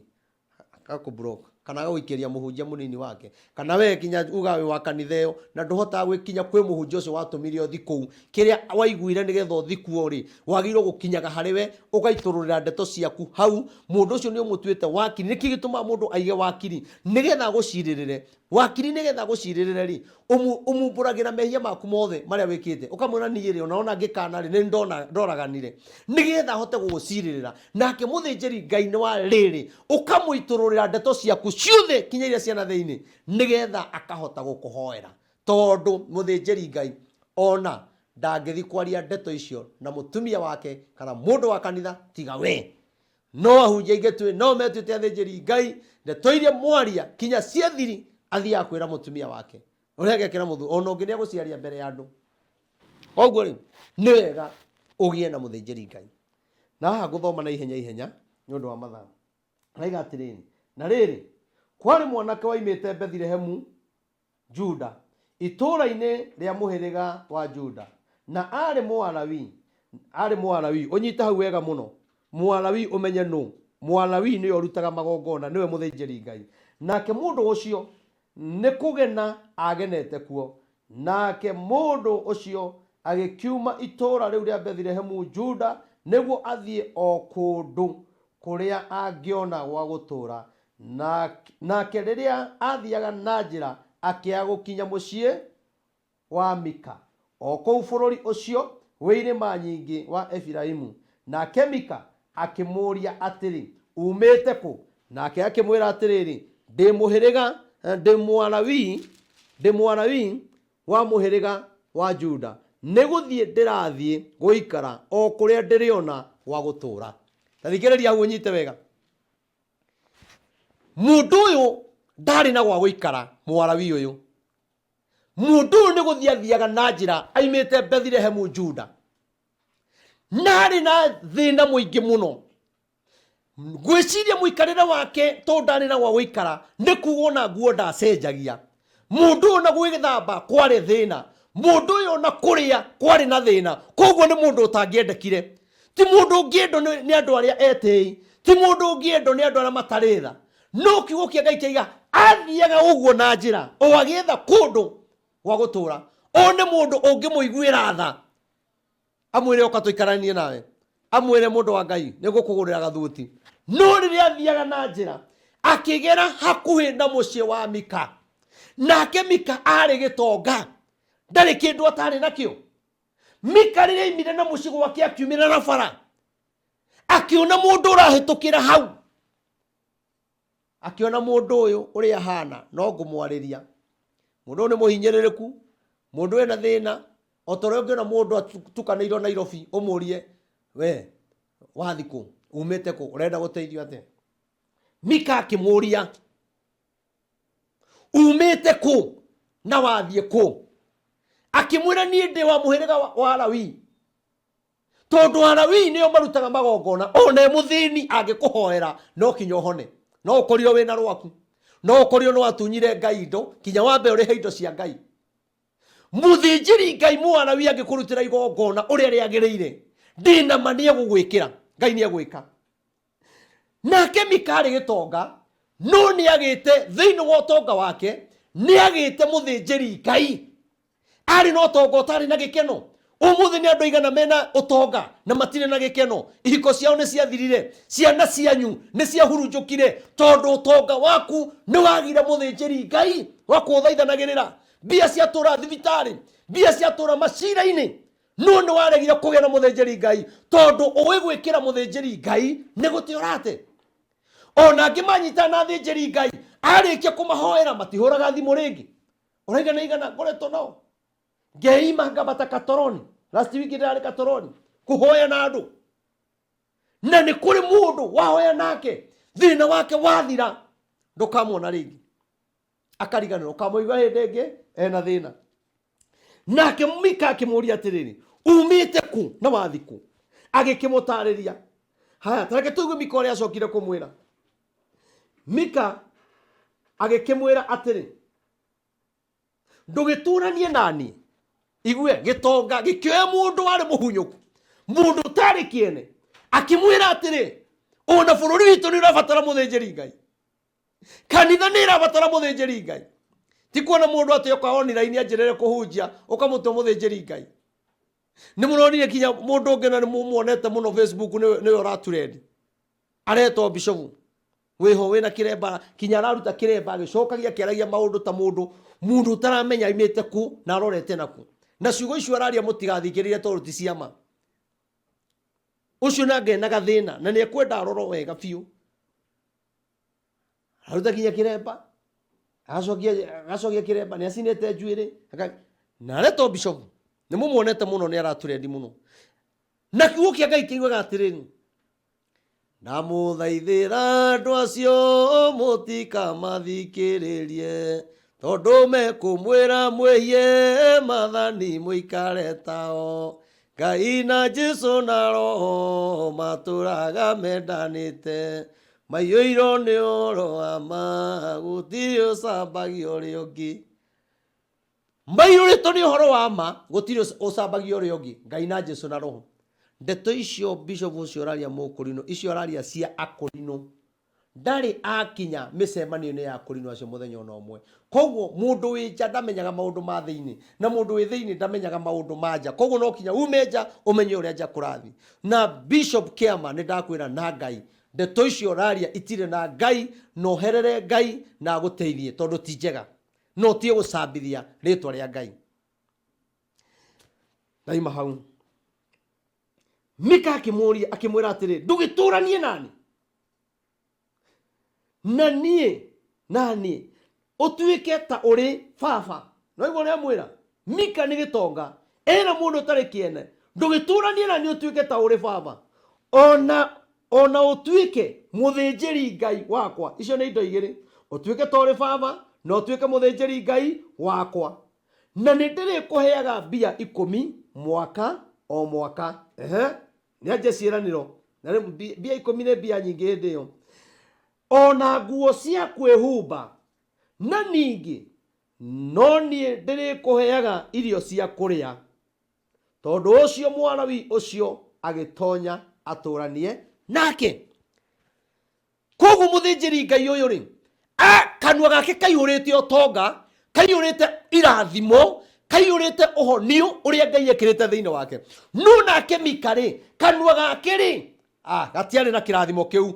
agakũ-block kana agagũikĩria mũhunjia mũnini wake, kana we kinya uga wĩ wa kanitha ĩyo na ndũhotaga gwĩkinya kwĩ mũhunjia ũcio watũmire ũthi kũu. Kĩrĩa waiguire nĩgetha ũthi kuo rĩ, wagĩrĩirwo gũkinyaga harĩ we ũgaitũrũrĩra ndeto ciaku hau. Mũndũ ũcio nĩ ũmũtuĩte wakiri. Nĩkĩ gĩtũmaga mũndũ aige wakiri? Nĩgetha agũcirĩrĩre. Wakiri nĩgetha agũcirĩrĩre rĩ, ũmumbũragĩra mehia maku mothe marĩa wĩkĩte, ũkamwĩra niĩ rĩ, ona ona ngĩkana rĩ, nĩ ndona ndoraganire, nĩgetha ahote gũgũcirĩrĩra. Nake mũthĩnjĩri Ngai nĩ wa rĩrĩ, ũkamũitũrũrĩra ndeto ciaku ciothe kinya iria ciana thĩinĩ, nĩgetha akahota gũkũhoera. Tondũ mũthĩnjĩri Ngai ona ndangĩthi kwaria ndeto icio na mũtumia wake kana mũndũ wa kanitha tiga we. No ahunjia aingĩ twĩ nao metuĩte athĩnjĩri Ngai, ndeto iria mwaria kinya cia thiri athiaga kwĩra mũtumia wake ũrĩa agekĩra mũthuri, ona ũngĩ nĩ egũciaria mbere ya andũ. Koguo rĩ, nĩ wega ũgĩe na mũthĩnjĩri Ngai. Na haha ngũthoma na ihenya ihenya nĩ ũndũ wa mathaa. Araiga atĩrĩrĩ, na rĩrĩ, kwarĩ mwanake waimĩte Bethilehemu Juda, itũũra-inĩ rĩa mũhĩrĩga wa Juda, na aarĩ Mũalawii. Aarĩ Mũalawii. Ũnyite hau wega mũno. Mũalawii ũmenye nũ. Mũalawii nĩwe ũrutaga magongona, nĩwe mũthĩnjĩri-Ngai. Nake mũndũ ũcio nĩ kũgena aagenete kuo. Nake mũndũ ũcio agĩkiuma itũũra rĩu rĩa Bethilehemu Juda nĩguo athiĩ o kũndũ kũrĩa angĩona gwa gũtũũra, Nake rĩrĩa aathiaga na njĩra, akĩaga gũkinya mũciĩ wa Mika, o kũu bũrũri ũcio wĩ irĩma nyingĩ wa Efiraimu. Nake Mika akĩmũũria atĩrĩ, Uumĩte kũ? Nake akĩmwĩra atĩrĩrĩ, Ndĩ mũhĩrĩga, ndĩ Mũalawii, ndĩ Mũalawii wa mũhĩrĩga wa Juda, nĩ gũthiĩ ndĩrathiĩ gũikara o kũrĩa ndĩrĩona gwa gũtũũra. Ta thikĩrĩria hau ũnyite wega. Mũndũ ũyũ ndarĩ na gwa gũikara, Mũalawii ũyũ. Mũndũ ũyũ nĩ gũthiĩ athiaga na njĩra aimĩte Bethilehemu Juda. Na arĩ na thĩna mũingĩ mũno. Ngwĩciria mũikarĩre wake tondũ ndarĩ na gwa gũikara nĩ kuga ona nguo ndacenjagia. Mũndũ ũyũ na gwĩthamba kwarĩ thĩna, mũndũ ũyũ na kũrĩa kwarĩ na thĩna, koguo nĩ mũndũ ũtangĩendekire. Ti mũndũ ũngĩendwo nĩ andũ arĩa etĩi, ti mũndũ ũngĩendwo nĩ andũ arĩa matarĩ tha. No kiugo kĩa Ngai kĩaiga athiaga ũguo na njĩra o agĩetha kũndũ gwa gũtũra. Ũyũ nĩ mũndũ ũngĩmũiguĩra tha, amwĩre ũka tũikaranie nawe, amwĩre mũndũ wa Ngai nĩ ngũkũgũrĩra gathuti. No rĩrĩa athiaga na njĩra akĩgera hakuhĩ na mũciĩ wa Mika, nake Mika arĩ gĩtonga, ndarĩ kĩndũ atarĩ nakĩo. Mika rĩrĩa aimire na mũciĩ gwake akiumĩra na bara, akĩona mũndũ ũrahĩtũkĩra hau, Akĩona mũndũ ũyũ ũrĩa ahana no ngũmwarĩria. Mũndũ ũyũ nĩ mũhinyĩrĩrĩku, mũndũ wĩna thĩna, o ta ũrĩa ũngĩona mũndũ atukanĩirwo Nairobi ũmũrie we wathi kũ, umĩte kũ, ũrenda gũteithio atĩa? Mika akĩmũria umĩte kũ na wathiĩ kũ? Akĩmwĩra niĩ ndĩ wa mũhĩrĩga wa Lawi. Tondũ Alawii nĩo marutaga magongona, ona e mũthĩni angĩkũhoera no kinya ũhone. No ũkorirwo wĩna rwaku, no ũkorirwo nĩ watunyire Ngai indo, kinya wambe ũrĩhe indo cia Ngai. Mũthĩnjĩri Ngai Mũalawii angĩkũrutĩra igongona ũrĩa rĩagĩrĩire, ndĩna ma nĩ egũgwĩkĩra, Ngai nĩ egwĩka. Nake Mika arĩ gĩtonga, no nĩ agĩte thĩinĩ wa ũtonga wake, nĩ agĩte mũthĩnjĩri Ngai. Arĩ na ũtonga ũtarĩ na gĩkeno. Ũmũthĩ nĩ andũ aigana mena ũtonga na matirĩ na gĩkeno. Ihiko ciao nĩ ciathirire, ciana cianyu nĩ ciahurunjũkire, tondũ ũtonga waku nĩ wagire mũthĩnjĩri Ngai wa kũũthaithanagĩrĩra. Mbia ciatũra thibitarĩ, mbia ciatũra macira-inĩ, no nĩ waregire kũgĩa na mũthĩnjĩri Ngai tondũ ũĩ gwĩkĩra mũthĩnjĩri Ngai nĩ gũtĩ ũrate. Ona angĩ manyitana na athĩnjĩri Ngai, arĩkia kũmahoera matihũraga thimũ rĩngĩ. Ũraiga na igana ngoretwo nao ngeima ngambata Katoroni, last week ndĩrarĩ Katoroni kũhoya na andũ. Na nĩ kũrĩ mũndũ wahoya nake thĩna wake wathira, ndũkamwona rĩngĩ, akariganĩrwo, ũkamũigua hĩndĩ ĩngĩ ena thĩna. Nake Mika akĩmũria atĩrĩrĩ, umĩte kũ na wathi kũ? Agĩkĩmũtarĩria. Haya, ta reke tũigue Mika ũrĩa acokire kũmwĩra. Mika agĩkĩmwĩra atĩrĩ, ndũgĩtũranie nani. Igue, gĩtonga gĩkĩoya mũndũ warĩ mũhunyũku, mũndũ ũtarĩ kĩene, akĩmwĩra atĩrĩ, ona bũrũri witũ nĩ ũrabatara mũthĩnjĩri Ngai, kanitha nĩ ĩrabatara mũthĩnjĩri Ngai. Ti kuona mũndũ atĩ oka online anjĩrĩre kũhunjia ũkamũtua mũthĩnjĩri Ngai. Nĩ mũronire kinya mũndũ ũngĩ, na nĩ mũmuonete mũno Facebook, nĩwe nĩwe ũraturendi, aretwo bishofu wĩho wĩna kĩremba, kinya araruta kĩremba agĩcokagia akĩaragia maũndũ ta mũndũ mũndũ ũtaramenya aimĩte kũ na arorete naku. Na ciugo icio araria mũtigathikĩrĩrie tondũ ti ciama. Ũcio nake ena gathĩna na nĩ ekwenda arorwo wega biũ. Aruta kinya kĩremba, agacokia agacokia kĩremba, nĩ acinĩte njuĩrĩ na aretwo bishofu, nĩ mũmuonete mũno, nĩ araturendi mũno. Na kiugo kĩa Ngai kĩugaga atĩrĩrĩ, ndamũthaithĩra andũ acio mũtikamathikĩrĩrie, tondũ mekũmwĩra mwĩhie mathani mũikare tao. Ngai na Jesu na Roho matũraga mendanĩte, maiyũirwo nĩ ũhoro wa ma, gũtirĩ ũcambagia ũrĩa ũngĩ. Maiyũrĩtwo nĩ ũhoro wa ma, gũtirĩ ũcambagia ũrĩa ũngĩ, Ngai na Jesu na Roho. Ndeto icio bishop ũcio ũraria mũkũrinũ, icio araria cia akũrinũ, ndarĩ akinya mĩcemanio-inĩ ya akũrinũ acio mũthenya ona ũmwe. Koguo mũndũ wĩ nja ndamenyaga maũndũ ma thĩinĩ, na mũndũ wĩ thĩinĩ ndamenyaga maũndũ ma nja. Koguo no kinya ume nja ũmenye ũrĩa nja kũrathiĩ. Na Bishop Kĩama, nĩ ndakwĩra na Ngai, ndeto icio ũraria itirĩ na Ngai, na ũherere Ngai na agũteithie, tondũ ti njega. No ũtige gũcambithia rĩtwa rĩa Ngai. Ndaima hau. Mika akĩmũria akĩmwĩra atĩrĩ, ndũgĩtũranie nani na niĩ na niĩ ũtuĩke ta ũrĩ baba. No igua ũrĩa amwĩra Mika nĩ gĩtonga, ena mũndũ ũtarĩ kĩene, ndũgĩtũranie na niĩ ũtuĩke ta ũrĩ baba, ona ona ũtuĩke mũthĩnjĩri Ngai wakwa. Icio nĩ indo igĩrĩ, ũtuĩke ta ũrĩ baba na ũtuĩke mũthĩnjĩri Ngai wakwa, na nĩ ndĩrĩkũheaga mbia 10 mwaka o mwaka. Ehe, nĩ anjia ciĩranĩro. Na rĩu mbia 10 nĩ mbia nyingĩ hĩndĩ ĩyo, ona nguo cia kwĩhumba, na ningĩ no niĩ ndĩrĩkũheaga irio cia kũrĩa. Tondũ ũcio Mũalawii ũcio agĩtonya atũranie nake. Koguo mũthĩnjĩri Ngai ũyũ rĩ, kanua gake kaihũrĩte ũtonga, kaihũrĩte irathimo, kaihũrĩte ũhonio ũrĩa Ngai ekĩrĩte thĩinĩ wake. No nake Mika rĩ, kanua gake rĩ, gatiarĩ na kĩrathimo kĩu,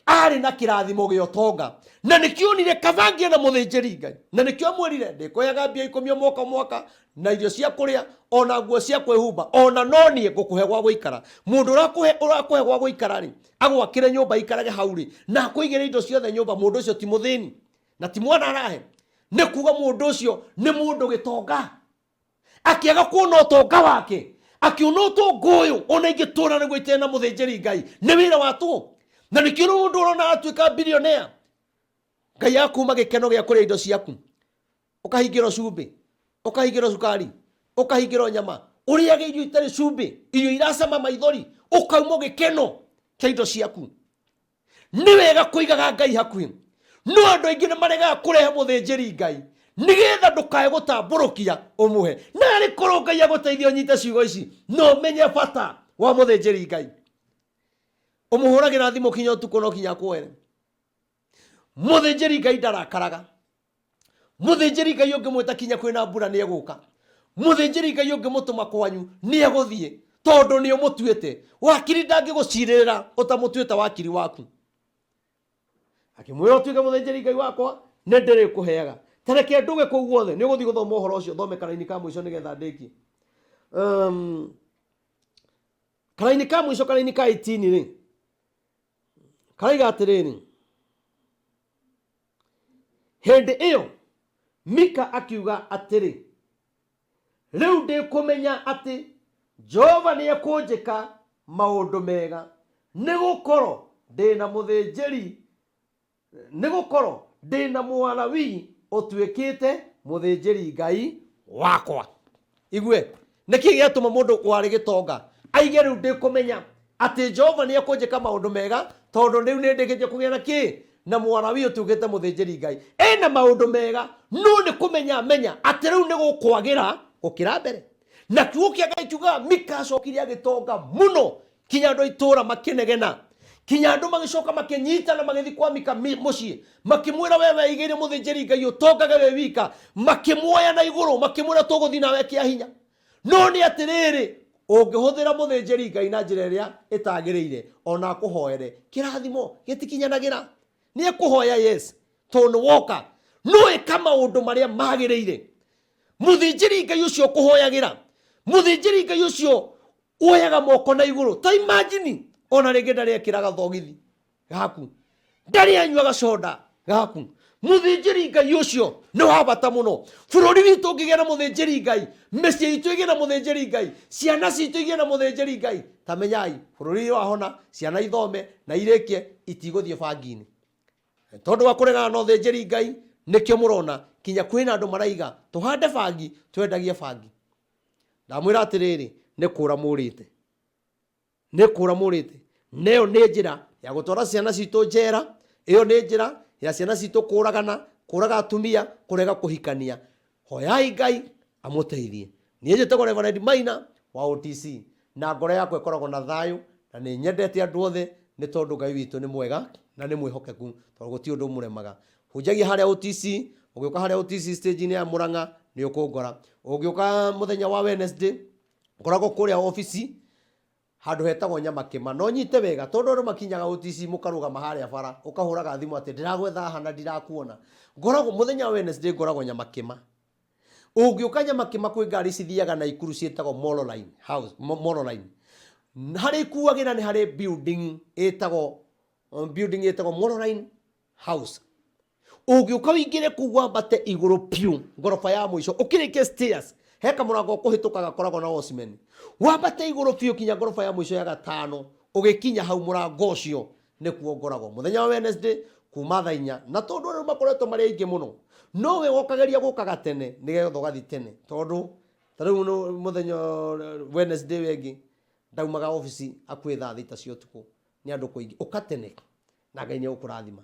arĩ na kĩrathimo gĩa ũtonga, na nĩkĩo onire kaba ngĩe na mũthĩnjĩri Ngai, na nĩkĩo amwĩrire ndĩkũheaga mbia 10 o mwaka o mwaka, na irio cia kũrĩa, ona nguo cia kwĩhumba, ona no niĩ ngũkũhe gwa gũikara. Mũndũ ũrakũhe ũrakũhe gwa gũikara rĩ, agwakĩre nyũmba ikarage hau rĩ, na akũigĩre indo ciothe nyũmba, mũndũ ũcio ti mũthĩni na ti mwana arahe. Nĩ kuga mũndũ ũcio nĩ mũndũ gĩtonga. Akĩaga kuona ũtonga wake, akĩona ũtonga ũyũ ona ingĩtũra nĩguo itarĩ na mũthĩnjĩri Ngai nĩ wĩra wa tũhũ. Na nĩkĩo rĩu mũndũ ũrona atuĩka bilionea, Ngai akuma gĩkeno gĩa kũrĩa indo ciaku, ũkahingĩrwo cumbĩ, ũkahingĩrwo cukari, ũkahingĩrwo nyama, ũrĩage irio itarĩ cumbĩ, irio iracama maithori, ũkaumwo gĩkeno kĩa indo ciaku. Nĩ wega kũigaga Ngai hakuhĩ, no andũ aingĩ nĩ maregaga kũrehe mũthĩnjĩri Ngai nĩgetha ndũkae gũtambũrũkia ũmũhe. Na arĩ korwo Ngai agũteithia ũnyite ciugo ici na ũmenye bata wa mũthĩnjĩri Ngai. Ũmũhũragĩra thimũ kinya ũtukũ no kinya akuoere. Mũthĩnjĩri Ngai ndarakaraga. Mũthĩnjĩri Ngai ũngĩmwĩta kinya kwĩna mbura nĩ egũka. Mũthĩnjĩri Ngai ũngĩmũtũma kwanyu nĩ egũthiĩ, tondũ nĩ ũmũtuĩte wakiri. Ndangĩgũcirĩrĩra ũtamũtuĩte wakiri waku. Akĩmwĩra ũtuĩke mũthĩnjĩri Ngai wakwa, nĩ ndĩrĩkũheaga. Ta reke nduge kũu guothe, nĩ ũgũthiĩ gũthoma ũhoro ũcio. Thome karaini ka mũico nĩgetha ndĩkie. Karaini ka mũico, karaini ka 18 rĩ, karaiga atĩrĩrĩ, hĩndĩ ĩyo Mika akiuga atĩrĩ, rĩu ndĩkũmenya atĩ Jehova nĩ ekũnjĩka maũndũ mega. Nĩ gũkorwo ndĩ na mũthĩnjĩri, nĩ gũkorwo ndĩ na Mũalawii ũtuĩkĩte mũthĩnjĩri Ngai wakwa. Igue, nĩkĩ gĩatũma mũndũ warĩ gĩtonga aige rĩu ndĩkũmenya atĩ Jehova nĩ ekũnjĩka maũndũ mega, tondũ rĩu nĩ ndĩkĩtie kũgĩa na kĩ na Mũalawii ũtuĩkĩte mũthĩnjĩri Ngai ena maũndũ mega, no nĩ kũmenya amenya atĩ rĩu nĩ gũkwagĩra gũkĩra mbere. Na kiugo kĩa Ngai kiugaga Mika acokire agĩtonga mũno kinya andũ a itũũra makĩnegena, kinya andũ magĩcoka makĩnyitana magĩthiĩ kwa Mika mũciĩ, makĩmwĩra we weigĩire mũthĩnjĩri Ngai ũtongage we wika, makĩmuoya na igũrũ makĩmwĩra tũgũthiĩ nawe kĩa hinya. No nĩ atĩrĩrĩ, ũngĩhũthĩra mũthĩnjĩri Ngai na njĩra ĩrĩa ĩtagĩrĩire, ona akũhoere kĩrathimo gĩtikinyanagĩra. Nĩ ekũhoya yes, tondũ nĩ woka, no ĩka maũndũ marĩa magĩrĩire. Mũthĩnjĩri Ngai ũcio ũkũhoyagĩra, mũthĩnjĩri Ngai ũcio woyaga moko na igũrũ, ta imagine ona rĩngĩ ndarĩ ekĩraga thogithi gaku, ndarĩ anyuaga soda gaku. Mũthĩnjĩri Ngai ũcio nĩ wa bata mũno. Bũrũri witũ ũngĩgĩa na mũthĩnjĩri Ngai, mĩciĩ itũ ĩgĩe na mũthĩnjĩri Ngai, ciana citũ igĩe na mũthĩnjĩri Ngai, ta menyai bũrũri wahona, ciana ithome na irĩkie, itigũthiĩ bangi-inĩ. Tondũ wa kũregana na ũthĩnjĩri Ngai, nĩkĩo mũrona kinya kwĩna andũ maraiga tũhande bangi, twendagie bangi. Ndamwĩra atĩrĩrĩ, nĩ kũra mũrĩte, nĩ kũra mũrĩte. Na ĩyo nĩ njĩra ya gũtwara ciana citũ njera, ĩyo nĩ njĩra ya ciana citũ kũragana, kũraga atumia, kũrega kũhikania. Hoyai Ngai amũteithie. Niĩ njĩtagwo Reverend Maina wa OTC, na ngoro yakwa ĩkoragwo na thayũ, na nĩ nyendete andũ othe, nĩ tondũ Ngai witũ nĩ mwega na nĩ mwĩhokeku, tondũ gũtirĩ ũndũ ũmũremaga. Hunjagia harĩa OTC, ũgĩũka harĩa OTC stage-inĩ ya Murang'a nĩ ũkũngora. Ũngĩũka mũthenya wa Wednesday, ngoragwo kũrĩa obici handũ hetagwo Nyamakĩma. No nyite wega, tondũ andũ makinyaga OTC mũkarũgama harĩa bara, ũkahũraga thimũ atĩ ndĩragwetha haha na ndirakuona. Ngoragwo mũthenya wa Wednesday ngoragwo Nyamakĩma. Ũngĩũka Nyamakĩma kwĩ ngari cithiaga Naikuru ciĩtagwo Molo Line House, Molo Line. Harĩa ikuagĩra nĩ harĩ building ĩtagwo building ĩtagwo Molo Line House. Ũngĩũka ũingĩre kũu wambate igũrũ piũ ngoroba ya mũico, ũkĩrĩkia stairs, he kamũrango ũkũhĩtũka gakoragwo na watchman. Wambate igũrũ biũ kinya ngoroba ya mũico ya gatano, ũgĩkinya hau mũrango ũcio nĩkuo ngoragwo mũthenya wa Wednesday kuma thaa inya. Na tondũ andũ makoretwo marĩ aingĩ mũno, no we ũkageria gũkaga tene nĩgetha ũgathiĩ tene, tondũ ta rĩu mũthenya Wednesday ĩyo ĩngĩ ndaumaga obici hakuhĩ thaa thita cia ũtukũ nĩ andũ kũingĩ. Ũka tene na Ngai nĩ egũkũrathima.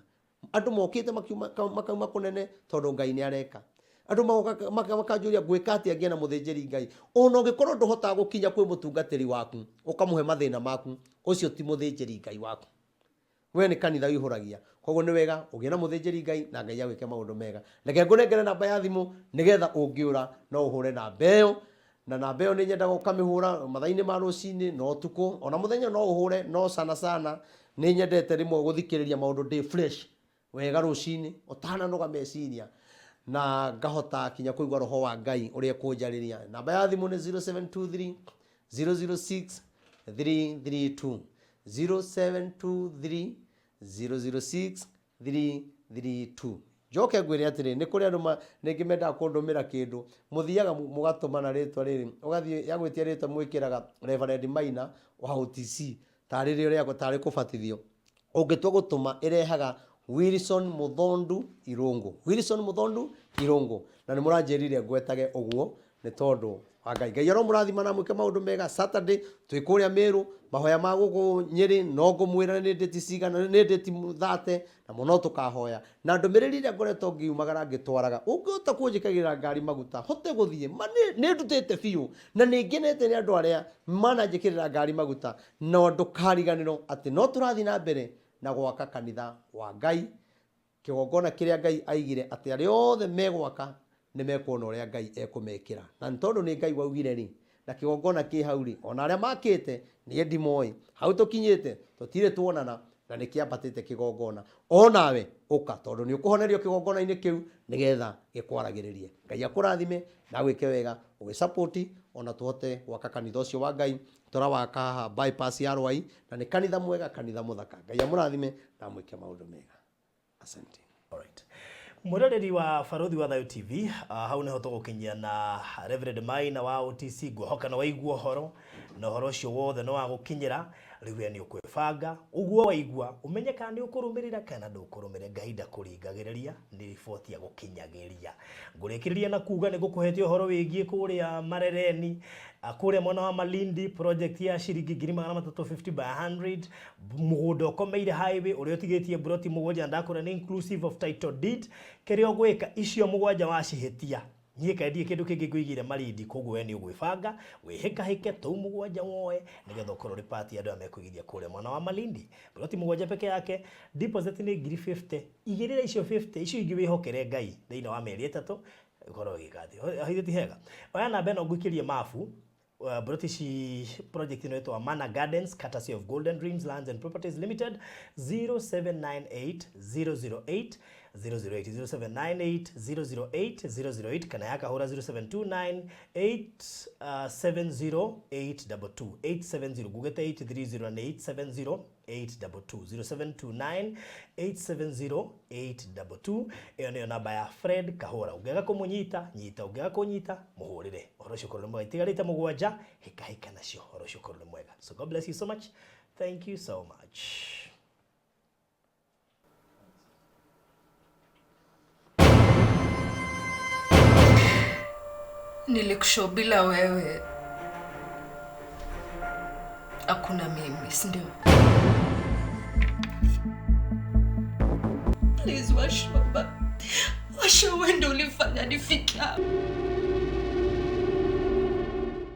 Andũ mokĩte makiuma makauma kũnene tondũ Ngai nĩ areka. Andũ magoka makanjũria ngwĩka atĩa ngĩe na mũthĩnjĩri Ngai. Ona ũngĩkorwo ndũhotaga gũkinya kwĩ mũtungatĩri waku ũkamũhe mathĩna maku, ũcio ti mũthĩnjĩri Ngai waku. We nĩ kanitha ũihũragia. Koguo nĩ wega ũgĩe na mũthĩnjĩri Ngai na Ngai agwĩke maũndũ mega. Reke ngũnengere namba ya thimũ nĩgetha ũngĩũra no ũhũre namba ĩyo. Na namba ĩyo nĩ nyendaga ũkamĩhũra mathaa-inĩ ma rũcinĩ na ũtukũ, ona mũthenya no ũhũre, no sana sana nĩ nyendete rĩmwe gũthikĩrĩria maũndũ ndĩ fresh wega rũcinĩ ũtananoga meciria, na ngahota kinya kũigua roho wa Ngai ũrĩa ekũnjarĩria. Namba ya thimũ nĩ 0723 006 332, 0723 006 332. Njoke ngwĩre atĩrĩ, nĩ kũrĩ andũ rĩngĩ mendaga kũndũmĩra kĩndũ, mũthiaga mũgatũma na rĩtwa rĩrĩ, ũgathiĩ yagwĩtia rĩtwa mwĩkĩraga Reverend Maina wa OTC, tarĩ rĩo rĩakwa, tarĩ kũbatithio. Ũngĩtua gũtũma ĩrehaga Wilson Mũthondu Irũngũ, Wilson Mũthondu Irũngũ. Na nĩ mũranjĩrire ngwetage ũguo nĩ tondũ wa Ngai. Ngai aromũrathima na amwĩke maũndũ mega. Saturday twĩ kũrĩa Meru, mahoya ma gũkũ Nyĩrĩ no ngũmwĩra nĩ ndĩti cigana, nĩ ndĩti thate, na mũno tũkahoya. Na ndũmĩrĩri ĩrĩa ngoretwo ngiumagara ngĩtwaraga, ũngĩhota kũnjĩkagĩra ngari maguta hote gũthiĩ, ma nĩ ndutĩte biũ na nĩ ngenete nĩ andũ arĩa mananjĩkĩrĩra ngari maguta. Na ndũkariganĩrwo atĩ no tũrathiĩ na mbere na gwaka kanitha wa Ngai, kĩgongona kĩrĩa Ngai aigire atĩ arĩa othe megwaka nĩ mekuona ũrĩa Ngai ekũmekĩra. Na nĩ tondũ nĩ Ngai waugire rĩ, na kĩgongona kĩ hau rĩ, ona arĩa makĩte niĩ ndimoĩ, hau tũkinyĩte tũtirĩ tuonana, na nĩ kĩambatĩte kĩgongona. O nawe ũka, tondũ nĩ ũkũhonerio kĩgongona-inĩ kĩu nĩgetha gĩkwaragĩrĩrie. Ngai akũrathime na agwĩke wega ũgĩ support ona tũhote gwaka kanitha ũcio wa Ngai. Tũrawaka haha bypass ya Rwai, na nĩ kanitha mwega, kanitha mũthaka. Ngai amũrathime na amwĩke maũndũ mega. Asante. Alright. Mwĩroreri wa Barũthi wa Thayũ TV, hau nĩho tũgũkinyia na Reverend Maina wa OTC. Ngwĩhoka nĩ waigua ũhoro, na ũhoro ũcio wothe nĩ wagũkinyĩra. Rĩu we nĩ ũkwĩbanga ũguo waigua ũmenye kana nĩ ũkũrũmĩrĩra kana ndũkũrũmĩrĩra. Ngai ndakũringagĩrĩria, nĩ riboti ya gũkinyagĩria. Ngũrĩkĩrĩria na kuga nĩ ngũkũhete ũhoro wĩgiĩ kũrĩa Marereni, kũrĩa mwena wa Malindi, project ya ciringi 350,000 by 100, mũgũnda ũkomeire highway ũrĩa ũtigĩtie mburoti 7, ndakũra nĩ inclusive of title deed. Kĩrĩa ũgwĩka icio 7 wacihĩtia, niĩ kaĩ ndirĩ kĩndũ kĩngĩ ngũigĩire Malindi, koguo we nĩ ũgwĩbanga wĩhĩkahĩke tũu 7 woe nĩgetha ũkorwo ũrĩ part ya andũ arĩa mekũigithia kũrĩa mwena wa Malindi. Mburoti 7 peke yake, deposit nĩ 50,000, igĩrĩra icio 50, icio ingĩ wĩhokere Ngai thĩinĩ wa mĩeri 3 ũkorwo ũgĩka atĩ haithĩ ti hega. Oya namba ĩno ngũikĩrie mabu. Broti ici project ĩno ĩtwa Mana Gardens, courtesy of Golden Dreams Lands and Properties Limited, 0798 008 008, 0798 008 008, kana yakahũra 0729 870 822, 870, ngugĩte 830 na 870 822, 0729 870 822. Ĩyo nĩyo namba ya Fred Kahũra. Ũngĩaga kũmũnyita nyita, ũngĩaga kũnyita mũhũrĩre. Ũhoro ũcio ũkorwo nĩ mwega. Itigarĩte 7, hĩkahĩka nacio, ũhoro ũcio ũkorwo nĩ mwega. So God bless you so much. Thank you so much. Nilikushow bila wewe hakuna mimi, si ndio? Please Washoba, Washo, wewe ndio ulifanya nifike hapa.